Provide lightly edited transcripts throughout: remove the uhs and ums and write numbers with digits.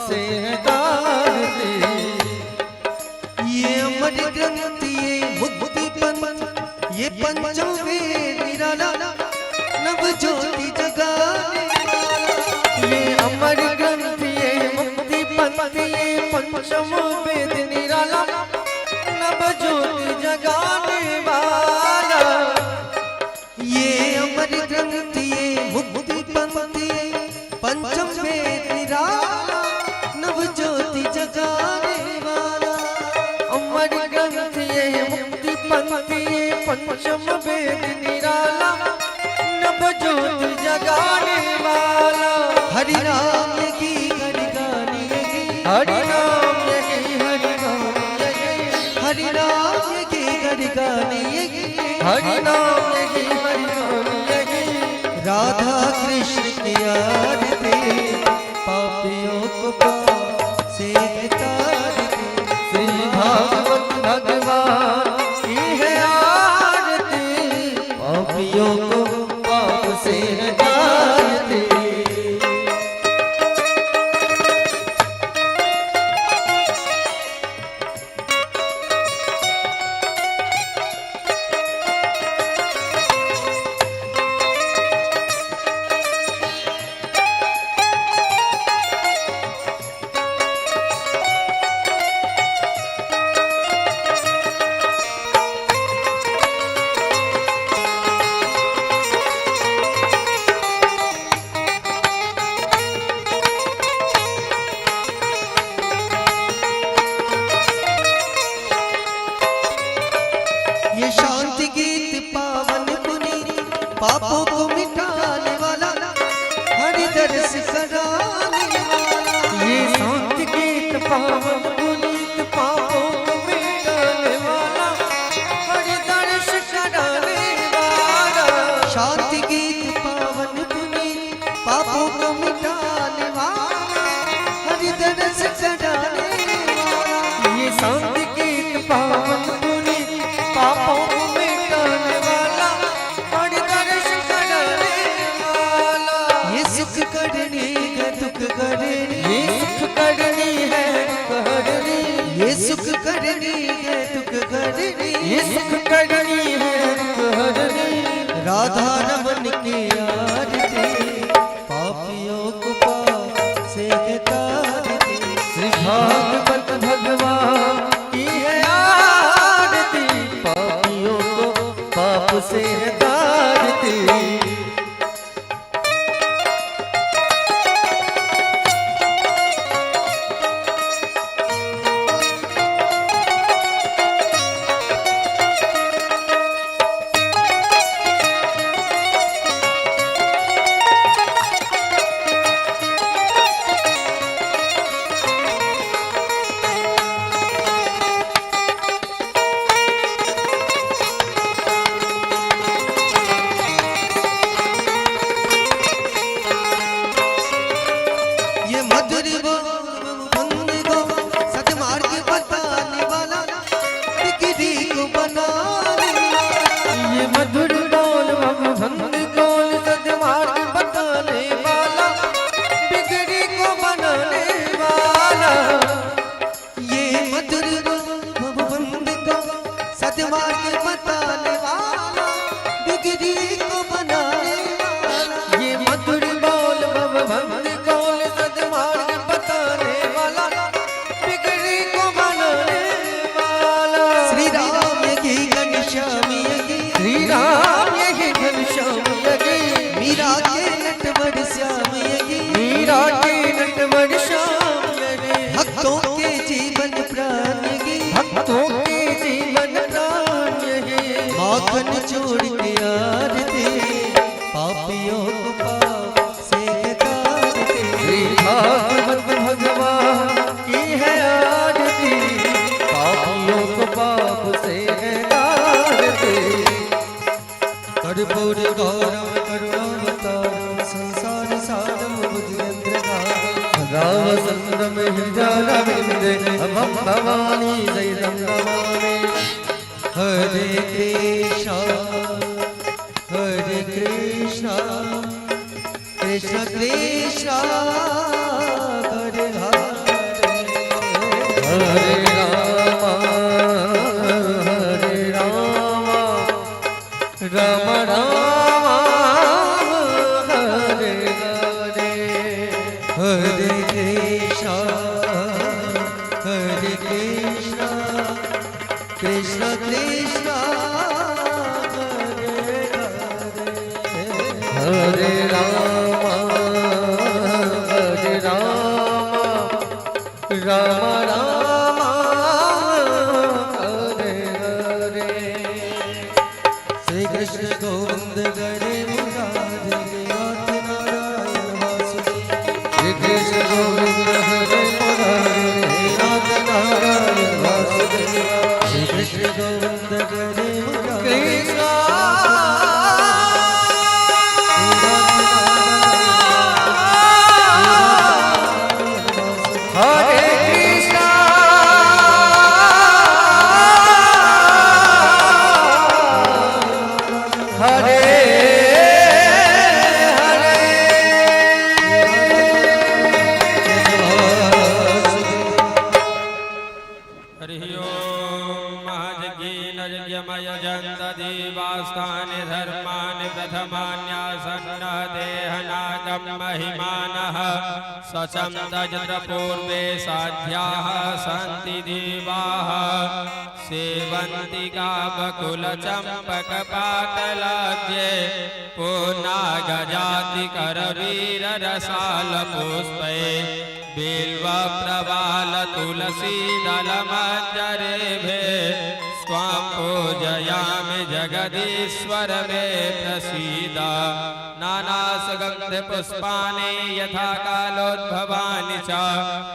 से है तारती। ये अमर ग्रंथ ये मुक्ति पंथ ये पंचम वेद निराला नव ज्योति जगाने वाला। ये अमर ग्रंथ ये मुक्ति पंथ ये पंचम वेद निराला नव ज्योति जगाने वाला। ये अमर ग्रंथ ये मुक्ति पंथ ये पंचम वेद निराला नव ज्योति जगाने वाला। अमर ग्रंथ ये मुक्ति पंथ ये पंचम वेद निराला नव ज्योति जगाने वाला। हरि नाम की हरि गाने की, हरि नाम यही हरि नाम यही, हरि नाम की हरि गाने की, हरि नाम यही हरि नाम यही। राधा कृष्ण की आरती पापियों को पाप से तारती। श्री भागवत भगवान की है आरती, पापियों को पाप से तारती। ये शांति गीत पावन पुनीत पापों को मिटाने वाला हरि दर्श कराने वाला। ये शांति गीत पावन पुनीत पापों को मिटाने वाला हरि दर्श कराने वाला। शांति गीत पावन पुनीत पापों को मिटाने वाला हरि दर्श कराने वाला। ये शांति गीत पावन पुनीत पापों को मिटाने वाला हरि दर्श कराने वाला। ये सुख करनी है दुख करनी, ये सुख करनी है दुख हरनी, ये सुख करनी है दुख करनी, ये सुख करनी है दुख हरनी। राधा रमन की आरती पापियों को पाप से तारती। श्री भागवत भगवान की है आरती, पापियों को पाप से है तारती। ये मधुर बोल बंद को सतमार्ग बताने वाला बिगड़ी को बनाने वाला। ये मधुर बोल भंग गोल सदमार्ग बताने वाला बिगड़ी को बनाने वाला। ये मधुर बोल बंद को सतमार्ग बताने वाला बिगड़ी को बनाने वाला। ये मधुर बोल भंग गोल सदमार्ग बताने वाला बिगड़ी को बनाने वाला। श्री राम की घनश्याम की, श्री राम यही घनश्याम यही, मीरा के नटवर श्याम यही, मीरा के नटवर श्याम यही, भक्तों के जीवन प्राण की, भक्तों के जीवन प्राण यही। माखन चोर के आरती पापियों को पाप से तारती। श्री भागवत भगवान की है आरती, पापियों को पाप से है तारती। कर्पूर गौरव करुणावतार संसार सारम भुजगेंद्रहारम सदा वसंतम हृदय अभम भवानी सहितं नमामि। हरे कृष्णा हरे Krishna Krishna Krishna Hare Hare. Hare Krishna Hare Krishna Krishna Krishna Hare Hare Hare Ram Hare Ram Ram Ram Hare Hare. Shri Krishna Govind Hare Murari, Nath Narayan Vasudev. Shri Krishna Govind Hare Murari, Nath Narayan Vasudev. Shri Krishna Govind Hare Murari, Krishna Hare Krishna Hare Hare. Hari ओम। महजज्ञमयजन्त देवास्तानि धर्माणि प्रथमान्यासन्न देहनागं महिमानः सचन्दजत्र पूर्वे साध्याः सन्ति देवाः। सेवन्ति गावकुलचम्पकपाटलाब्जे पुन्नागजातिकरवीररसालपुष्पै बिल्वप्रवालतुलसीदलमञ्जरेभे स्वां पूजयामि जगदीश्वर मे प्रसीद। नानासुगन्धपुष्पाणि यथा कालोद्भवानि च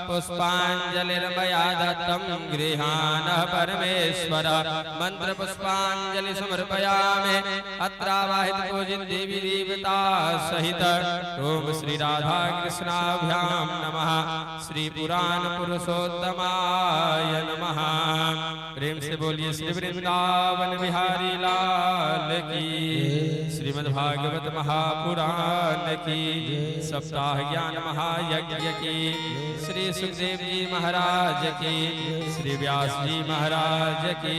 पुष्पाञ्जलिर्मया दत्तं गृहाण परमेश्वर। मन्त्रपुष्पाञ्जलि समर्पयामि। अत्रावाहित पूजित देवी देवता सहित ॐ श्री राधा कृष्णाभ्यां नमः। श्री पुराण पुरुषोत्तमाय नमः। प्रेम से बोलिए श्री वृंदावन बिहारी लाल की, श्रीमद् भागवत महापुराण की, सप्ताह ज्ञान महायज्ञ की, श्री सुखदेव जी महाराज की, श्री व्यास जी महाराज की,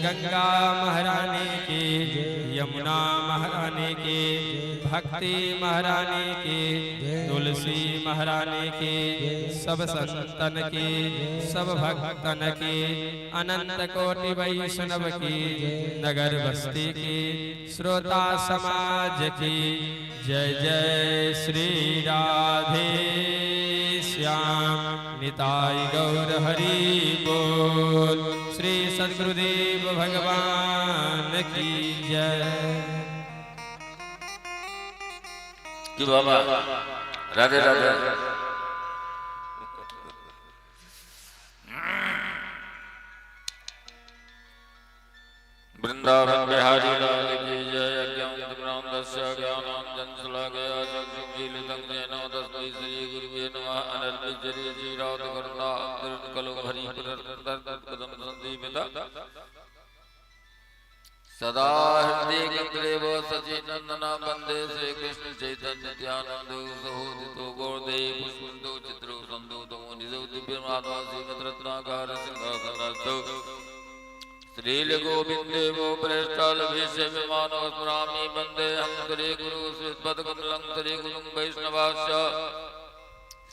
गंगा महारानी की, यमुना महारानी की, भक्ति महारानी की, तुलसी महारानी की, सब संतन की, सब भक्तन की, अनंत कोटि वैष्णव की, नगर बस्ती की, श्रोता समाज की जय। जय श्री राधे श्याम निताई गौर हरि बोल। श्री सद्गुरुदेव भगवान की जय। কি বাবা, রাধে রাধে। वृंदावन बिहारी लाल की जय। अज्ञानतिमिरान्धस्य ज्ञानाञ्जनशलाकया चक्षुरुन्मीलितं येन तस्मै श्रीगुरवे नमः। अनर्पित श्रीराधकरुणा कलो हरि पदं सदा हृदय देव सचिनंदना। वंदे श्री कृष्ण चैतन्य नित्यानंद सहोदितो गौरदेव पुष्पंदो चित्रो संदो तमो निजो दिव्य माधव श्रीमद रत्नाकार सिंहासनस्थो श्रील गोविंद देवो प्रेष्ठालभीष्य विमानो स्मरामि। वंदे हम श्री गुरु श्रीपदकमलं श्री गुरुं वैष्णवाश्च।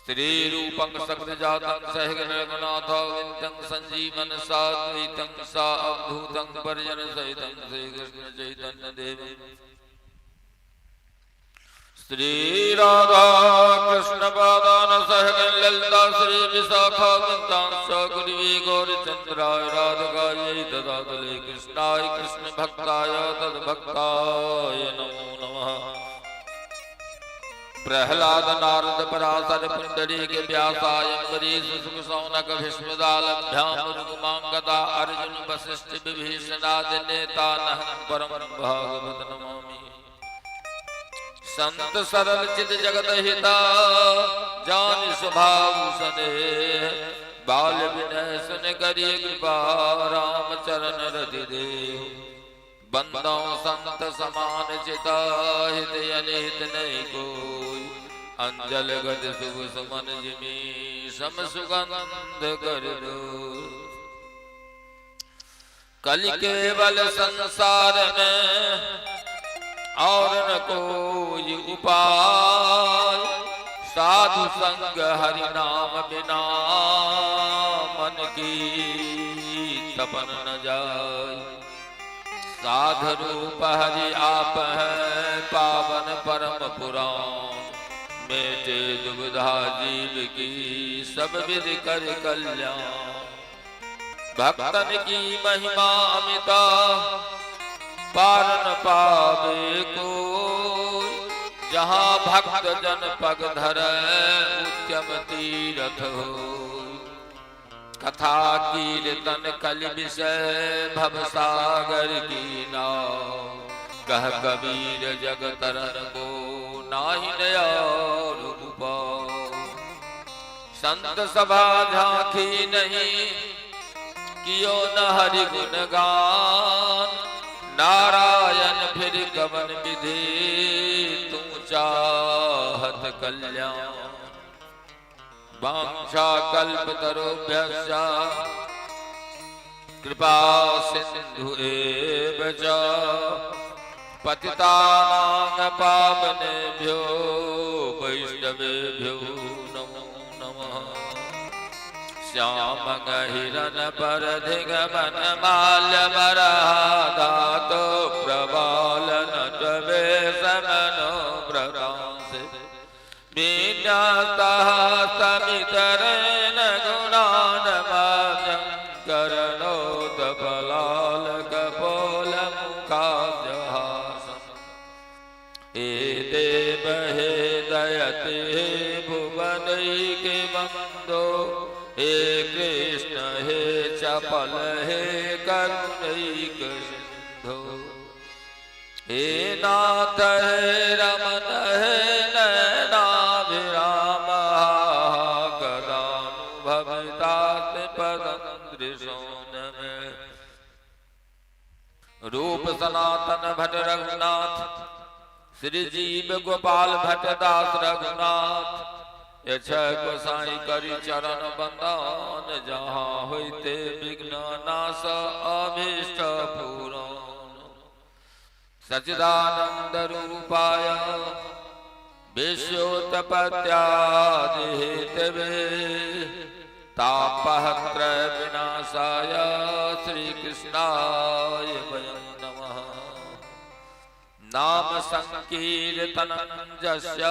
श्रीरूपं सकृजातं सहगण रघुनाथाविन्तं संजीवन साद्वैतं सा अवधूतं परिजन सहितं श्रीकृष्ण चैतन्य देव। श्री राधा कृष्ण पादान सहगण ललिता श्री विशाखा वृंदांश गुरुवे गौरचंद्राय राधिकाय तदातले कृष्णाय कृष्ण भक्ताय तद्भक्ताय नमो नमः। प्रहलाद नारद पराशर पुंडरीक व्यासाय अम्बरीश शुक शौनक भीष्मदालभ्याम रुक्मांगदा अर्जुन वशिष्ठ विभीषणादि नेता नहं परम भागवत नमामि। संत सरल चित जगत हिता जान स्वभाव सनेह, बाल विनय सुन करिय कृपा राम चरण रति देव। बंदों संत समान चिता हित अनिहित नहीं कोई, अंजल गद शुभ सुमन जिमि सम सुगंध कर दो। कलि केवल संसार में और न कोई उपाय, साधु संग हरि नाम बिना मन की तपन न जाय। साध रूप हरि आप है पावन परम पुराण, मेटे दुविधा जीव की सब विधि कर कल्याण। भक्तन की महिमा अमिता पार न पावे कोई, जहाँ भक्त जन पग धरे उत्तम तीरथ होय। कथा कीर्तन कल विषय भव सागर की नाव, कह कबीर जग तरन को नाहि और उपाय। संत सभा झांकी नहीं कियो न हरि गुण गान, नारायण फिर कवन विधि तू चाहत कल्याण। वांछा कल्प तरुभ्यश्च कृपा सिंधु एव च पतितानां पावनेभ्यो वैष्णवेभ्यो नमो नमः। श्याम हिरन पर धिगमन माल्य मराधातो प्रबाल नटवे समनो प्रदांसे विन्यासः समितरेण गुणानमान्यं करणोत्पलाल कपोल मुखाब्जहासम्। हे देव हे दयते हे भुवनैक बंदो, हे कृष्ण हे चपल हे करुणैक सिंधो। हे नाथ हे रमन हे नयनाभिराम, कदानुभवितात् पदं दृशोन में। रूप सनातन भट्ट रघुनाथ, श्री जीव गोपाल भट्ट दास रघुनाथ, यछ गोसाई करी चरण बंदन, जहाँ होते विघ्न नाश अभीष्ट पूरण। सचिदानंद रूपाय विश्वोत्पत्त्यादि हेतवे, तापत्र विनाशाय श्री कृष्णाय वयं नमः। नाम संकीर्तनं यस्य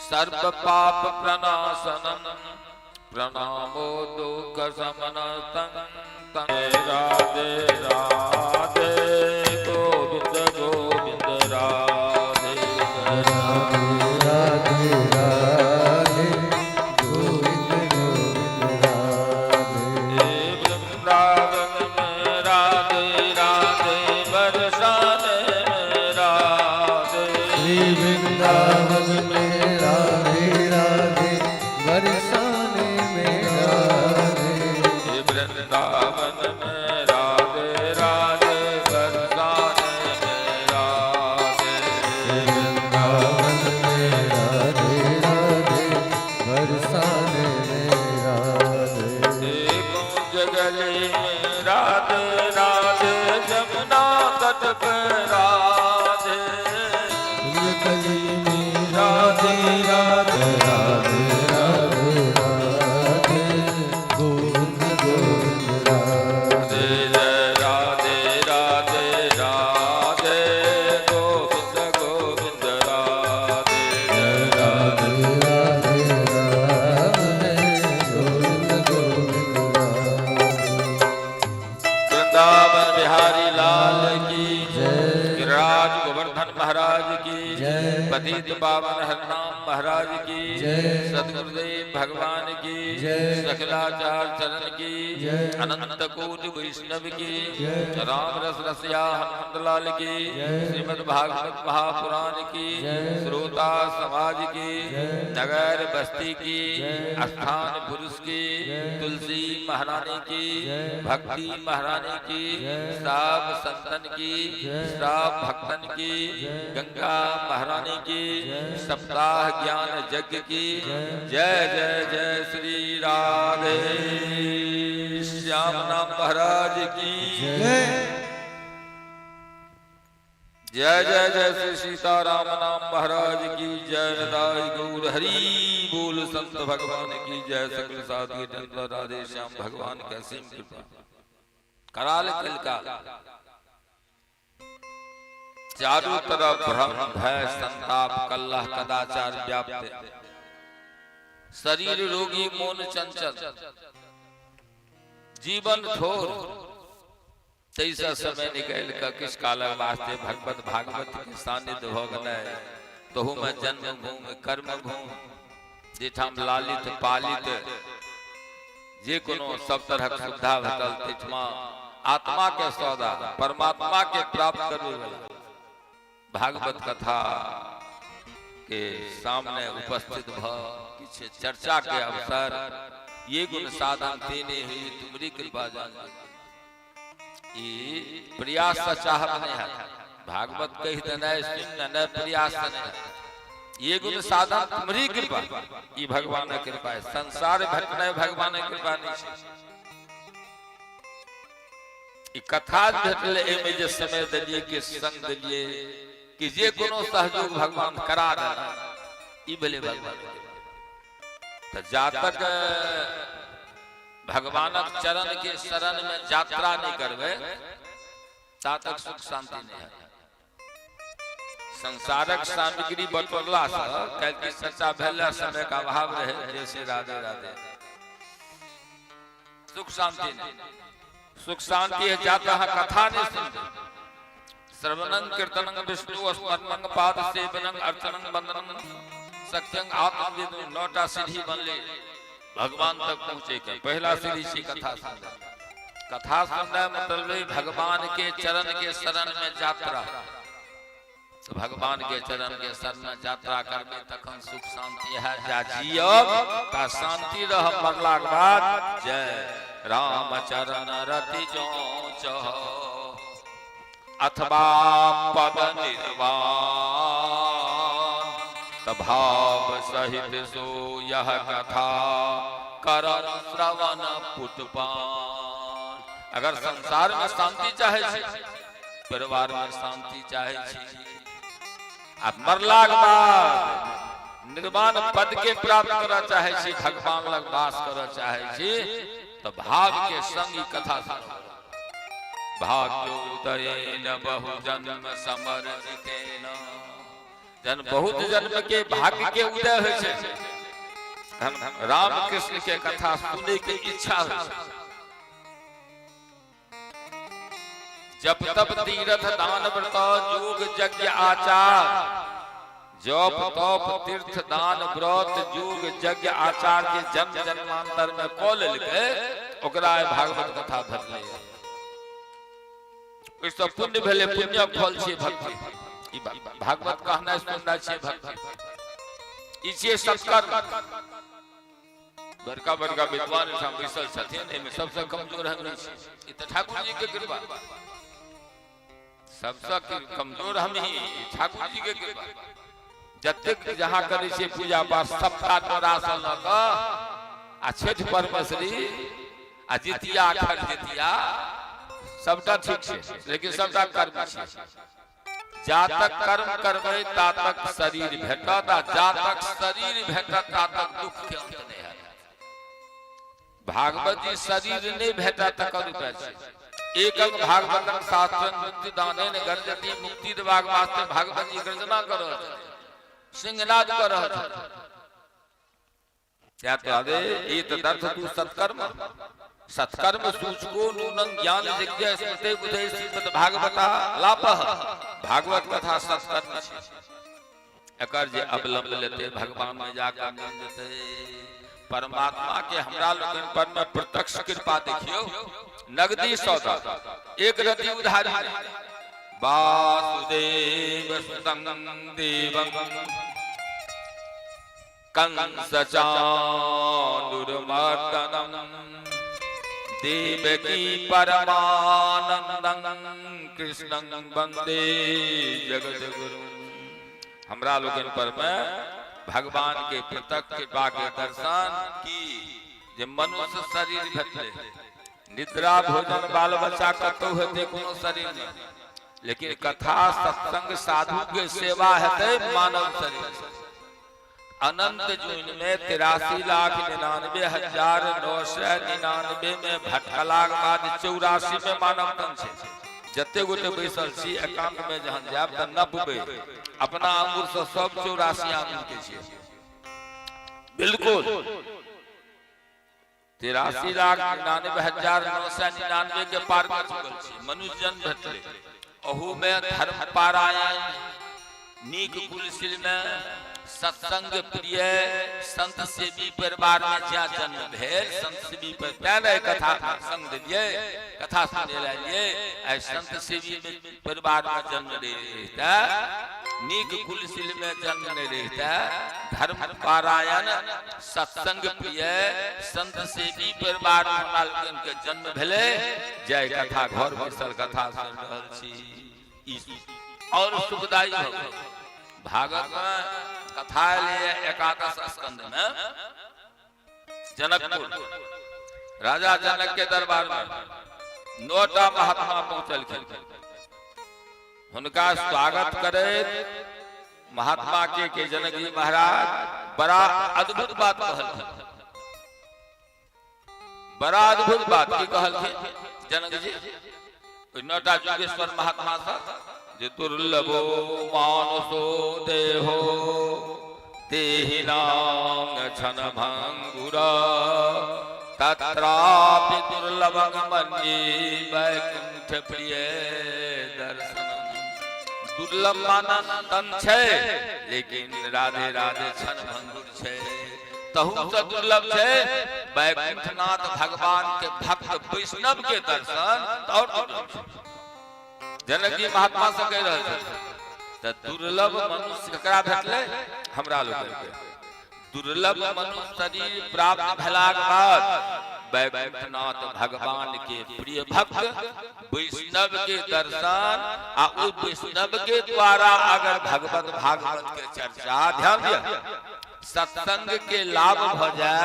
सर्व पाप प्रणाशनं, प्रणामो दुःख शमनं तं। राधे राधे गोविंद गोविंद राधे राधे राधे गोविंद गोविंद राधे। हे वृंदावन में राधे राधे, बरसाने में राधे। श्री वृंदावन में राधे राधे, बरसाने में राधे। हे वृंदावन में राधे राधे, बरसाने में राधे। वृंदावन में राधे राधे, बरसाने में राधे। हे कुंज गली में राधे राधे, जमुना तट पे राधे। गली में राधे राधे, राधे राधे राधे गोविंद गोविंद राधे। जय राधे राधे राधे गोविंद गोविंद राधे। जय राधे राधे राधे गोविंद गोविंद राधे। वृंदावन बिहारी लाल की जय। गिरिराज गोवर्धन महाराज की जय। पतित पावन हरनाम महाराज की जय। सदगुरुदेव भगवान की जय। सकलाचार चरण की जय। अनंत कोटि वैष्णव की जय। राम रस रसिया हनुमत लाल की जय। श्रीमद् भागवत महापुराण की जय। श्रोता समाज की जय। नगर बस्ती की जय। स्थान पुरुष की जय। तुलसी महारानी की जय। भक्ति महारानी की जय। सब संतन की जय। सब भक्तन की जय। गंगा महारानी की जय। सप्ताह ज्ञान यज्ञ की जय। जय जय जय श्री राधे श्याम नाम महाराज की जय। जय। जय जय जय श्री सीताराम नाम महाराज की जय। निताई गौर हरि बोल। संत भगवान की जय। सकल साधु जन राधे श्याम भगवान के असीम कृपा। कराल कलकाल चारों तरफ भ्रम, भय, संताप, कल्लह, कदाचार व्याप्त। शरीर रोगी, मोन चंचल, जीवन थोर। तैसा समय निकल कऽ किछु कालक वास्ते भगवत भागवत के सानिध्य भऽ गेलै। तहूमे जन्म भूमि, कर्म भूमि, जाहिठाम लालित पालित, जे कोनो सब तरहक सुविधा भेटल, ताहिठमा आत्मा के सौदा, परमात्मा के प्राप्त करबै वाला भागवत कथा के सामने उपस्थित भ किछु चर्चा के अवसर, ये गुण साधन तेने हुई तुमरी कृपा जान। ई प्रयास से चाहब नहीं है। भागवत कहि देनाइ, सुनि लेनाइ प्रयास से नहीं है। ये गुण साधन तुमरी कृपा, ई भगवान कृपा है। संसार भेटनाइ भगवान कृपा नहीं छै। ई कथा भेटलै, एहिमे जे समय देलियै, के संग देलियै, कि जे कोनो सहयोग भगवान करा देना, ई भेलै भगवान। तऽ जातक भगवानक चरण के शरण में यात्रा नहीं करबै, ता तक सुख शांति नहीं है। संसारक सामग्री बटोरला से, काल्हि की चर्चा भेल, समय का अभाव रहे, जैसे राधे राधे, सुख शांति नहीं। सुख शांति है जाता है कथा नहीं सुनते। श्रवणं कीर्तनं विष्णु स्मरणं पाद सेवनं अर्चनं वंदनं सत्यं आत्मविद। नौटा सीढ़ी बनले भगवान तक पहुंचे के। पहला सीढ़ी छी कथा सुनना। कथा सुनना मतलब भगवान के चरण के शरण में यात्रा। तो भगवान के चरण के शरण में यात्रा करबे तखन सुख शांति है। जा जियब ता शांति रह, मरला के बाद जय राम चरण रति जो चह अथवा पद निर्वाण। भाव सहित सो यह कथा कर श्रवण पुटपान। अगर संसार में शांति चाहे छी, परिवार में शांति चाहे छी आ मरला के बाद निर्वाण पद के प्राप्त करऽ चाहे छी, भगवान लग वास करऽ चाहे छी, तो भाव के संग ई कथा सुनू। भाग्योदयेन बहु जन्म समर्जितेन। जन बहुत जन्म के भाग्य के उदय होइ छै, धन राम कृष्ण के कथा सुनै के इच्छा होइ छै। जप तप तीर्थ दान व्रत योग यज्ञ आचार, जप तप तीर्थ दान व्रत योग यज्ञ आचार के जन्म जन्मांतर में कऽ लेलकै, ओकरा आइ भागवत कथा भेटलै। ओहिसँ पुण्य भेलै। पुण्य फल छियै भक्ति। ई भागवत कहनाइ सुननाइ छियै भक्ति। ई छियै सत्कर्म। बड़का बड़का विद्वान एहिठाम बैसल छथिन, एहिमे सबसँ कमजोर हम नहि छी। ई तऽ ठाकुर जी के कृपा। सबसँ कमजोर हम ही, ई ठाकुर जी के कृपा। जतेक जहाँ करै छियै पूजा पाठ, सप्ताह डोरासँ लऽ कऽ आ छठि परमेश्वरी आ जितिया, अखर जितिया, सबटा ठीक छै, लेकिन सबटा कर्म छै। जातक कर्म करबै तातक शरीर भेटत आ जातक शरीर भेटत तातक दुख के अंत नहि हैत। भागवत जी शरीर नहि भेटत तकर उपाय छै। एकं भागवतं शास्त्रं मुक्ति दानेन गर्जति। मुक्ति देबाक वास्ते भागवत जी गर्जना कर रहल छथिन, सिंहनाद कर रहल छथिन। त्या तो अरे एतदर्थ तू सत्कर्म, सत्कर्म सूचको नूनं ज्ञान यज्ञ स्मृते बुधे श्रीमद् भागवता लापह। भागवत कथा सत्कर्म छै। एकर जे अवलंब लेते, भगवान में जाकर मिल जेतै। परमात्मा के हमरा लोकनि पर में प्रत्यक्ष कृपा देखियौ। नगदी सौदा, एक रति उधारी नहि। वासुदेव सुतं देवं कंस चाणूरमर्दनं देवकी परमानंदं कृष्णं वंदे जगद्गुरु। हमरा लोकनि पर में भगवान के प्रत्यक्ष कृपा के दर्शन की जे मनुष्य शरीर भेटलै। निद्रा, भोजन, बाल बच्चा कतौ हेतै, कोनो शरीर नहि। लेकिन कथा सत्संग साधु के सेवा हेतै मानव शरीर से। अनंत जून में 83,99,999 में भटकला के बाद 84 में मानव तन छै। जते गोटे बैसल छी एकांत में जहन जायब तऽ नपबै अपना आंगुर से सब 84 आंगुर के छियै। बिल्कुल 83,99,999 के पार कऽ चुकल छी। मनुष्य जन्म भेटलै, अहू में धर्म पारायण, नीक कुलशील में, सत्संग प्रिय संत सेवी परिवार में जहाँ जन्म भेल, संत सेवी पर तें ने कथा संग देलियै, कथा सुनै लए एलियै। आइ संत सेवी में परिवार में जन्म नहि रहितै, नीक कुलशील में जन्म नहि रहितै, धर्म पारायण सत्संग प्रिय संत सेवी परिवार में हमरा लोकनि के जन्म भेलै। जय कथा घर बैसल कथा सुनि रहल छी, ई और सुखदायी भऽ गेल। भागवत में कथा एलैए एकादश स्कंद में, जनकपुर राजा जनक के दरबार में 9टा महात्मा पहुंचलखिन। हुनका स्वागत करैत महात्मा के जनक जी महाराज बड़ा अद्भुत बात कहलखिन। बड़ा अद्भुत बात की कहलखिन जनक जी ओहि 9टा जोगेश्वर महात्मा सँ जे दुर्लभो मानसो देहो देहिनां क्षण भंगुरा तत्रापि दुर्लभं मन्ये वैकुंठ प्रिय दर्शनम। दुर्लभ मानव तन छै, लेकिन राधे राधे क्षण भंगुर छै। तहु से दुर्लभ छै वैकुंठनाथ भगवान के भक्त वैष्णव के दर्शन, तऽ और दुर्लभ छै। जनक जी महात्मा से कहि रहल छथिन तऽ दुर्लभ मनुष्य ककरा भेटलै? हमरा लोकनि के। दुर्लभ मनुष्य शरीर प्राप्त भेलाक बाद वैकुंठनाथ भगवान के प्रिय भक्त वैष्णव के दर्शन आ ओहि वैष्णव के द्वारा अगर भगवत भागवत के चर्चा, ध्यान दिअ, सत्संग के लाभ भऽ जाय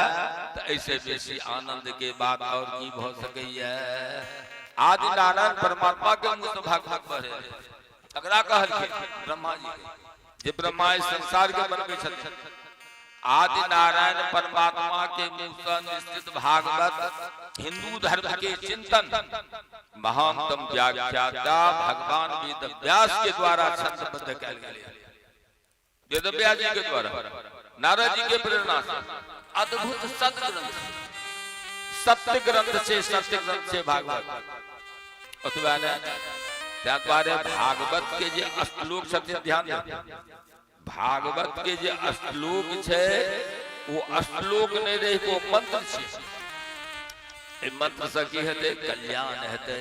तऽ एहिसँ बेसी आनंद के बात और की भऽ सकैया? आदि नारायण परमात्मा के मुँह से भागवत बहरे तकरा कहलखिन ब्रह्मा जी के, जे ब्रह्मा इस संसार के बनबै छथिन। आदि नारायण परमात्मा के मुँह से निश्चित भागवत हिंदू धर्म के चिंतन महानतम व्याख्याता भगवान वेद व्यास के द्वारा छंदबद्ध कयल गेलै। वेदव्यास जी के द्वारा नारद जी के प्रेरणा से अद्भुत सदग्रंथ, सत्य ग्रंथ छै, सत्य ग्रंथ छै भागवत। ओतबा नहि, ताहि दुआरे भागवत के जे श्लोक छथिन, ध्यान दियौ, भागवत के जे श्लोक छै ओ श्लोक नहि रहि कऽ ओ मंत्र छै। एहि मंत्र से की हेतै? कल्याण हेतै।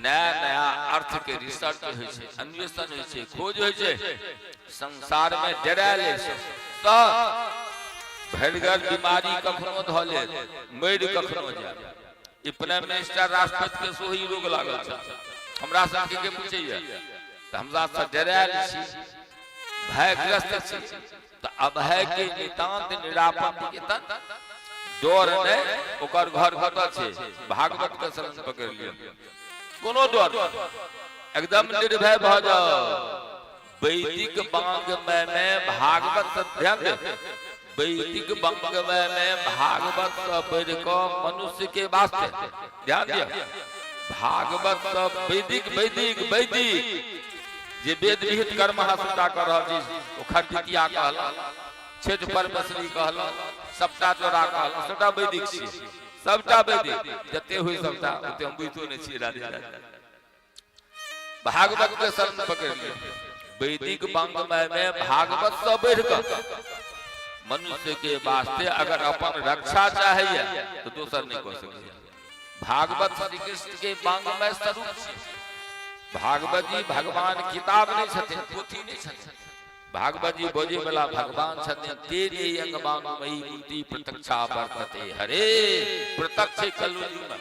नया नया अर्थ के रिसर्च होइ छै, अन्वेषण होइ छै, खोज होइ छै। संसार में डरायल छै सब, भरिगर बीमारी कखनो धऽ लेत, मरि कखनो जायत। ई प्राइम मिनिस्टर राष्ट्रपति के सेहो ई रोग लागल छै। हमरा सबके के पूछैया? तऽ हमरा सब डरायल छी, भयग्रस्त छी। तऽ अभय के नितांत निरापद निकेतन, डर नहि, ओकर घर कतऽ छै? भागवत के शरण पकड़ि लिअ, कोनो डर नहि, एकदम निर्भय भऽ जाउ। वैदिक वांग्मय में भागवत से, ध्यान दे, वैदिक वांग्मय में भागवत से बढ़ि कऽ मनुष्य के वास्ते, ध्यान दिअ, भागवत से वैदिक वैदिक वैदिक जे वेद विहित कर्म अहाँ सबटा कऽ रहल छी, ओ खरजितिया कहलहुँ, छठि परमेश्वरी कहलहुँ, सबटा जोड़ा कहलहुँ, सबटा वैदिक छी, सबटा वैदिक जते हुए सबटा, ओते हम बुझितो नहि छियै। राधे राधे। भागवत के शरण पकड़ि लिअ। वैदिक वांग्मय में भागवत से बढ़ि कऽ मनुष्य के वास्ते अगर अपन रक्षा चाहैया तऽ दोसर नहि कऽ सकैया। भागवत श्री कृष्ण के वांग्मय स्वरूप छी। भागवत जी भगवान किताब नहि छथिन, पोथी नहि छथिन। भागवत जी बजै वाला भगवान छथिन। तेरे अंग वांग्मयी मूर्ति प्रत्यक्षा वर्तते हरे, प्रत्यक्ष कलयुग में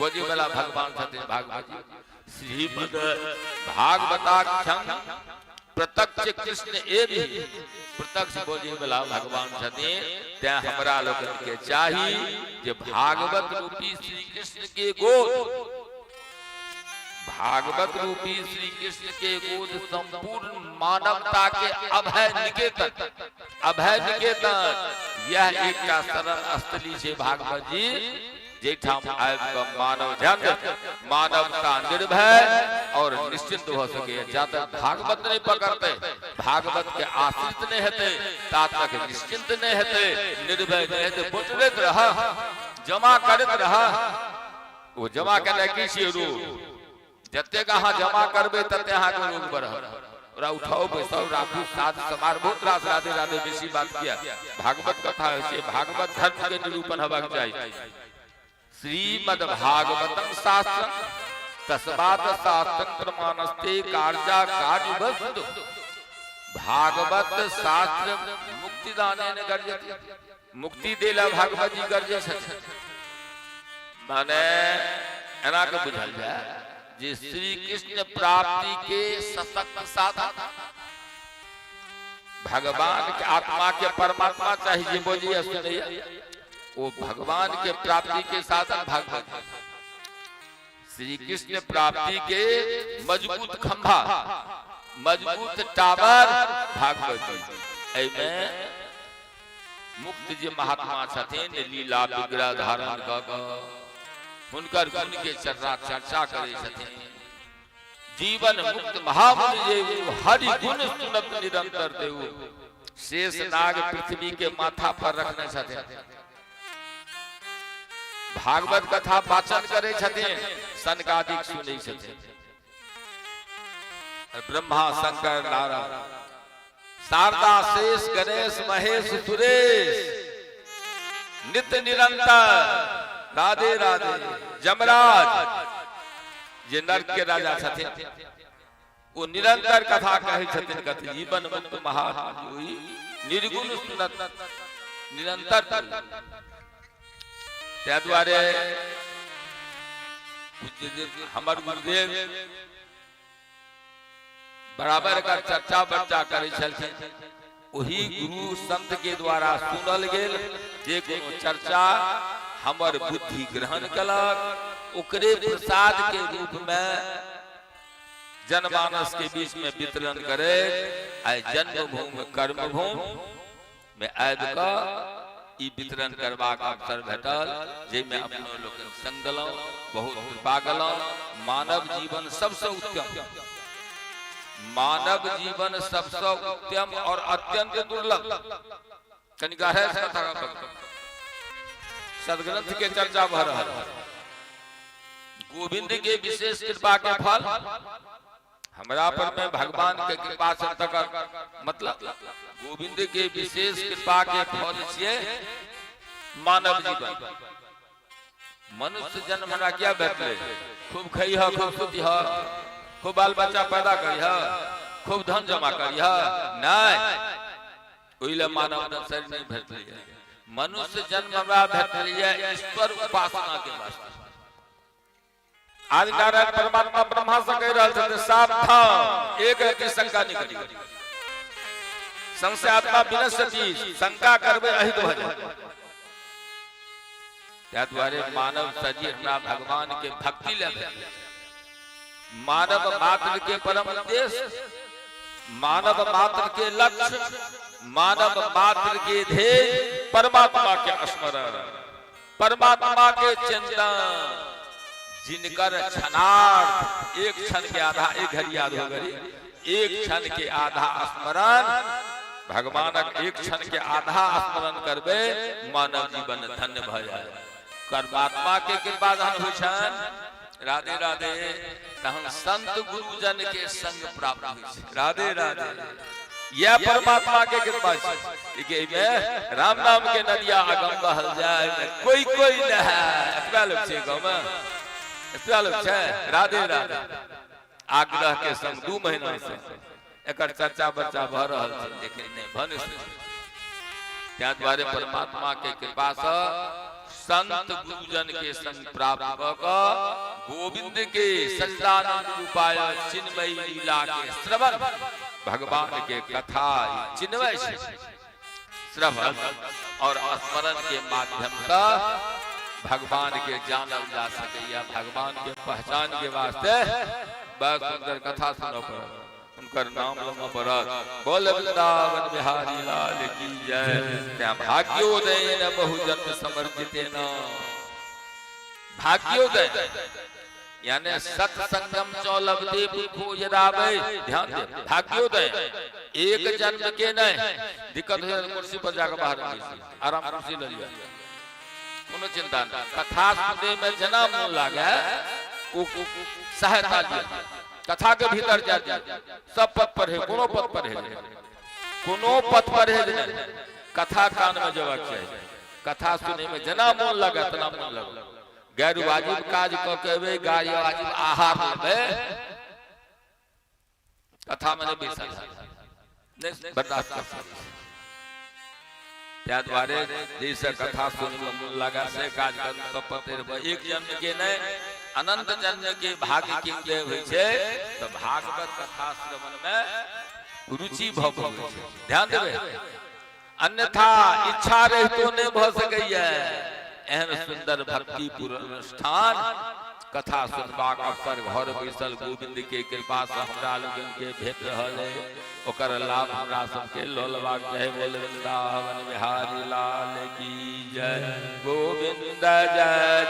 बजै वाला भगवान छथिन भागवत जी। श्रीमद भागवताख्यं प्रत्यक्ष कृष्ण एवं प्रत्यक्ष बजै वाला भगवान छथिन। तें हमरा लोकनि के चाही जे भागवत रूपी श्री कृष्ण के गोद भागवत रूपी श्री कृष्ण के गोद संपूर्ण मानवता के अभय निकेतन, अभय निकेतन। यह एकटा शरण स्थली छै भागवत जी, जाहिठाम आबि कऽ मानव जन मानवता निर्भय और निश्चिंत भऽ सकैए। जा तक भागवत नहि पकड़तै, भागवत के आश्रित नहि हेतै, ता तक निश्चिंत नहि हेतै, निर्भय नहि हेतै। बटुरैत रह, जमा करैत रह। ओ जमा केनाइ की छियै? रोग। जतेक अहाँ जमा करबै तते अहाँके रोग बढ़त। ओकरा उठाउ, बैसाउ, राखू, साध समार बहुत रास। राधे राधे। बेसी बात किया? भागवत कथा होइ छै, भागवत धर्म के निरूपण हेबाक चाही। श्रीमद् भागवतम शास्त्र तस्मात् शास्त्र प्रमाणस्ते कार्या कार्य वस्तु। भागवत शास्त्र मुक्तिदानेन गर्जति। मुक्ति देला भागवत जी गरजै छथिन। माने एना के बुझल जाय जे श्री कृष्ण प्राप्ति के सशक्त साधन, भगवान के आत्मा के परमात्मा चाही जे बजैया सुनैया, ओ भगवान के प्राप्ति के साधन भागवत। श्री कृष्ण प्राप्ति के मजबूत खंभा, मजबूत टावर भागवत जी। एहिमे मुक्त जे महात्मा छथिन, लीला विग्रह धारण कऽ कऽ हुनकर गुण के चर्चा चर्चा करै छथिन। जीवन मुक्त महामुनि जे हरि गुण सुनत निरंतर देऊ। शेष नाग पृथ्वी के माथा पर रखने छथिन, भागवत कथा वाचन करै छथिन, सनकादिक सुनै छथिन। ब्रह्मा, शंकर, नारद, शारदा, शेष, गणेश, महेश, सुरेश नित्य निरंतर राधे राधे। जमराज जे नर्क के राजा छथिन, ओ निरंतर कथा कहै छथिन। कथी? जीवन मुक्त महात्मा निर्गुण सुनत निरंतर। ताहि दुआरे हमर गुरुदेव बराबर एकर चर्चा बर्चा करै छलखिन। ओही गुरु संत के द्वारा सुनल गेल जे कोनो चर्चा हमर बुद्धि ग्रहण कलक, ओकरे प्रसाद के रूप में जनमानस के बीच में वितरण करे। आइ जन्मभूमि कर्मभूमि में आबि कऽ ई वितरण करबाक अवसर भेटल, जाहिमे अपनो लोकनि संग देलहुँ, बहुत कृपा गेलहुँ। मानव जीवन सबसँ उत्तम, मानव जीवन सबसँ उत्तम और अत्यंत दुर्लभ। कनि गहराइ से कथा, सदग्रंथ के चर्चा भऽ रहल। गोविंद के विशेष कृपा के फल हमरा पर में भगवान के कृपा से, तकर मतलब गोविंद के विशेष कृपा के फल छियै मानव जीवन। मनुष्य जन्म हमरा किया भेटलै? खूब खइह, खूब सुतिह, खूब बाल बच्चा पैदा करिह, खूब धन जमा करिह? नहि, ओहि लए मानव शरीर नहि भेटलै। मनुष्य जन्म हमरा भेटलै ईश्वर उपासना के वास्ते। आदि नारायण परमात्मा ब्रह्मा से कहि रहल छथिन, सावधान, एक रति शंका नहि करी, संशय आत्मा विनश्यति। शंका करबै अहित भऽ जाय। ताहि दुआरे मानव शरीर हमरा भगवान के भक्ति लए भेटल। मानव मात्र के परम उद्देश्य, मानव मात्र के लक्ष्य, मानव मात्र के ध्येय परमात्मा के स्मरण, परमात्मा के चिंतन, जिनकर क्षणार्थ एक क्षण के आधा, एक घड़ी, आधो घड़ी, एक क्षण के आधा स्मरण, भगवानक एक क्षण के आधा स्मरण करबै, मानव जीवन धन्य भऽ जाय। परमात्मा के कृपा जहन होइ छनि, राधे राधे, तहन संत गुरुजन के संग प्राप्त होइ छै। राधे राधे। यह परमात्मा के कृपा छै कि एहिमे राम नाम के नदिया अगम बहल जाय, कोई कोई न है। एतबा लोग छै गाँव में, एतबा लोग छै। राधे राधे। आग्रह के संग 2 महीना से एकर चर्चा बर्चा भऽ रहल छै, लेकिन नहि भऽ नहि सकल। ताहि दुआरे परमात्मा के कृपा से संत गुरुजन के संग प्राप्त कऽ कऽ गोविंद के सच्चिदानंद रूपाय चिन्मयी लीला के श्रवण, भगवान के कथा चिन्मय छै, श्रवण और स्मरण के माध्यम से भगवान के जानल जा सकैया। भगवान के पहचान के वास्ते बड़ सुंदर कथा सुनऽ पड़त, हुनकर नाम लेबऽ पड़त। बोल वृंदावन बिहारी लाल की जय। तें भाग्योदय न बहुजन्म समर्जिते न, भाग्योदय यानी सत्संगम चौलभ दे पुरखो यदाबै। ध्यान दे, भाग्योदय एक जन्म के नहीं। दिक्कत हो कुर्सी पर जाकर बाहर बैसी, आराम कुर्सी ल लिया, कोनो चिंता नहीं। कथा सुने में जना मन लागे ओ सहायता लिया, कथा के भीतर जा दिया। सब पद पर है, कोनो पद पर है, कोनो पद पर है नहीं। कथा कान में जबाक चाही। कथा सुने में जना मन लगे तना मन लगे। गैर वाजिब काज क के एबै, गैर वाजिब आहार लेबै, कथा में नहीं बैसल, नहीं बर्दाश्त कर सकै। ताहि दुआरे जैसे कथा सुनमे मन लगा से काज करू, सब पते रहबै। एक जन्म के नहीं, अनंत जन्म के भाग्य के उदय होइ छै तऽ भागवत कथा श्रवण में रुचि भऽ पबै छै। ध्यान देबै, अन्यथा इच्छा रहितो नहि भऽ सकैया। एहन सुंदर भक्तिपूर्ण अनुष्ठान कथा सुनबाक अवसर घर बैसल गोविंद के कृपा से हमरा लोगन के भेट रहल है, ओकर लाभ हमरा सबके लऽ लेबाक चाही। बोल वृंदावन बिहारी लाल की जय। गोविंद जय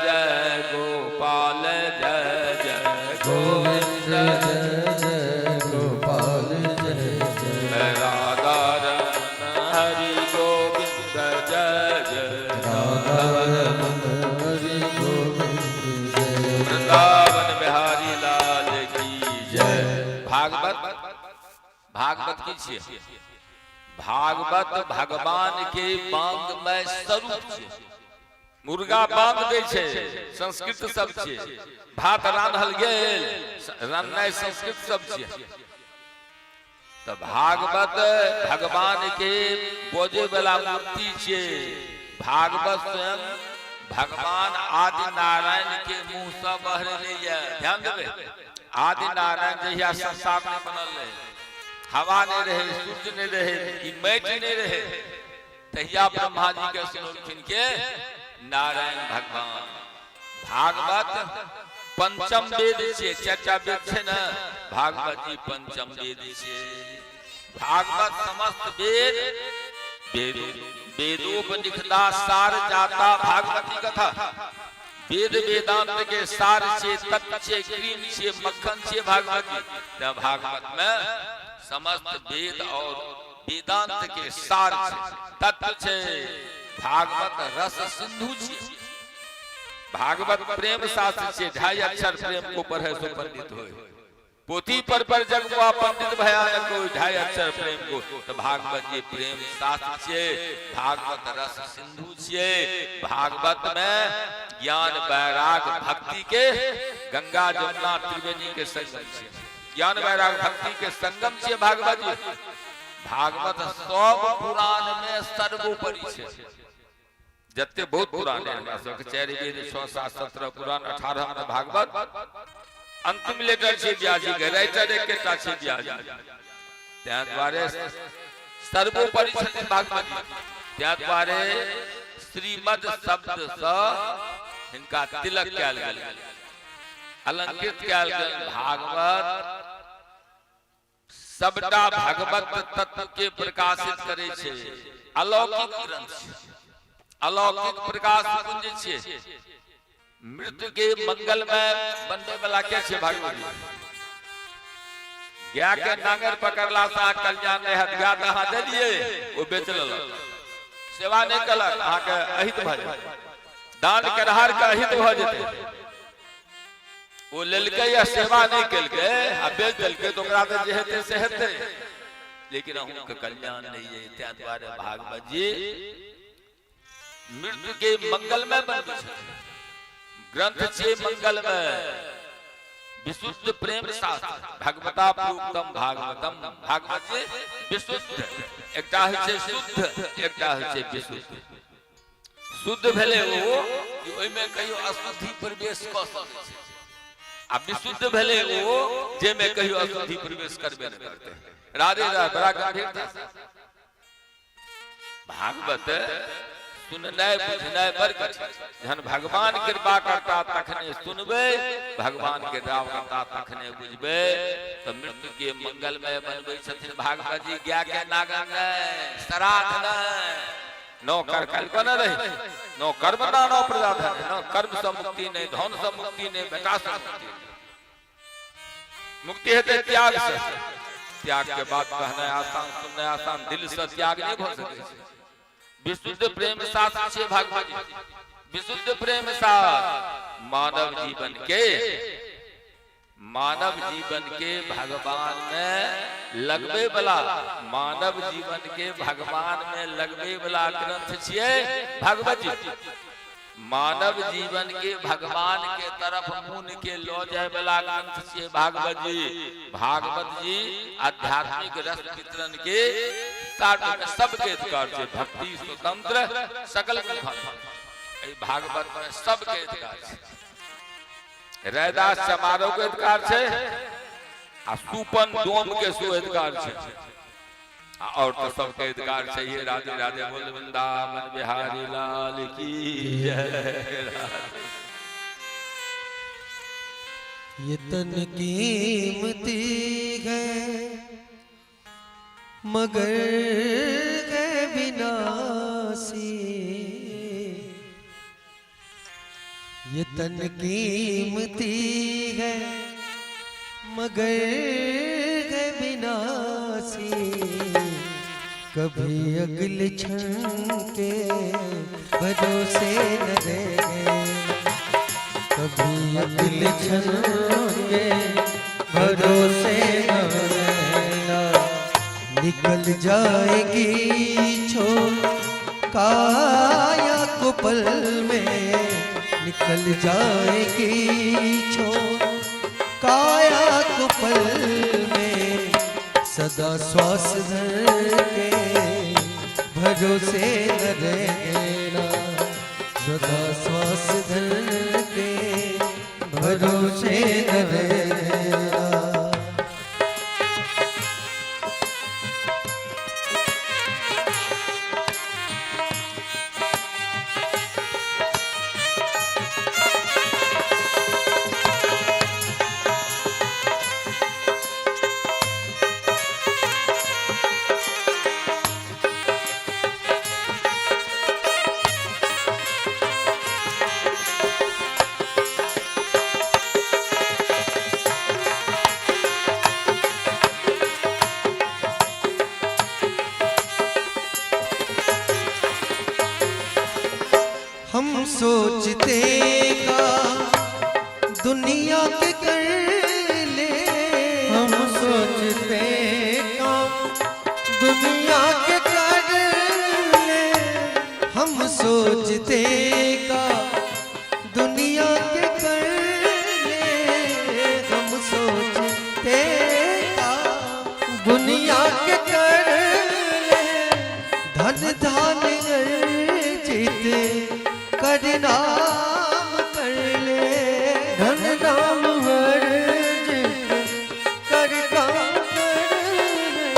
जय गोपाल जय जय गोविंद जय जय गोपाल जय जय राधा रमन हरि गोविंद जय जय राधा रमन हरि गोविंद जय। वृंदावन बिहारी लाल की जय। भागवत, भागवत की छियै? भागवत भगवान के वांगमय स्वरूप छियै। मुर्गा बांग दै छै, संस्कृत शब्द छियै। भात रान्हल गेल, रान्हनाइ संस्कृत शब्द छियै। तऽ भागवत भगवान के बजै वाला मूर्ति छियै। भागवत स्वयं भगवान आदि नारायण के मुंह से बहरेलैया। ध्यान देबै, आदि नारायण जहिया संसार नहि बनल रहै, हवा नहि रहै, सूर्य नहि रहै, ई माटि नहि रहै, तहिया ब्रह्मा जी के सुनलखिन के नारायण भगवान। भागवत पंचम वेद छियै। चारिटा वेद छै ने, भागवत जी पंचम वेद छियै। भागवत समस्त वेद वेद वेदोपनिषदा सार जाता भागवती कथा। वेद वेदांत के सार छियै, तत्व छियै, क्रीम छियै, मक्खन छियै भागवत। तऽ भागवत में समस्त वेद और वेदांत के सार छै, तत्व छै। भागवत रस सिंधु छियै। भागवत प्रेम शास्त्र छियै। ढाई अक्षर प्रेम को पढ़े सो पंडित होय, पोथी पर पर जगमुआ पंडित भया न कोई। ढाई अक्षर प्रेम को, तऽ भागवत जी प्रेम शास्त्र छियै। भागवत रस सिंधु छियै। भागवत में ज्ञान वैराग भक्ति के गंगा जमुना त्रिवेणी के संगम छियै। ज्ञान वैराग भक्ति के संगम छियै भागवत जी। भागवत सब पुराण में सर्वोपरि छै। जते बहुत पुराण है हमरा सबके, 4 वेद, 6 7 17 पुराण, 18 में भागवत अंतिम लेटर छै व्यास जी के, राइटर एकेटा छै व्यास जी। ताहि दुआरे सर्वोपरि छथिन भागवत जी। ताहि दुआरे श्रीमद शब्द सँ हिनका तिलक कयल गेल, अलंकृत कयल गेल। भागवत सबटा भगवत तत्व के प्रकाशित करै छै। अलौकिक ग्रंथ छै, अलौकिक प्रकाश पुंज छै। मृत्यु के मंगलमय बनबै वाला के छै? भागवत। गाय के नांगर पकड़ला से अहाँ कल्याण नहि हैत। गाय तऽ अहाँ देलियै, ओ बेच लेलक, सेवा नहि केलक, अहाँके अहित भऽ जायत। दान केनहार के अहित भऽ जेतै। ओ लेलकै या सेवा नहि केलकै आ बेच देलकै, तऽ ओकरा तऽ जे हेतै से हेतै, लेकिन अहूँके कल्याण नहि अइ। ताहि दुआरे भागवत जी मृत्यु के मंगलमय बनबै छथिन। ग्रंथ छियै मंगलमय, विशुद्ध प्रेम शास्त्र भगवता प्रोक्तम भागवतम। भागवत जी विशुद्ध, एकटा होइ छै शुद्ध, एकटा होइ छै विशुद्ध। शुद्ध भेलै ओ कि ओहिमे कहियो अशुद्धि प्रवेश कऽ सकै छै, आ विशुद्ध भेलै ओ जाहिमे कहियो अशुद्धि प्रवेश करबे नहि करतै। राधे राधे। बड़ा गंभीरता से भागवत सुननाइ बुझनाइ बड़ कठिन। जहन भगवान कृपा करता तखने सुनबै, भगवान के दया करता तखने बुझबै। तऽ मृत्यु के मंगलमय बनबै छथिन भागवत जी। गाय के नागन नहि, श्राद्ध नहि, नो कर कल को न रही, नो कर्म ना नो प्रजा धन, नो कर्म से मुक्ति नहीं, धन से मुक्ति नहीं, बेटा से मुक्ति नहीं। मुक्ति हेतै त्याग से। त्याग के बाद कहनाइ आसान, सुननाइ आसान, दिल से त्याग नहि भऽ सकै छै। विशुद्ध प्रेम शास्त्र छै भागवत जी। विशुद्ध प्रेम शास्त्र मानव जीवन के, मानव जीवन के भगवान में लगबे वाला, मानव जीवन के भगवान में लगबे वाला ग्रंथ छियै भागवत जी। मानव जीवन के भगवान के तरफ मुन के लो जाए वाला ग्रंथ छियै भागवत जी। भागवत जी आध्यात्मिक रस वितरण के कार्य में सबके अधिकार छै। भक्ति स्वतंत्र सकल मुखन, एहि भागवत में सबके अधिकार छै। रैदास चमारो के अधिकार छै आ सुपन डोम के सो अधिकार छै, आ और तो सबके अधिकार छै। ये राधे राधे बोल वृंदावन बिहारी लाल की जय। ये तन कीमती है मगर है विनाशी, ये तन कीमती है मगर है विनाशी, कभी अगले क्षण के भरोसे न रहे, कभी अगले क्षण के भरोसे न रहना। निकल जाएगी छोड़ काया को पल में, निकल जाएगी छोड़ काया को पल में, सदा श्वास धर के भरोसे न रहना, सदा श्वास धर के भरोसे न रहना। हम सोचते का दुनिया के कर ले, हम सोचते काम दुनिया के कर ले, हम सोचते का दुनिया के कर ले, हम सोचते का दुनिया के कर ले, धन धान अर्जित कर नाम कर ले, धन नाम अर्जित कर काम कर ले,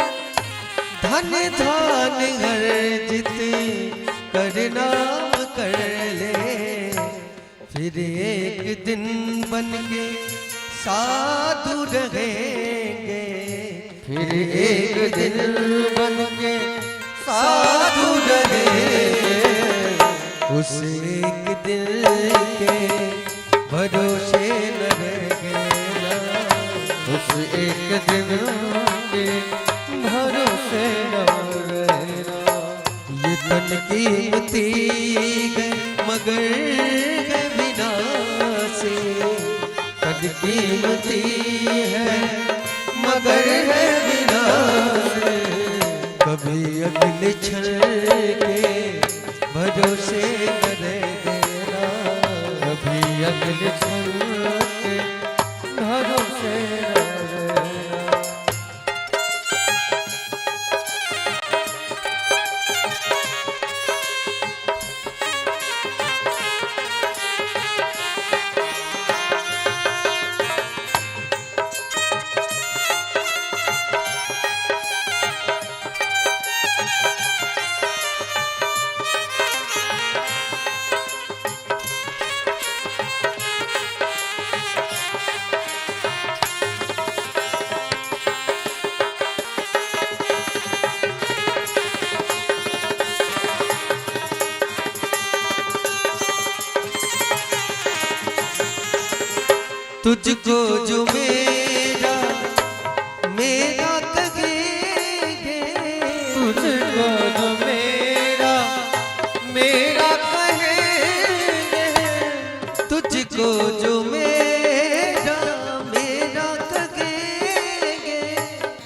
धन धान अर्जित कर नाम कर ले, फिर एक दिन बन के साधु रहेंगे, फिर एक दिन बन के साधु रहेंगे, उस एक दिन के भरोसे न रहेगा, उस एक दिन के भरोसे न रहना। ये तन कीमती है मगर है विनाशी, तन कीमती है मगर है विनाशी, कभी अगले क्षण के भरोसे न रहना, कभी अगले क्षण के भरोसे न रहना। तुझको जो मेरा मेरा कहेंगे, तुझको जो मेरा मेरा कहेंगे, तुझको जो मेरा मेरा कहेंगे,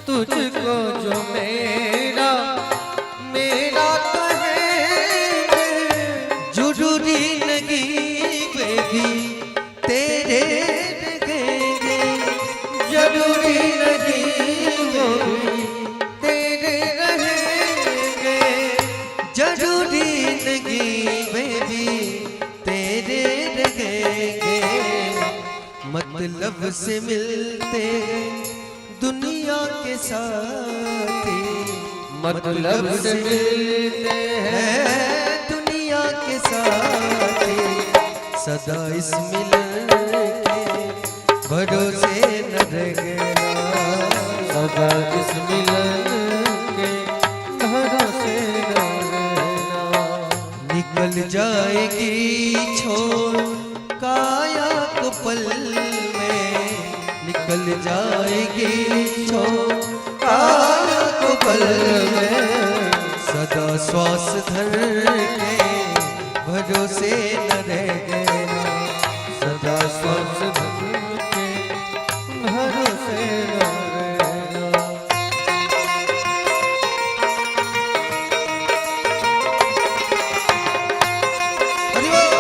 तुझको जो मेरा मेरा कहेंगे, जरूरी नहीं वे भी तेरे रहेंगे, जरूरी नहीं वो भी तेरे रहेंगे, जरूरी नहीं वे भी तेरे रहेंगे। मतलब से मिलते दुनिया के साथी, मतलब से मिलते हैं है दुनिया के साथी, सदा इस मिलन के भरोसे न रहना, सदा इस मिलन के भरोसे न रहना। निकल जाएगी छोड़ काया को पल में, निकल जाएगी छोड़ काया को पल में, सदा श्वास धर के भरोसे न रहना, सदा श्वास धर के भरोसे न रहना। हरि बोल।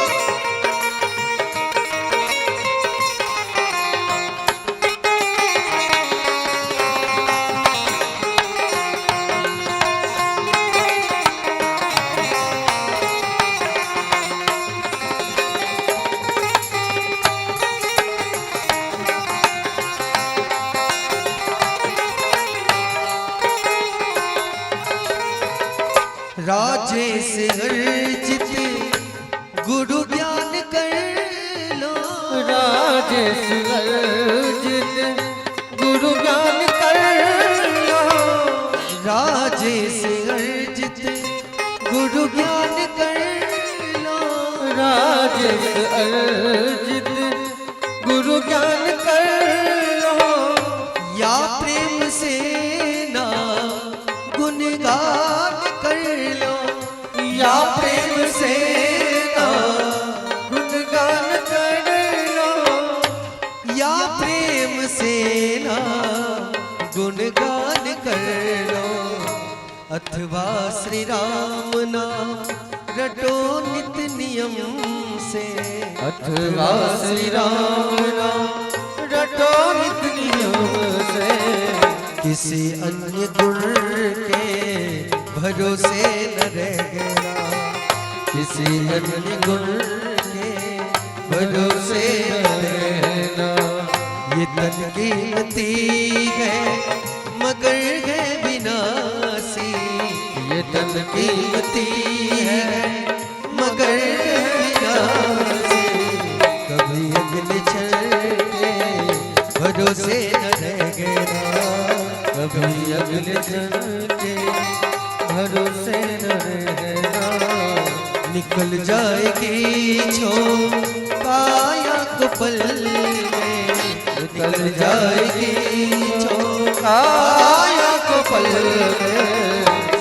राजेश अर्जित गुरु ज्ञान कर लो, राजेश अर्जित गुरु ज्ञान कर लो, राजेश अर्जित गुरु ज्ञान कर लो, राजेश अर्जित गुरु ज्ञान कर लो, या प्रेम से ना गुणगान कर लो, या प्रेम से ना गुणगान कर लो, या प्रेम से ना गुणगान कर लो, अथवा श्री राम नाम रटो नित नियम से, अथवा श्री राम नाम रटो नित नियम से, किसी अन्य गुण के भरोसे न रहना, किसी अन्य गुण के भरोसे न रहना। ये तन कीमती है मगर है विनाशी, ये तन कीमती है मगर है विनाशी, कभी अगले क्षण के भरोसे न रहना, कभी अगले जन्म के भरोसे न रहना। निकल जाएगी छोड़ काया को पल में, निकल जाएगी छोड़ काया को पल में,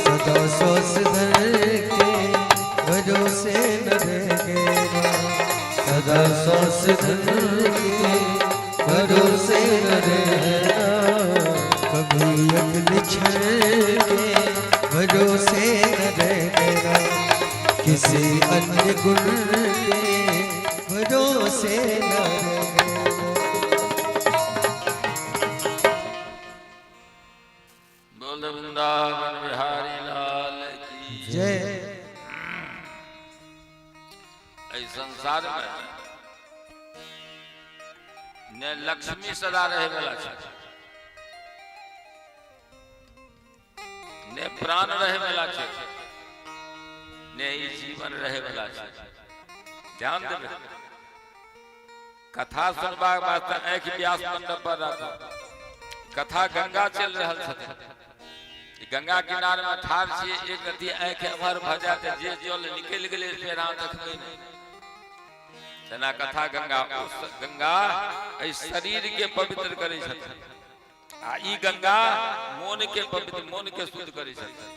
सदा श्वास धर के भरोसे न रहना, सदा श्वास धर के भरोसे न रहना। कभी अगले क्षण के भरोसे न रहना, किसी अन्य गुण के भरोसे न रहना। बोल वृंदावन बिहारी लाल की जय। एहि संसार में ने लक्ष्मी सदा रहे वाला छै, ने प्राण रहे वाला छै, ने ई जीवन रहे वाला छै। ध्यान देबै, कथा सुनबाक वास्ते आँखि व्यास मंडप पर राखू। कथा गंगा चलि रहल छथिन, गंगा किनार में ठाढ़ छियै, एक रति आँखि एम्हर भऽ जायत जे जल निकलि गेलै फेर अहाँ देखबै नहि। जेना कथा गंगा, ओ गंगा एहि शरीर के पवित्र करै छथिन आ ई गंगा मोन के पवित्र, मोन के शुद्ध करै छथिन।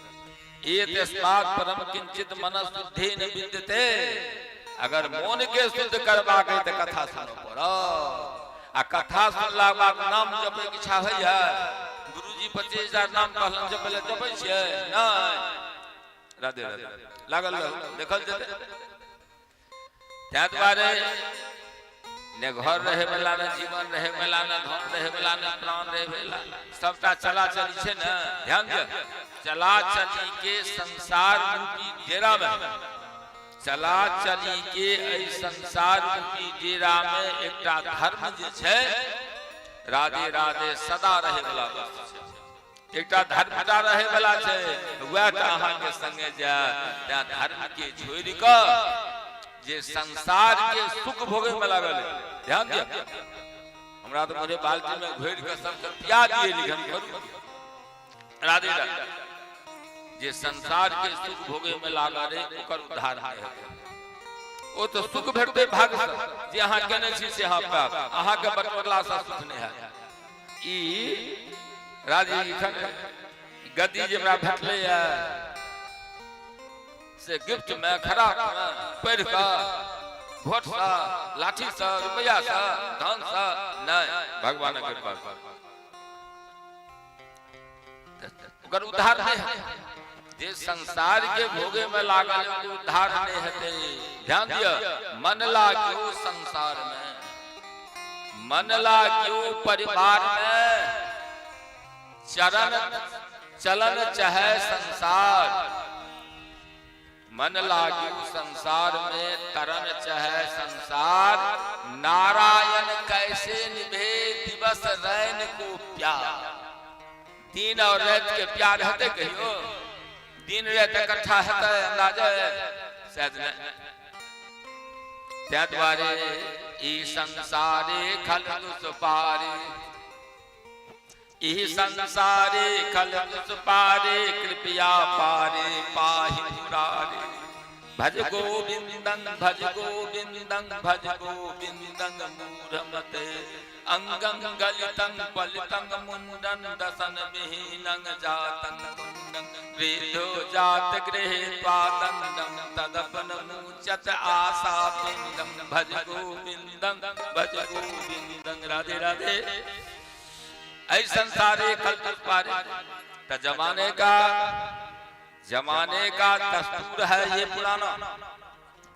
एतस्मात् परम किंचित मन शुद्धि न विद्यते। अगर मोन के शुद्ध करबाक है तऽ कथा सुनऽ पड़त, आ कथा सुनलाक बाद नाम जपै के इच्छा होइए? गुरुजी 25,000 नाम कहलन जपै लए, जपै छियै? नहि। राधे राधे, लागल रहू, देखल जेतै। ताहि दुआरे ने घर रहे वाला, ने जीवन रहे वाला, ने धन रहे वाला, ने प्राण रहे वाला, सबटा चला चली छै ने। ध्यान दिअ, चला चली के संसार रूपी डेरा में, चला चली के एहि संसार रूपी डेरा में एकटा धर्म जे छै, राधे राधे सदा रहे वाला वस्तु छै। एकटा धर्मटा रहे वाला छै, वएह टा अहाँके संगे जायत। तें धर्म के छोड़ि कऽ जे संसार के सुख भोगे में लागल है, ध्यान दिअ, हमरा तऽ मोरे बाल्टी में घोरि कऽ सबके पिया दिए, लेकिन हम करू। राधे राधे। जे संसार के सुख भोगे में लागल है, ओकर उद्धार नहि हेतै। ओ तऽ सुख भेटतै भाग से, जे अहाँ केने छी से अहाँ पायब, अहाँके बटोरला से सुख नहि हैत। ई राजी एखन गद्दी जे हमरा भेटलैए से गिफ्ट मे, खराब मे, पढ़ि कऽ, वोटसँ, लाठीसँ, रुपैआसँ, धनसँ नहि, भगवानक कृपा से। ओकर उद्धार नहि हेतै। जे संसार के भोगे में लागल है, ओकर उद्धार नहि हेतै। ध्यान दिअ, मन लाग्यो संसार में, मन लाग्यो परिवार में, चरण चलन चाहे संसार, मन लाग्यो संसार में, तरन चाहे संसार, नारायण कैसे निभे दिवस रैन को प्यार। दिन और रात के प्यार हेतै कहियो? दिन रात इकट्ठा हेतै? अंदाजे शायद नहि। ताहि दुआरे ई संसारे खल दुष्पारे, ई संसारे खल दुष्पारे, कृपया पारे पाहि मुरारे, भज गोविंदं भज गोविंदं भज गोविंदं मूढ़मते, अंगं गलितं पलितं मुंडन दसन विहीनं जातं कुंडं, वृद्धो जात गृहे त्वादंडं तदपन मुचत आशा पिंडं, भज गोविंदं भज गोविंदं। राधे राधे। ऐ संसारे खल पारे त जमाने का दस्तूर है ये पुराना,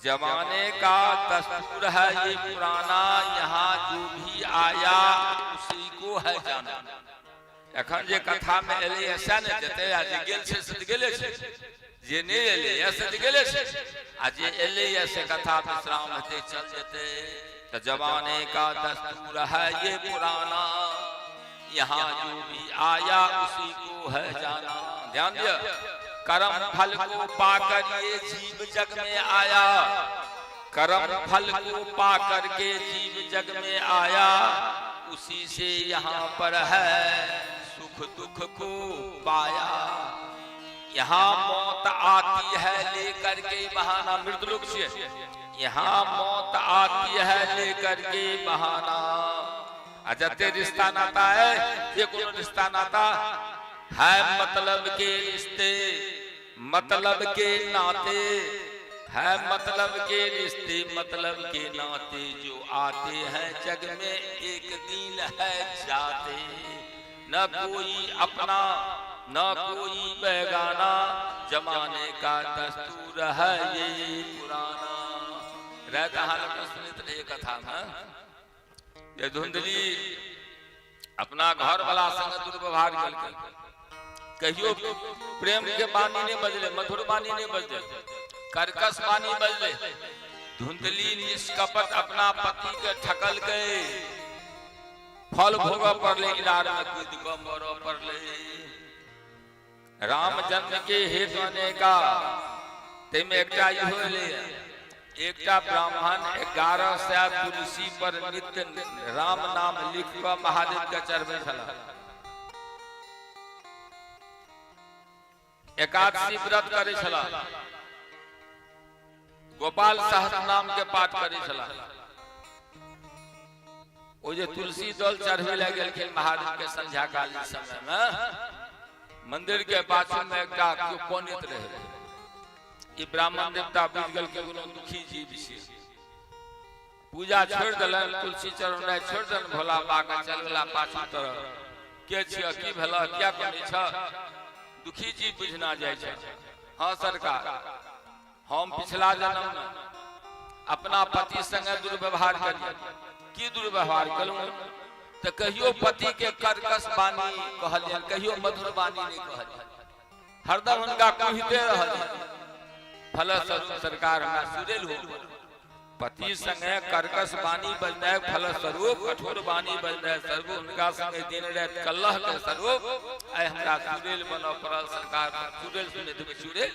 जमाने का दस्तूर है ये पुराना, यहाँ जो भी आया उसी को है जाना। एखन जे कथा में एलै सएह ने जेतै, आ जे गेल छै से तऽ गेले छै। जे नहि एलै से तऽ गेले छै, आ जे एलै से कथा विश्राम हेतै, चल जेतै। तऽ जमाने का दस्तूर है ये पुराना, यहाँ जो भी आया उसी को है जाना। ध्यान दिया, कर्म फल को पाकर ये जीव जग में आया, कर्म फल को पाकर के जीव जग में आया, उसी से यहाँ पर है सुख दुख को पाया। यहाँ मौत आती है लेकर के बहाना, मृतलोक से यहाँ मौत आती है लेकर के बहाना। आ जते रिश्ता नाता है, ये कोनो रिश्ता नाता है? मतलब के रिश्ते, मतलब के नाते है, मतलब के रिश्ते, मतलब के नाते, जो आते हैं जग में एक दिन है जाते। न कोई अपना न कोई बेगाना, जमाने का दस्तूर है ये पुराना। रहता हाल में सुनैत रहिए कथा में जे धुंधली अपना घर वाला संग दुर्व्यवहार केलकै, कहियो प्रेम के बानी नहीं बजले, मधुर बानी नहीं बजले, कर्कश बानी बजले। धुंधली निष्कपट अपना पति के ठकल के फल भोग पड़ले, इनार में कूद कऽ मरऽ पड़ले। राम जन्म के हेतु अनेका, ताहिमे एकटा इहो एलैए। एकटा ब्राह्मण 1100 तुलसी पर नित्य राम नाम लिख कऽ महादेव के चढ़बै छलाह। एकादशी व्रत करै छलाह, गोपाल सहस्त्र नाम के पाठ करै छलाह। ओ जे तुलसी दल चढ़बै लए गेलखिन महादेव के संध्या कालीन समय में, मंदिर के पाछू में एकटा केओ कनैत रहे। ई ब्राह्मण देवता बुझि गेलखिन कोनो दुखी जीव छै। पूजा छोड़ि देलनि, तुलसी चढ़ौनाइ छोड़ि देलनि, भोला बाबा के चल गेला पाछू तरफ। के छिय, की भेल, किया कनै छ? दुखी जीव बुझना जाइ छै। हाँ सरकार, हम पिछला जन्म में अपना पति संगे दुर्व्यवहार करिए। की दुर्व्यवहार कलहुँ? तऽ कहियो पति के कर्कश वाणी कहलियनि, कहियो मधुर वाणी नहि कहलियनि, हरदम हुनका कहिते रहलियनि। फलस्वरूप सरकार हमरा सुरेल हो। पति संगे कर्कश वाणी बजनाइ फलस्वरूप, कठोर वाणी बजनाइ स्वरूप, हुनका संगे दिन राति कलह के स्वरूप आइ हमरा चुड़ैल बनऽ पड़ल। सरकार, चुड़ैल सुनैत हेबै, चुड़ैल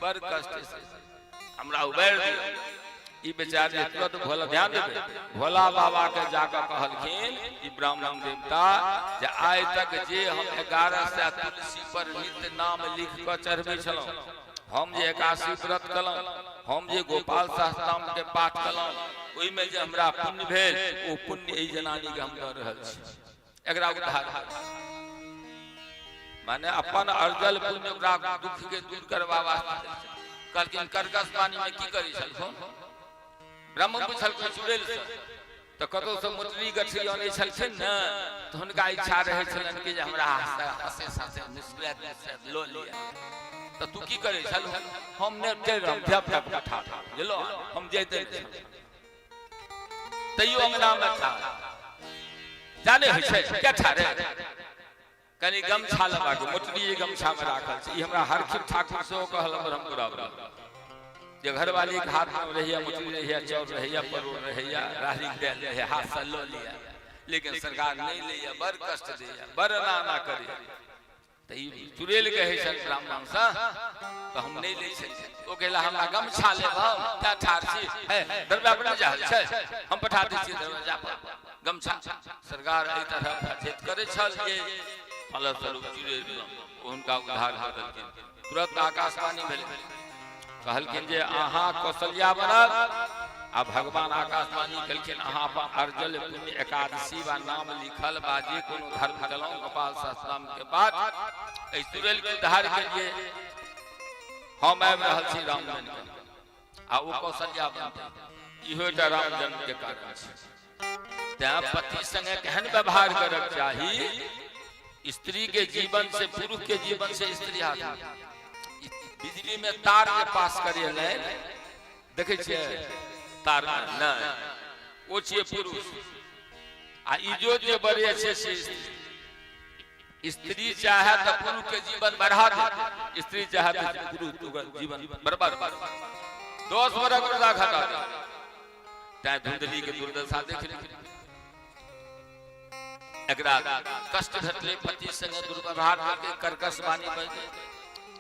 बड़ कष्ट से हमरा उबारि दिअ। ई बेचारे जे तुरंत भोला, ध्यान देबै, भोला बाबा के जाकऽ कहलखिन ई ब्राह्मण देवता जे आइ तक जे हम 1100 तुलसी पर नित्य नाम लिख कऽ चढ़बै छलहुँ, हम जे एकादशी व्रत कलहुँ, हम जे गोपाल सहस्त्रनाम के पाठ कलहुँ, ओहिमे जे हमरा पुण्य भेल, ओ पुण्य एहि जनानी के हम दऽ रहल छी, एकरा उद्धार। माने अपन अर्जल पुण्य ओकरा दुख के दूर करबा वास्ते कहलखिन। कर्कश वाणी में की करै छलखुन? ब्राह्मण पुछलखिन चुड़ैल से, तऽ कतौसँ मोटरी गठरी अनै छलखिन ने, तऽ हुनका इच्छा रहै छलनि कि जे हमरा हँसे हँसे मुस्कुराइत मुस्कुराइत लऽ लिअ। तऽ तू की करै छल? हम नहि टेर, हम धिया पुता ठाढ़ बुझलो, हम जैते नहि, तैयो अंगनामे ठाढ़ जाने होइ छै क्या ठाढ़। कनि गमछा लेबाक, मोटरी जे गमछामे राखल छै। ई हमरा हरखित ठाकुर सेहो कहल ब्रह्मपुरा जे घरवाली के हाथ में रहैया मोटरी, रहैया चाउर, रहैया परोड़, रहैया राहरिक दालि, रहैया, हाथ से लऽ लिया। लेकिन सरकार नहि लैया, बड़ कष्ट दैया, बड़ एना एना करैया। तऽ ई चुड़ैल कहै छल ब्राह्मणसँ, तऽ हम नहि लै छै। ओ कहला हमरा गमछा लेब, हम तैं ठाढ़ छी। हे, दरवाजा पर नहि जा छै, हम पठा दै छियै दरवाजा पर गमछा। सरकार एहि तरह फजेत करै छल जे फलस्वरूप चुड़ैल हुनका उद्धार कऽ देलखिन। तुरंत आकाशवाणी भेलै, कहलखिन जे अहाँ कौशल्या बनब। आ भगवान आकाशवाणी केलखिन, अहाँ अपन अर्जल पुण्य एकादशी वा नाम लिखल बा जे कोनो धर्म केलहुँ, गोपाल सहस्त्रनाम के बाद एहि चुड़ैल के उद्धार के लिए हम आबि रहल छी राम बनि के, आ ओ कौशल्या बनतै। इहो एकटा राम जन्म के कारण छै। तें पति संगे केहन व्यवहार करक चाही? स्त्री के जीवन से पुरुष के जीवन से स्त्री हाथ में। बिजली में तार के पास करे लाइन देखै छियै, तार में नहि, ओ छियै पुरुष, आ इजोत जे बड़े छै से स्त्री। स्त्री चाहे तऽ पुरुष के जीवन बढ़ा दे, स्त्री चाहे तऽ पुरुष के जीवन बर्बाद, 10 बरख रोजा घटा दे। तैं धुंधली के दुर्दशा देख ली। एकरा कष्ट भेटलै, पति संगे दुर्व्यवहार करके कर्कश वाणी बजलै,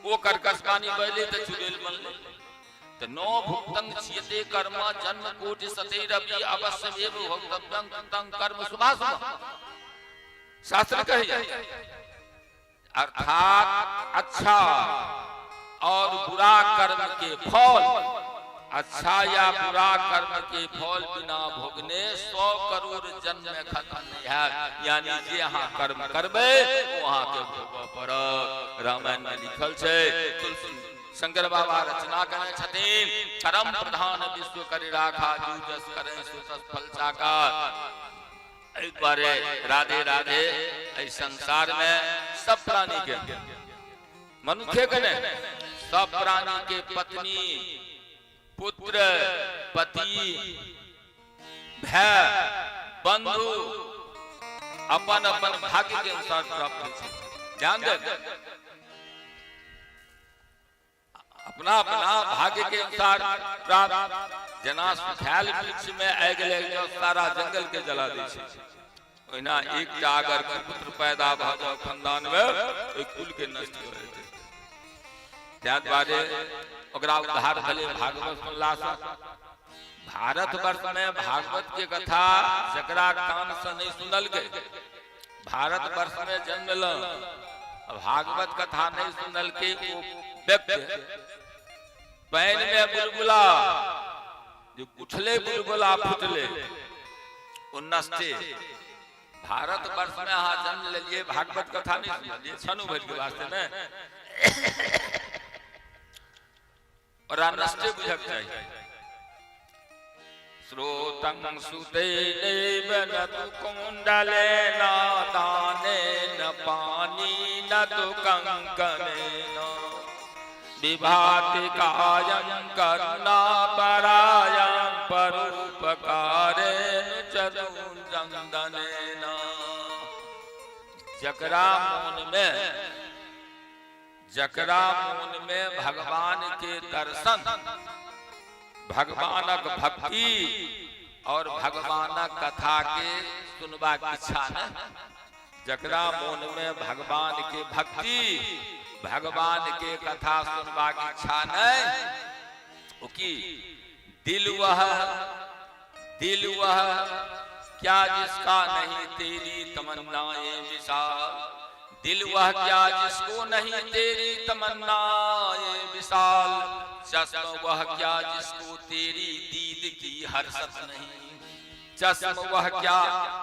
ओ कर्कश वाणी बजलै तऽ चुड़ैल बनलै। तऽ नो भुक्तं छियते कर्म जन्म कोटि सतैरपि अवश्यमेव भोक्तव्यं कृतं कर्म शुभाशुभ, शास्त्र कहैया। अर्थात अच्छा और बुरा कर्म के फल, अच्छा या बुरा कर्म के फल बिना भोगने 100 करोड़ जन्म में खत्म नहीं है। यानी जे अहाँ कर्म करबै ओ अहाँके भोगऽ पड़त। रामायण में लिखल छै, तुलसी शंकर बाबा रचना करने छथिन, कर्म प्रधान विश्व करि राखा, जू जस करै सो तस फल चाका। एहि दुआरे राधे राधे। एहि संसार में सब प्राणी के, मनुष्य के नहीं, सब प्राणी के पत्नी, पुत्र, पति, भाई, बंधु अपन अपन भाग्य के अनुसार प्राप्त होइ छै। ध्यान दे, अपना अपना भाग्य के अनुसार प्राप्त। जेना सुखायल वृक्ष में आगि लागि जाओ, सारा जंगल के जला दै छै, ओहिना एकटा अगर कुपुत्र पैदा भऽ जाओ खानदान में, ओहि कुल के नष्ट कर देतै। ताहि दुआरे ओकरा उद्धार भेलै भागवत सुनलासँ। भारतवर्ष में भागवत के कथा जकरा कान से नहीं सुनलकै, भारतवर्ष में जन्म ल भागवत कथा नहीं सुनलकै, ओ व्यक्ति पानि में बुलबुला जे उठले, बुलबुला फुटले, ओ नष्टे। भारत वर्ष में अहाँ जन्म लेलिए, भागवत कथा नहीं सुनलिए क्षणु भरि के वास्ते ने, और नष्टे बुझक चाही। श्रोतं सुतेनैव न तु कुण्डलेन दानेन पानी न तु कंकणेन विभाति कायं करुणापरायं परोपकारेण चतुर्दनेन। जकरा मोन में भगवान के दर्शन, भगवानक भक्ति और भगवानक कथा के सुनबाक इच्छा ने, जकरा मोन में भगवान के भक्ति, भगवान के कथा सुनबाक इच्छा नहीं, ओ की दिल वह क्या जिसका नहीं तेरी तमन्नाएं विशाल, दिल वह क्या जिसको नहीं तेरी तमन्नाएं विशाल, चश्म वह क्या जिसको तेरी दीद की हर्षत नहीं, चश्म वह क्या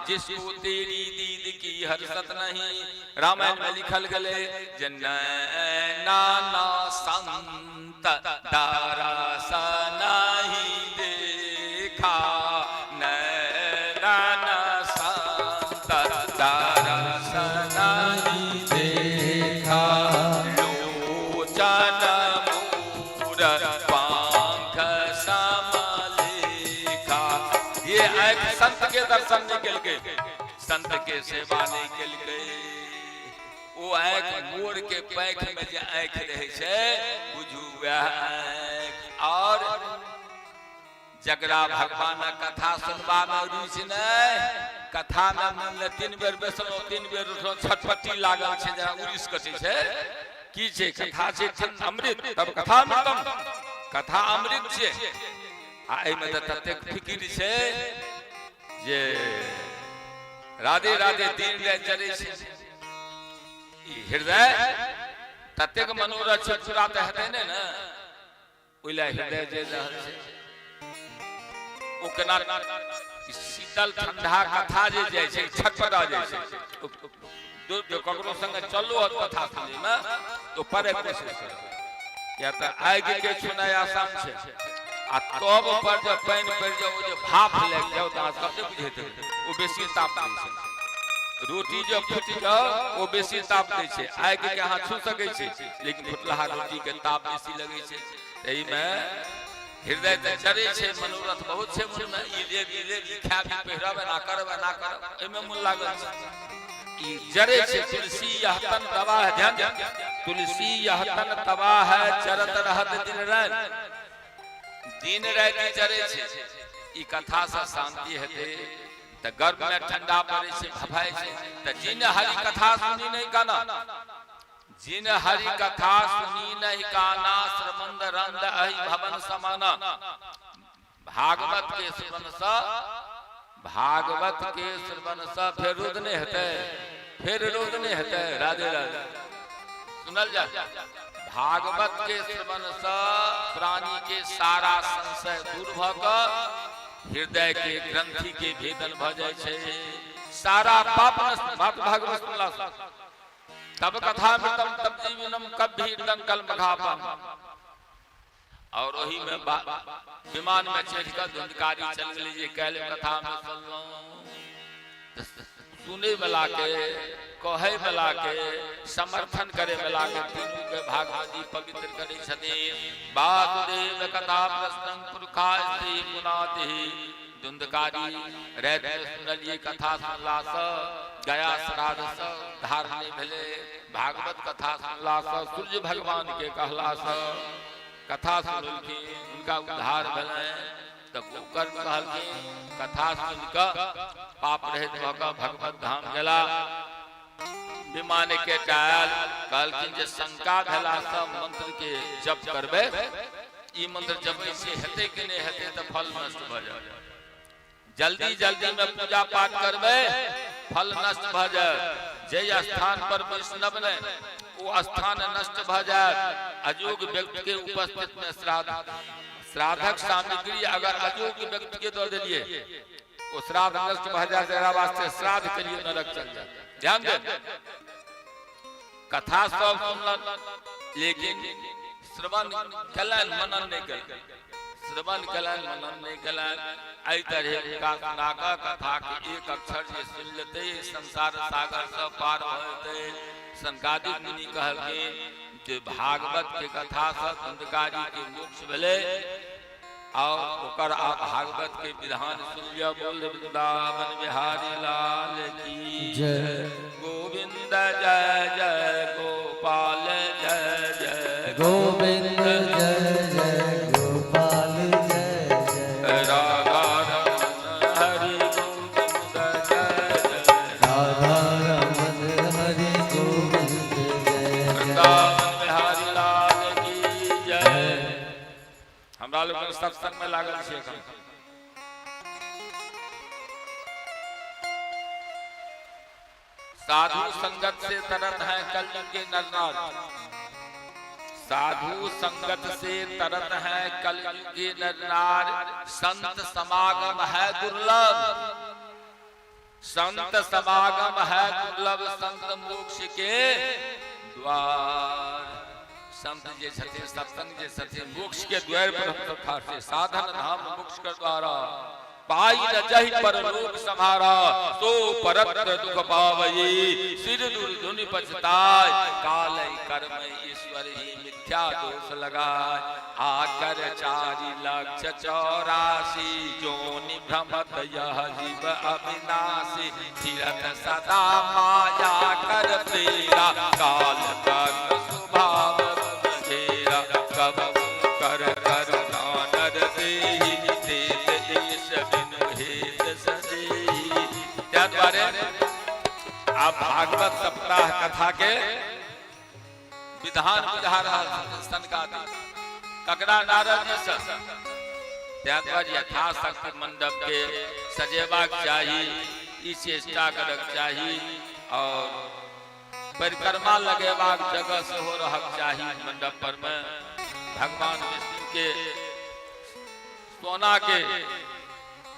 जिसको तेरी दीद की हर्षत नहीं। रामायण में लिखल गले जे नैना संत दरस नहीं देखा, नैना संत दरस नहीं देखा, लोचन मूर पंख समलेखा। ये आँख संत के दर्शन नहीं केलकै, संत के सेवा नहीं केलकै। ओ आँख मोर के पैख में जे आँख रहै छै, बुझू वएह आँख। और जकरा भगवानक कथा सुनबा में रुचि नहीं, कथा में मन ले 3 बेर बैसलहुँ, 3 बेर उठलहुँ, छटपट्टी लागल छै, जेना उड़ीस कटै छै। की छै कथा छै अमृत, तब कथा अमृतम, कथा अमृत छै। आ एहिमे तऽ ततेक फिकिर छै जे राधे राधे दिन राति जरै छै। ई हृदय ततेक मनोरथ छै, पूरा तऽ हेतै नहि ने, ओहि लए हृदय जरि रहल छै। ओ केना शीतल ठंडा कथा जे जाइ छै, छटपटा जाइ छै। ककरो संगे चलू कथा सुनैमे तो परे कोशिश करू, किया तऽ आगि के छुनाइ आसान छै, आ तब पर जब पानि पड़ि जाओ, ओ जे भाप लागि जाओ तऽ अहाँ सब नहि बुझैत हेबै, ओ बेसी ताप दै छै। रोटी जब फूटि जाओ ओ बेसी ताप दै छै। आगि के अहाँ छू सकै छी, लेकिन फुटलाहा रोटी के ताप बेसी लगै छै। एहिमे हृदय तऽ जरै छै, मनोरथ बहुत छै मनमे, ई लेब ई लेब, ई खायब ई पहिरब, एना करब एना करब, एहिमे मन लागल छै। ई जरै छै। तुलसी यह तन तबाह है, ध्यान ध्यान, तुलसी यह तन तबाह है, जरत रहत दिन राति, दिन राति जरै छै। ई कथा से शांति हेतै तऽ गर्भ में ठंडा पड़ै छै, भफाइ छै। तऽ जिन हरि कथा सुनी नहीं काना, जिन हरि कथा सुनी नहीं काना, श्रमंद रंद अहि भवन समाना। भागवत के श्रवण से, भागवत के श्रवण से फेर रोध नहीं हेतै, फेर रोध नहीं हेतै। राधे राधे सुनल जा। भागवत के श्रवण से प्राणी के सारा संशय दूर भऽ कऽ हृदय के ग्रंथि के भेदन भऽ जाइ छै, सारा पाप नष्ट मात्र भागवत सुनला से। तब कथामृतम तब जीवनम कभी दंकल मघापम। और ओही में विमान में चढ़ि कऽ धुंधकारी चल गेलै जे काल्हि कथा में सुनलहुँ। सुनै वाला के, कहै वाला के, समर्थन करे वाला के, तीनू के भागवत जी पवित्र करै छथिन। वासुदेव कथा प्रसंग पुरखा स्त्री पुनाति। धुंधकारी राति में सुनलिए कथा सुनला से गया श्राद्ध से धार नहि भेलै। भागवत कथा सुनला से, सूर्य भगवान के कहला से कथा सुनलखिन, उनका उद्धार भेलनि। तऽ गोकर्ण कहलखिन कथा सुनि कऽ पाप रहित भऽ कऽ भगवत धाम गेला। विमान के टायल कहलखिन जे शंका भेला से मंत्र के जप करबै, ई मंत्र जपै से हेतै कि नहि हेतै तऽ फल नष्ट भऽ जायत। जल्दी जल्दी में पूजा पाठ करबै, फल नष्ट भऽ जायत। जे स्थान पर वैष्णव नहि, ओ स्थान नष्ट भऽ जायत। अयोग्य व्यक्ति के उपस्थित में श्राद्ध, श्राद्धक सामग्री अगर अयोग्य व्यक्ति के दऽ देलिए ओ श्राद्ध नष्ट भऽ जायत, एकरा वास्ते श्राद्ध के लिए नरक चल जाए। ध्यान दे, कथा सब सुनलन लेकिन श्रवण कयलनि, मनन नहि कयलनि। श्रवण कयलनि, मनन नहि कयलनि। एहि तरहे हुनका सुना कऽ कथा के एक अक्षर जे सुनि लेतै, संसार सागर सँ पार भऽ जेतै। सनकादिक मुनि कहलखिन जे भागवत के कथा सँ धुंधकारी के मोक्ष भेलै और ओकर आ भागवत के विधान सुन लिअ। बोल वृंदावन बिहारी लाल की जय। गोविंद जय जय गोपाल जय जय गोविंद जय जय गोपाल जय जय राधा रमन हरि गोविंद जय जय राधा रमन हरि गोविंद जय जय। वृंदावन बिहारी लाल की जय। हमरा लोकनि सत्संग में लागल छी एखन। साधु संगत से तरत है कलयुग के नर नार। साधु संगत से तरत है कलयुग के नर नार। संत समागम है दुर्लभ, संत समागम है दुर्लभ, संत मोक्ष के द्वार। संत जे छथिन, सत्संग जे छथिन, मोक्ष के द्वार पर हम सब ठाढ़ छी। साधन धाम मोक्ष के द्वारा पाई न जहि पर लोक सम्हारा, सो परत्र दुख पावई, सिर दुर धुनि पछताय। काल कर्म ईश्वर ही मिथ्या दोष लगाय। आकर 4,84,000 जोनि भ्रमत यह जीव अविनाशी। फिरत सदा माया कर प्रेरा, काल कर्म स्वभाव गुण घेरा। कब कर करुणा नर देही, देत ईश बिनु हेत सदेही। ताहि दुआरे आब भागवत सप्ताह कथा के विधान बुझा रहल छथिन सनकादिक, ककरा? नारद जी सँ। ताहि दुआरे यथाशक्ति मंडप के सजेबाक चाही, ई चेष्टा करक चाही और परिक्रमा लगेबाक जगह सेहो रहक चाही मंडप पर में। भगवान विष्णु के सोना के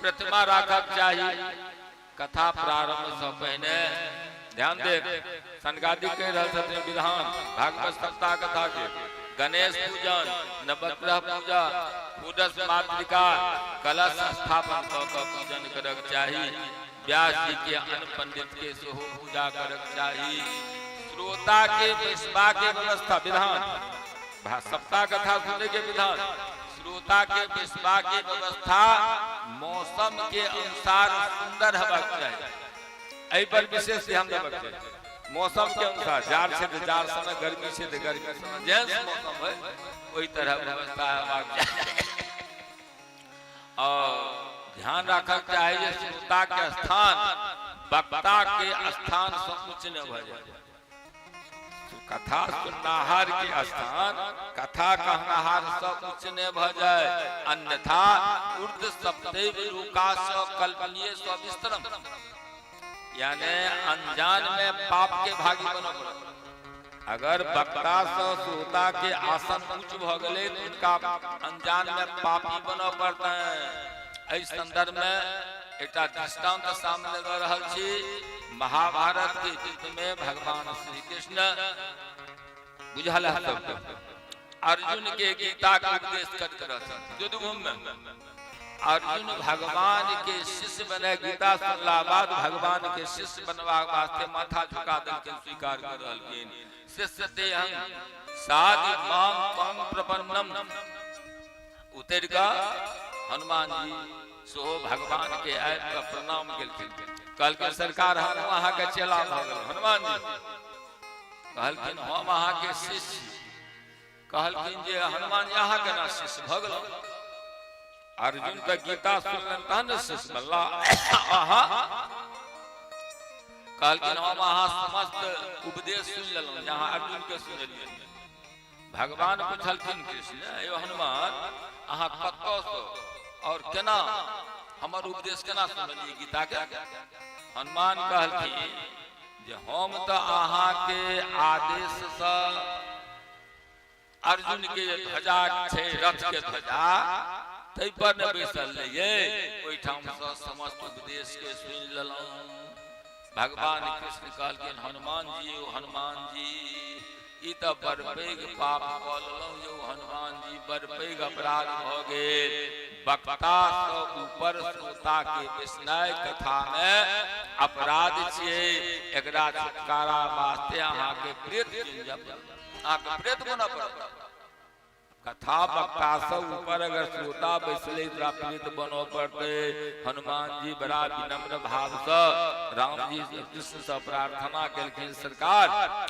प्रतिमा राखक चाही। कथा प्रारंभ सँ पहिने ध्यान देब, सनकादिक कहि रहल छथिन विधान भागवत सप्ताह कथा के। गणेश पूजन, नवग्रह पूजा, षोडश मातृका कलश स्थापन कऽ कऽ पूजन करक चाही। व्यास जी के, अन्य पंडित के सेहो पूजा करक चाही। श्रोता के बैसबा के व्यवस्था, विधान सप्ताह कथा सुनने के विधान, श्रोता के बैसबा के व्यवस्था मौसम के अनुसार सुंदर हेबाक चाही। एहि पर विशेष ध्यान देबाक चाही। मौसम के अनुसार, जाड़ छै तऽ जाड़ समय, गर्मी छै तऽ गर्मी समय, जेहन मौसम है ओहि तरह व्यवस्था हेबाक चाही। और ध्यान राखक चाही जे श्रोता के स्थान वक्ता के स्थान से उच्च नहि भऽ जाय। कथा सुननाहार के स्थान कथा कहनाहार से उच्च नहि भऽ जाय, अन्यथा ऊर्ध्व सप्तैव लोका स कल्पनीय सविस्तरम, यानी अनजान में पाप के भागी बनऽ पड़त। अगर वक्ता से श्रोता के आसन उच्च भऽ गेलै तऽ हुनका अनजान में पापी बनऽ पड़तै। एहि संदर्भ में एकटा दृष्टांत सामने दऽ रहल छी। महाभारत के युद्ध में भगवान श्री कृष्ण, बुझल है सबके, अर्जुन के गीता के उपदेश करैत रहथिन युद्धभूमि में। अर्जुन भगवान के शिष्य बने, गीता सुनला बाद भगवान के शिष्य बनवा वास्ते माथा झुका देलखिन, स्वीकार कर रहलखिन। शिष्य ते हम साधि माम त्वं प्रपन्नम। उतर कऽ हनुमान जी सेहो भगवान के आबि कऽ प्रणाम केलखिन, कहलखिन सरकार हम अहाँके चेला भऽ गेलहुँ। हनुमान जी कहलखिन हम अहाँके शिष्य छी। कहलखिन जे हनुमान जी अहाँ केना शिष्य भऽ गेलहुँ? अर्जुन तऽ गीता सुनलनि तहन ने शिष्य बनला अहाँ। कहलखिन हम अहाँ समस्त उपदेश सुनि लेलहुँ जे अहाँ अर्जुन के सुनेलियै। भगवान पुछलखिन कृष्ण, यौ हनुमान, अहाँ कतऽसँ और केना हमर उपदेश केना सुनलियै गीता के? हनुमान कहलखिन जे हम तऽ अहाँके आदेशसँ अर्जुन के जे ध्वजा छै, रथ के ध्वजा, ताहि पर ने बैसल रहियै, ओहिठामसँ समस्त उपदेश के सुनि लेलहुँ। भगवान कृष्ण कहलखिन, हनुमान जी, ओ हनुमान जी, ई तऽ बड़ पैघ पाप कऽ लेलहुँ यौ हनुमान जी, बड़ पैघ अपराध भऽ गेल। वक्तासँ ऊपर श्रोता के बैसनाइ कथामे अपराध छियै। एकरा छुटकारा वास्ते अहाँके प्रेत चुनि जाय पड़त, अहाँके प्रेत बनऽ पड़त। कथा वक्तासँ ऊपर अगर श्रोता बैसलै तोरा प्रेत बनऽ पड़तै। हनुमान जी बड़ा विनम्र भावसँ राम जी कृष्णसँ प्रार्थना केलखिन, सरकार,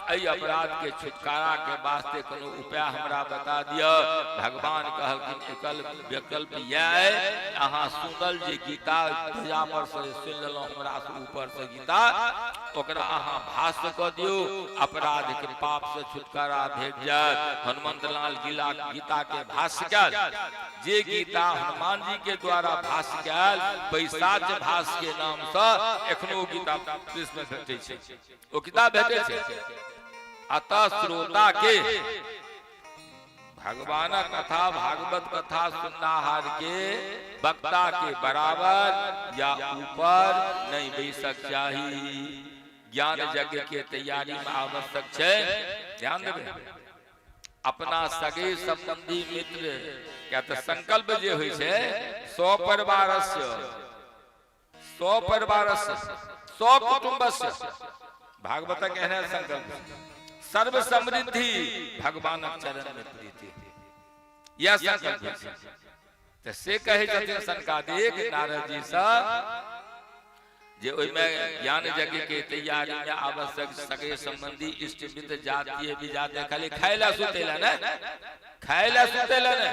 एहि अपराध के छुटकारा के वास्ते कोनो उपाय हमरा बता दिअ। भगवान कहलखिन, एकल विकल्प इएह अइ, अहाँ सुनल जे गीता ध्वजा पर से सुनि लेलहुँ हमरा से ऊपर से गीता, ओकरा अहाँ भाष्य कऽ दियौ, अपराध के पाप से छुटकारा भेट जायत। हनुमंत लाल गीला गीता के भाष्य कयल। जे गीता हनुमान जी के द्वारा भाष्य कयल, पैसाच भाष्य के नाम से एखनो गीता प्रेस में भेटै छै, ओ किताब भेटै छै। अतः श्रोता के भगवानक कथा, भागवत कथा सुननाहार के वक्ता के बराबर या ऊपर नहीं बैसक चाही। ज्ञान यज्ञ के तैयारी में आवश्यक छै, ध्यान देबै, अपना सगे संबंधी मित्र क्या तऽ संकल्प जे होइ छै, सपरिवारस्य, सपरिवारस्य, सकुटुम्बस्य, भागवतक एहने संकल्प, सर्व समृद्धि, भगवानक चरण में प्रीति, यह संकल्प होइ छै। तऽ से कहै छथिन सनकादिक नारद जी सँ जे ओहिमे ज्ञान यज्ञ के तैयारी में आवश्यक सगे संबंधी इष्ट मित्र जातीय विजातीय, खाली खाय ला सुते ला ने, खाय ला सुते ला ने,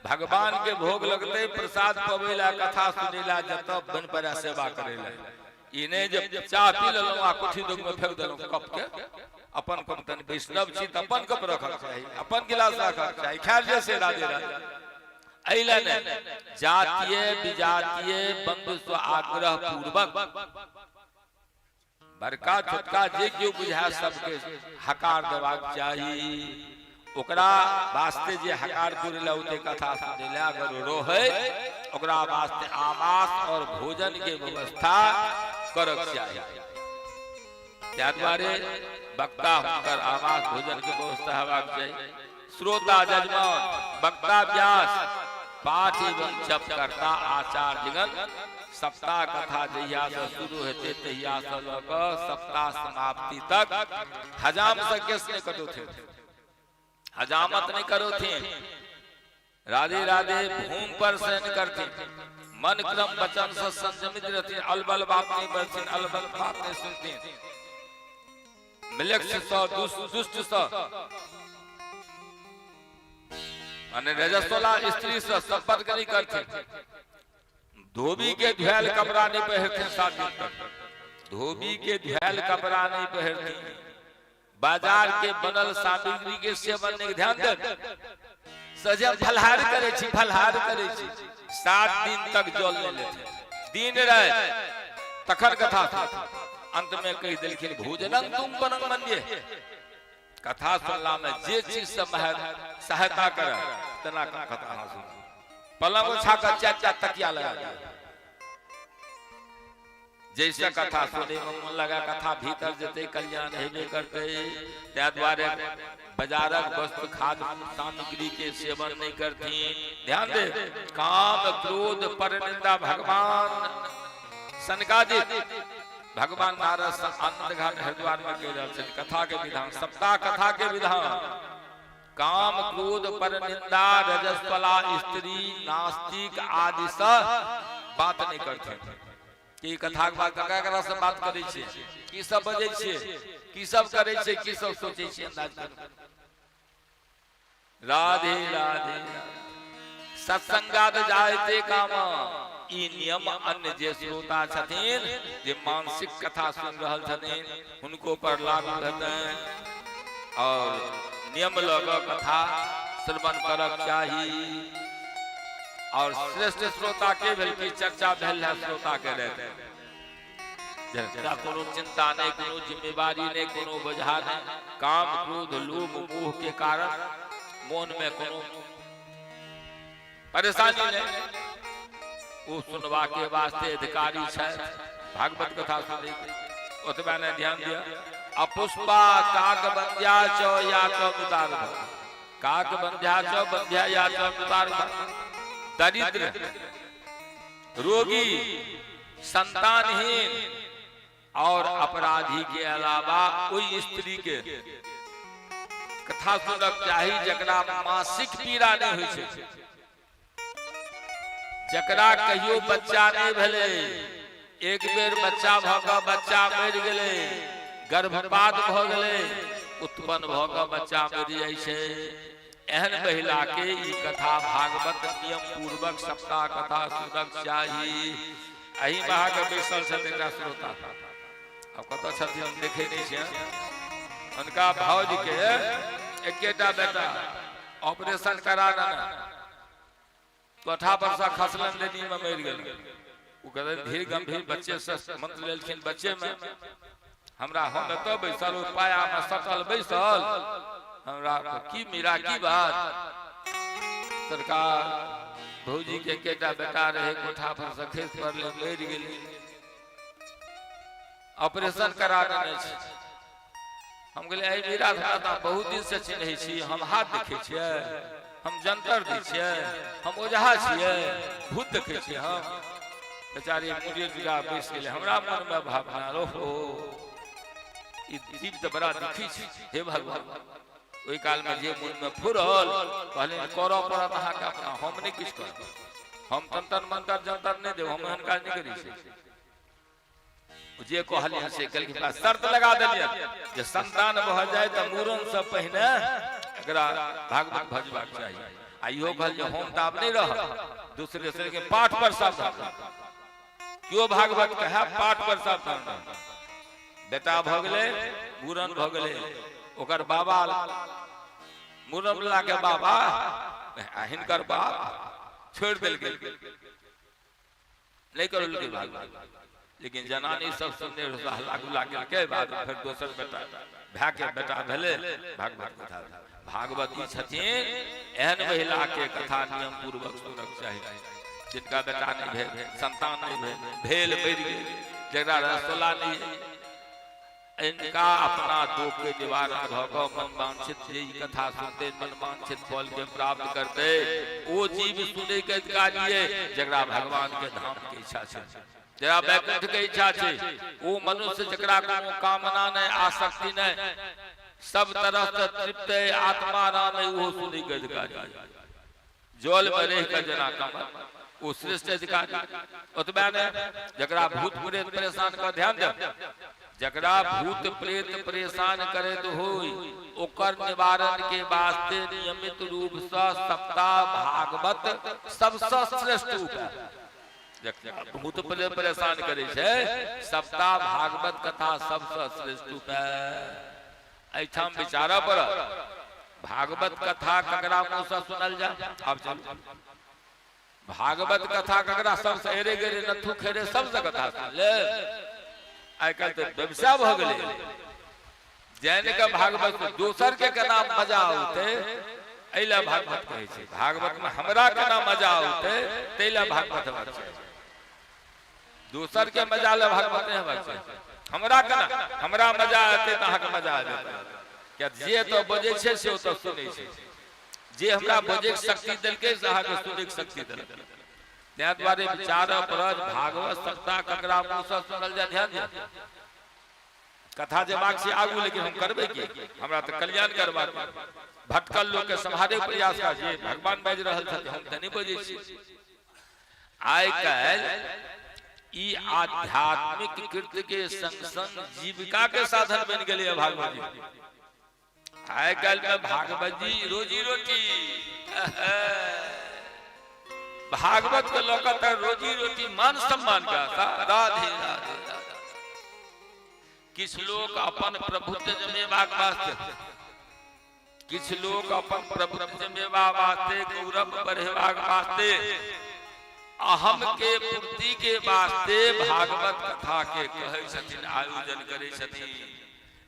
भगवान के भोग लगते, प्रसाद पबै ला, कथा सुनै ला, जतऽ बन पड़े सेवा करै ला। ई नहि जे चाह पी लेलहुँ आ कोठी दोग में फेंक देलहुँ कप के। अपन कप तनि वैष्णव छी तऽ अपन कप रखक चाही, अपन गिलास रखक चाही। खैर, जे से राधे राधे। एहि लए नहि, जातीय विजातीय बंधु आग्रह पूर्वक बड़का छोटका जे केओ बुझाय सबके हकार देबाक चाही। ओकरा वास्ते जे हकार पुरै लए औतै कथा सुनै लए, अगर रहै, ओकरा वास्ते आवास और भोजन के व्यवस्था करक चाही। ताहि दुआरे वक्ता, हुनकर आवास भोजन के व्यवस्था हेबाक चाही। श्रोता जजमान, वक्ता व्यास, पाठ एवं जप करता आचार्यगण। सप्ताह कथा जहिया से शुरू हेतै तहिया से लऽ कऽ सप्ताह समाप्ति तक हजाम से केस नहि कटौथिन, हजामत नहि करौथिन। राधे राधे। भूमि पर शयन करथिन, मन क्रम वचन से संयमित रहथिन, अलबल बात नहीं बजथिन, अलबल बात नहीं सुनथिन। म्लेच्छ सँ, दुष्ट सँ, माने रजस्वला स्त्री सँ संपर्क नहीं करथिन। धोबी के धुआल कपड़ा नहीं पहिरथिन, 7 दिन तक धोबी के धुआल कपड़ा नहीं पहिरथिन। बाजार के बनल सामग्री के सेवन नहीं। ध्यान दे सजम, फलहार करे छी, फलहार करे छी, 7 दिन तक जल नहीं लेथिन, दिन राति, तखन कथा सुनथिन। अंत में कहि देलखिन, भोजनं तुम वनं मन्ये, कथा सुनला में जे चीज से सहायता करे तेना कथा अहाँ सुनू। पलंग ओछा कऽ चारि चारि तकिया लगा दियौ, जैसे कथा सुनै में मन लगा, कथा भीतर जेतै, कल्याण हेबे करतै। ताहि दुआरे बाजारक वस्तु खाद्य सामग्री के सेवन नहीं करथिन। ध्यान दे, काम क्रोध पर निंदा। भगवान सनकादिक भगवान नारद से आनंद घाट हरिद्वार में कहि रहल छथिन कथा के विधान, सप्ताह कथा के विधान। काम क्रोध पर निंदा, रजस्वला स्त्री, नास्तिक आदि से बात नहीं करथिन। कि कथा के बाद ककरा ककरा से बात करै छियै, की सब बजै छियै, की सब करै छियै, की सब सोचै छियै, अंदाज करू। राधे राधे। सत्संगात जायते काम, ई नियम अन्य जे श्रोता छथिन, जे मानसिक कथा सुनि रहल छथिन, हुनको पर लागू हेतनि और नियम लऽ कऽ कथा श्रवण करक चाही। और श्रेष्ठ श्रोता के भेल की चर्चा भेल है श्रोता के रहते, जकरा कोनो चिंता नहीं, कोनो जिम्मेवारी नहीं, कोनो बोझा नहीं, काम क्रोध लोभ मोह के कारण मन में कोनो परेशानी नहि, ओ सुनबा के वास्ते अधिकारी छथि भागवत कथा सुनै। ओतबा नहि, ध्यान दिअ, अपुष्पा काक बंध्या च या च मितार, काक बंध्या च बंध्या या च मितार, दरिद्र, रोगी, संतानहीन और अपराधी के अलावा ओहि स्त्री के कथा सुनक चाही जकरा मासिक पीड़ा नहि होइ छै, जकरा कहियो बच्चा नहि भेलै, एक बेर बच्चा भऽ कऽ बच्चा मरि गेलै, गर्भपात भऽ गेलै, उत्पन्न भऽ कऽ बच्चा मरि जाइ छै, एहन महिला के ई कथा भागवत नियम पूर्वक सप्ताह कथा सुनक चाही। एहि मे अहाँके बैसल छथि एकटा श्रोता, आब कतऽ छथिन हम देखै नहि छियनि। हुनका भाउज के एकेटा बेटा, ऑपरेशन करा देने, कोठा पर से खसलनि, नदी में मरि गेल। ओ कहलनि धीर गंभीर बच्चे से मंत्र लेलखिन बच्चे में। हमरा हम एतऽ बैसल, ओ पाया में सटल बैसल हमरा, की मीरा की बात? सरकार, भौजी के एकेटा बेटा रहे, कोठा पर से खसि पड़लै, मरि गेलै, ऑपरेशन करा देने छै। हम कहलियै, एहि मीरा, हमरा तऽ बहुत दिन से चिन्है छी। हम हाथ देखै छियै? हम जंतर दै छियै? हम ओझा छियै? भूत देखै छियै हम? बेचारी मुड़िए जुड़ा बैस गेलै। हमरा मनमे भावना, ओहो, ई जीव तऽ बड़ा दुखी छै। हे भगवान! ओहि कालमे जे मोनमे फुरल कहलियै, करऽ पड़त अहाँके अपना, हम नहि किछु करब। हम तंतर मंतर जंतर नहि देब, हम एहन काज नहि करै छी। जे कहलियै से कहलखिन। शर्त लगा देलियै जे संतान भऽ जाय तऽ मूड़न से पहिने एकरा भागवत भजबाक चाही। आ इहो कहल जे हम तऽ आब नहि रहब दूसरे से, लेकिन पाठ पर सावधान, केओ भागवत कहै, पाठ पर सावधान रहब। बेटा भऽ गेलै, मूड़न भऽ गेलै। ओकर बाबा, मूड़न वला के बाबा आ हिनकर बाप छोड़ि देलकै, नहि करलकै भागवत। लेकिन जनानी सब सुनने रहै, हल्ला गुल्ला केलकै। बाद में फेर दोसर बेटा, भाय के बेटा भेलै, भागवत कथा। भागवत ई छथिन, एहन महिला के कथा नियम पूर्वक सुनक चाही जिनका बेटा नहि भेल, संतान नहि भेल, भेल मरि गेल, जकरा रसोला नहि। इनका अपना दुख के निवारण भऽ कऽ मनवांछित, जे ई कथा सुनते मनवांछित फल के प्राप्त करते। ओ जीव सुनै के अधिकारी है जकरा भगवान के धाम के इच्छा छै, जकरा वैकुंठ के इच्छा छै। ओ मनुष्य जकरा कोनो कामना नहि, आसक्ति नहि, सब तरह से तृप्त है, आत्मा राम है, ओहो सुनै के अधिकारी है। जल में रहि कऽ जेना कमल, ओ श्रेष्ठ अधिकारी। ओतबे नहि, जकरा भूत प्रेत परेशान कऽ, ध्यान देब, जकरा भूत प्रेत परेशान करैत होय, ओकर निवारण के वास्ते नियमित रूप सँ सप्ताह भागवत सबसँ श्रेष्ठ उपाय। भूत प्रेत परेशान करै छै, सप्ताह भागवत कथा सबसँ श्रेष्ठ उपाय। एहिठाम विचारऽ पड़त, भागवत कथा ककरा मुँहसँ सुनल जाय? आब चलू, भागवत कथा ककरा सबसँ? एरे गेरे नथु खेरे सबसँ कथा सुन ले। आइ काल्हि तऽ व्यवसाय भऽ गेलै, जैन के भागवत दोसर के केना मजा औतै, एहि लए भागवत कहै छै। भागवत में हमरा केना मजा औतै, ताहि लए भागवत हेबाक चाही। दोसर के मजा ले भागवत नहि हेबाक चाही। हमरा केना हमरा मजा एतै तऽ अहाँके मजा आबि जेतै? किया जे तऽ बजै छै से ओतऽ सुनै छै। जे हमरा बजैके शक्ति देलकै से अहाँके सुनैके शक्ति देलकै। ताहि दुआरे विचारऽ पड़त, भागवत सप्ताह ककरा मुँहसँ सुनल जाय? ध्यान दिअ, कथा जेबाक छै आगू, लेकिन हम करबै की? हमरा तऽ कल्याण करबाक, भटकल लोकके सम्हारे प्रयास कर। जे भगवान बाजि रहल छथि, हम तऽ नहि बजै छी। आइ काल्हि ई आध्यात्मिक कृत्य के संग संग जीविका के साधन बनि गेलै है भागवत जी। आइ काल्हि में भागवत जी रोजी रोटी, भागवत के लऽ कऽ तऽ रोजी रोटी, मान सम्मान के आशा। राधे राधे राधे। किछु लोक अपन प्रभुत्व जमेबाक वास्ते, किछु लोक अपन प्रभुत्व जमेबा वास्ते, गौरव बढ़ेबाक वास्ते, अहम के पूर्ति के वास्ते भागवत कथा के कहै छथिन, आयोजन करै छथिन।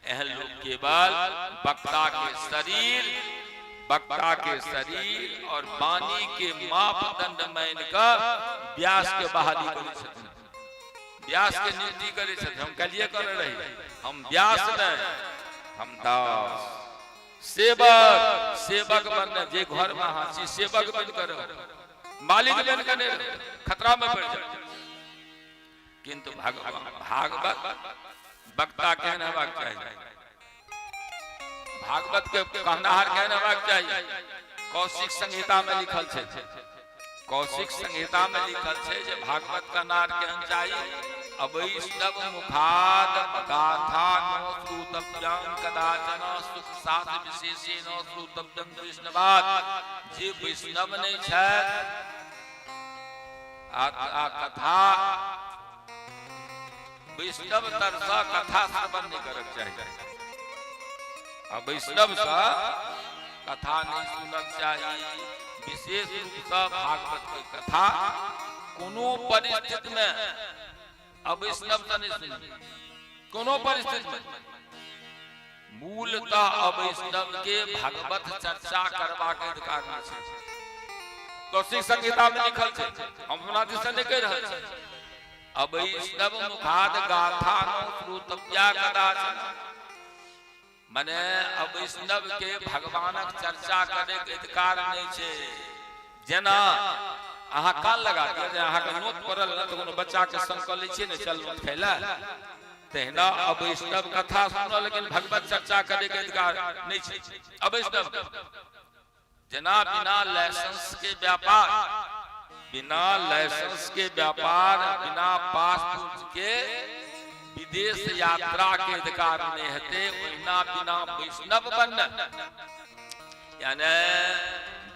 एहन लोक केवल वक्ता के शरीर वक्ता के शरीर और वाणी के मापदंड मानि कऽ व्यास के बहाली करै छथिन, व्यास के नियुक्ति करै छथिन। हम कलिए कर रही, हम व्यास नहि, हम दास सेवक, सेवक बनने जे घर में अहाँ छी, सेवक बन कर रहू, मालिक बन कर नहि रहू, खतरा में पड़ जाओ। किंतु भागवत वक्ता केहन हेबाक चाही? भागवत के कहनाहार केहन हेबाक चाही? कौशिक संहिता में लिखल छै, कौशिक संहिता में लिखल छै जे भागवत कहनाहार केहन चाही। अवैष्णव मुखाद गाथा न श्रुतव्यं कदाचन, सुख शास्त्र विशेषे न श्रुतव्यं वैष्णवात्। जे वैष्णव नहि छथि आ कथा वैष्णव तरसँ कथा श्रवण नहि करक चाही, आ वैष्णवसँ कथा नहि सुनक चाही। विशेष रूपसँ भागवत के कथा कोनो परिस्थितिमे अवैष्णवसँ नहि सुनी, कोनो परिस्थितिमे। मूलतः अवैष्णव के भगवत चर्चा करबाक अधिकार नहि छै। कौशिक संहिता में लिखल छै, हम अपना दिस से नहि कहि रहल छी। अवैष्णव मुखाद गाथा नो श्रुतव्या कदाचन, मने अवैष्णव के भगवानक चर्चा करे के अधिकार नहि छै। जेना अहाँ कान लगा दिअ जे अहाँके नोत पड़ल ने, तऽ कोनो बच्चाके संग कऽ लै छियै ने, चल नोत खाय लए, तहिना अवैष्णव कथा सुनल, लेकिन भगवत चर्चा करैके अधिकार नहि छै अवैष्णव। जेना बिना लाइसेंस के व्यापार, बिना लाइसेंस के व्यापार, बिना पासपोर्ट के विदेश यात्रा के अधिकार नहि हेतै, ओहिना बिना वैष्णव बनने, यानी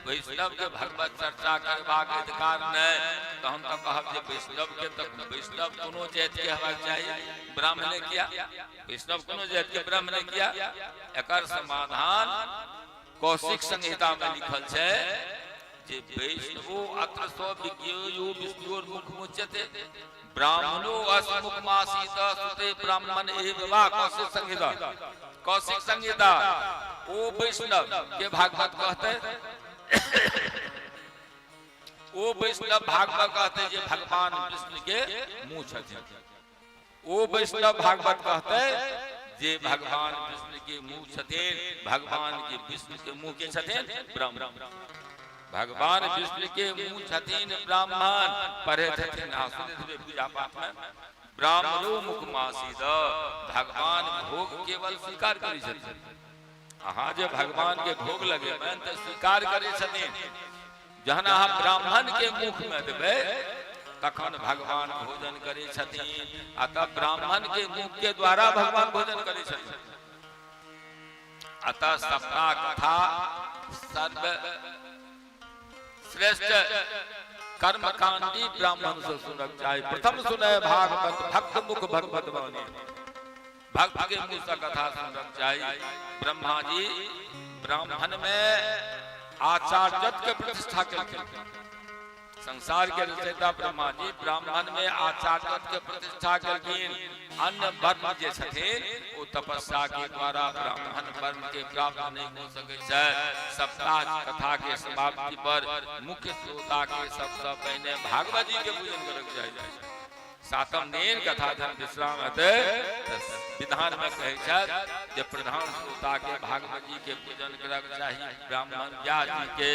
वैष्णव के भगवत चर्चा करबाक अधिकार नहि। तहन तऽ कहब जे वैष्णव के तऽ वैष्णव कोनो जाति के हेबाक चाही, ब्राह्मणे किया? वैष्णव कोनो जाति के, ब्राह्मणे किया? एकर समाधान कौशिक संहिता में लिखल छै जे वैष्णवो अत्र सो विज्ञेयो विष्णुर मुख मुच्यते, ब्राह्मणो अस मुखमासीत सुते ब्राह्मण एव वा। कौशिक संहिता, कौशिक संहिता। ओ वैष्णव के भागवत कहते, ओ वैष्णव भागवत कहते जे भगवान विष्णु के मुंह छथिन। ओ वैष्णव भागवत कहते जे भगवान विष्णु के मुंह छथिन, भगवान के विष्णु के मुंह के छथिन ब्राह्मण, भगवान विष्णु के मुंह छथिन ब्राह्मण। पढ़े छथिन, अहाँ सुनैत हेबै पूजा पाठ में, ब्राह्मणो मुखमासीद। भगवान भोग केवल स्वीकार करै छथिन। अहाँ जे भगवान के भोग लगेबनि तऽ स्वीकार करै छथिन। जहन अहाँ ब्राह्मण के मुख में देबै तखन भगवान भोजन करै छथिन, आ तब ब्राह्मण के मुख के द्वारा भगवान भोजन करै छथिन। अतः सप्ताह कथा सर्व श्रेष्ठ कर्मकांडी ब्राह्मण से सुनक चाही। प्रथम सुनय भागवत भक्त मुख भगवत वाणी, भक्त के मुंह से कथा सुनक चाही। ब्रह्मा जी ब्राह्मण में आचार्यत्व के प्रतिष्ठा केलखिन। संसार के रचयिता ब्रह्मा जी ब्राह्मण में आचार्यत्व के प्रतिष्ठा केलखिन। अन्य वर्ण जे छथिन ओ तपस्या के द्वारा ब्राह्मण वर्ण के प्राप्त नहीं हो सकै छै। सप्ताह कथा के समाप्ति पर मुख्य श्रोता के सबसे पहिने भागवत जी के पूजन करक चाही। सातम दिन कथा जहन विश्राम हेतै तऽ विधान मे कहै छथि जे प्रधान श्रोता के भागवत जी के पूजन करक चाही, ब्राह्मण व्यास जी के,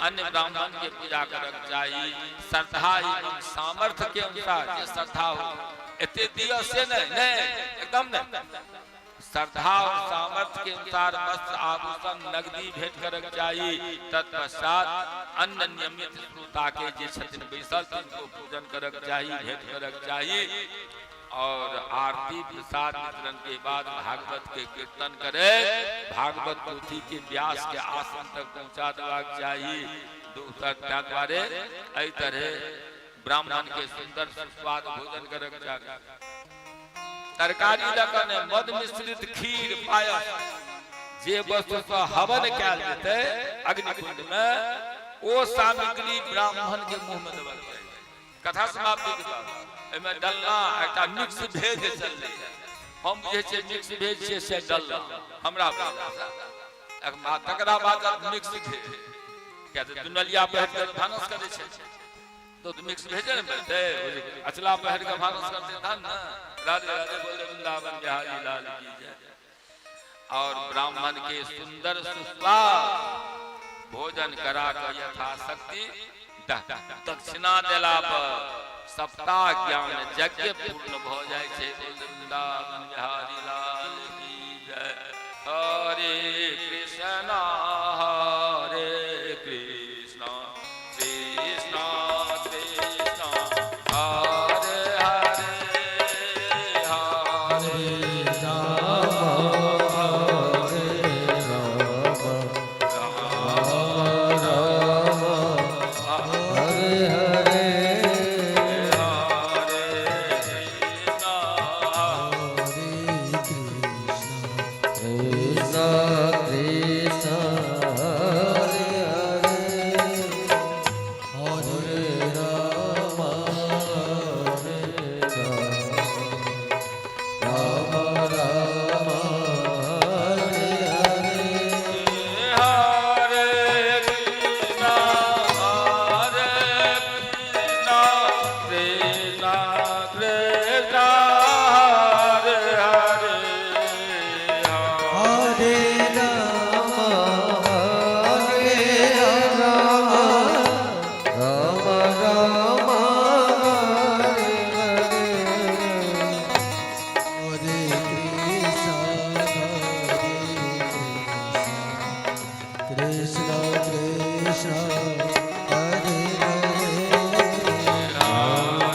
अन्य ब्राह्मण के पूजा करक चाही। श्रद्धा एवं सामर्थ्य के अनुसार, जे श्रद्धा हो एते दिअ से नहि, नहि, एकदम नहि। श्रद्धा और सामर्थ्य के अनुसार वस्त्र, आभूषण, नगदी भेंट करक चाही। तत्पश्चात अन्य नियमित श्रोता के जे छथिन बैसल तिनको पूजन करक चाही, भेंट करक चाही, और आरती प्रसाद वितरण के बाद भागवत के कीर्तन करे भागवत पोथी के व्यास के आसन तक पहुंचा देबाक चाही। दोसर द्वारे एहि तरह ब्राह्मण के सुंदर सुस्वाद भोजन करक चाही। तरकारी लऽ कऽ नहि, मद मिश्रित खीर पायस, जे वस्तु सँ हवन कयल जेतै अग्निकुंड मे, ओ सामग्री ब्राह्मण के मुंह में देबक चाही कथा समाप्ति के बाद। एहिमे डलना एकटा मिक्स भेज चललै, हम बुझै छियै मिक्स भेज छियै से डलना हमरा बुझलासँ। तकरा बाद मिक्स भेल, किया तऽ दुनलिया पहिर कऽ भानस करै छै तो मिक्स भेजे ने बनतै। अचला पहिर कऽ भानस करतै तहन ने। राधे राधे, बोले वृंदावन बिहारी लाल की जय। और ब्राह्मण के सुंदर सुस्वाद भोजन करा कऽ यथाशक्ति दक्षिणा देला पर सप्ताह ज्ञान यज्ञ पूर्ण भऽ जाइ छै। वृंदावन बिहारी लाल की जय। हरे कृष्णा हरे कृष्णा कृष्णा कृष्णा हरे हरे, हरे राम हरे राम, राम हरे हरे, हरे कृष्णा हरे कृष्ण कृष्ण कृष्ण हरे हरे, हरे हरे राम हरे राम, राम राम हरे हरे। हरे कृष्णा हरे कृष्णा कृष्णा कृष्णा हरे हरे, हरे राम हरे राम, राम राम हरे हरे। हरे कृष्ण हरे कृष्ण, कृष्ण कृष्ण हरे हरे, राम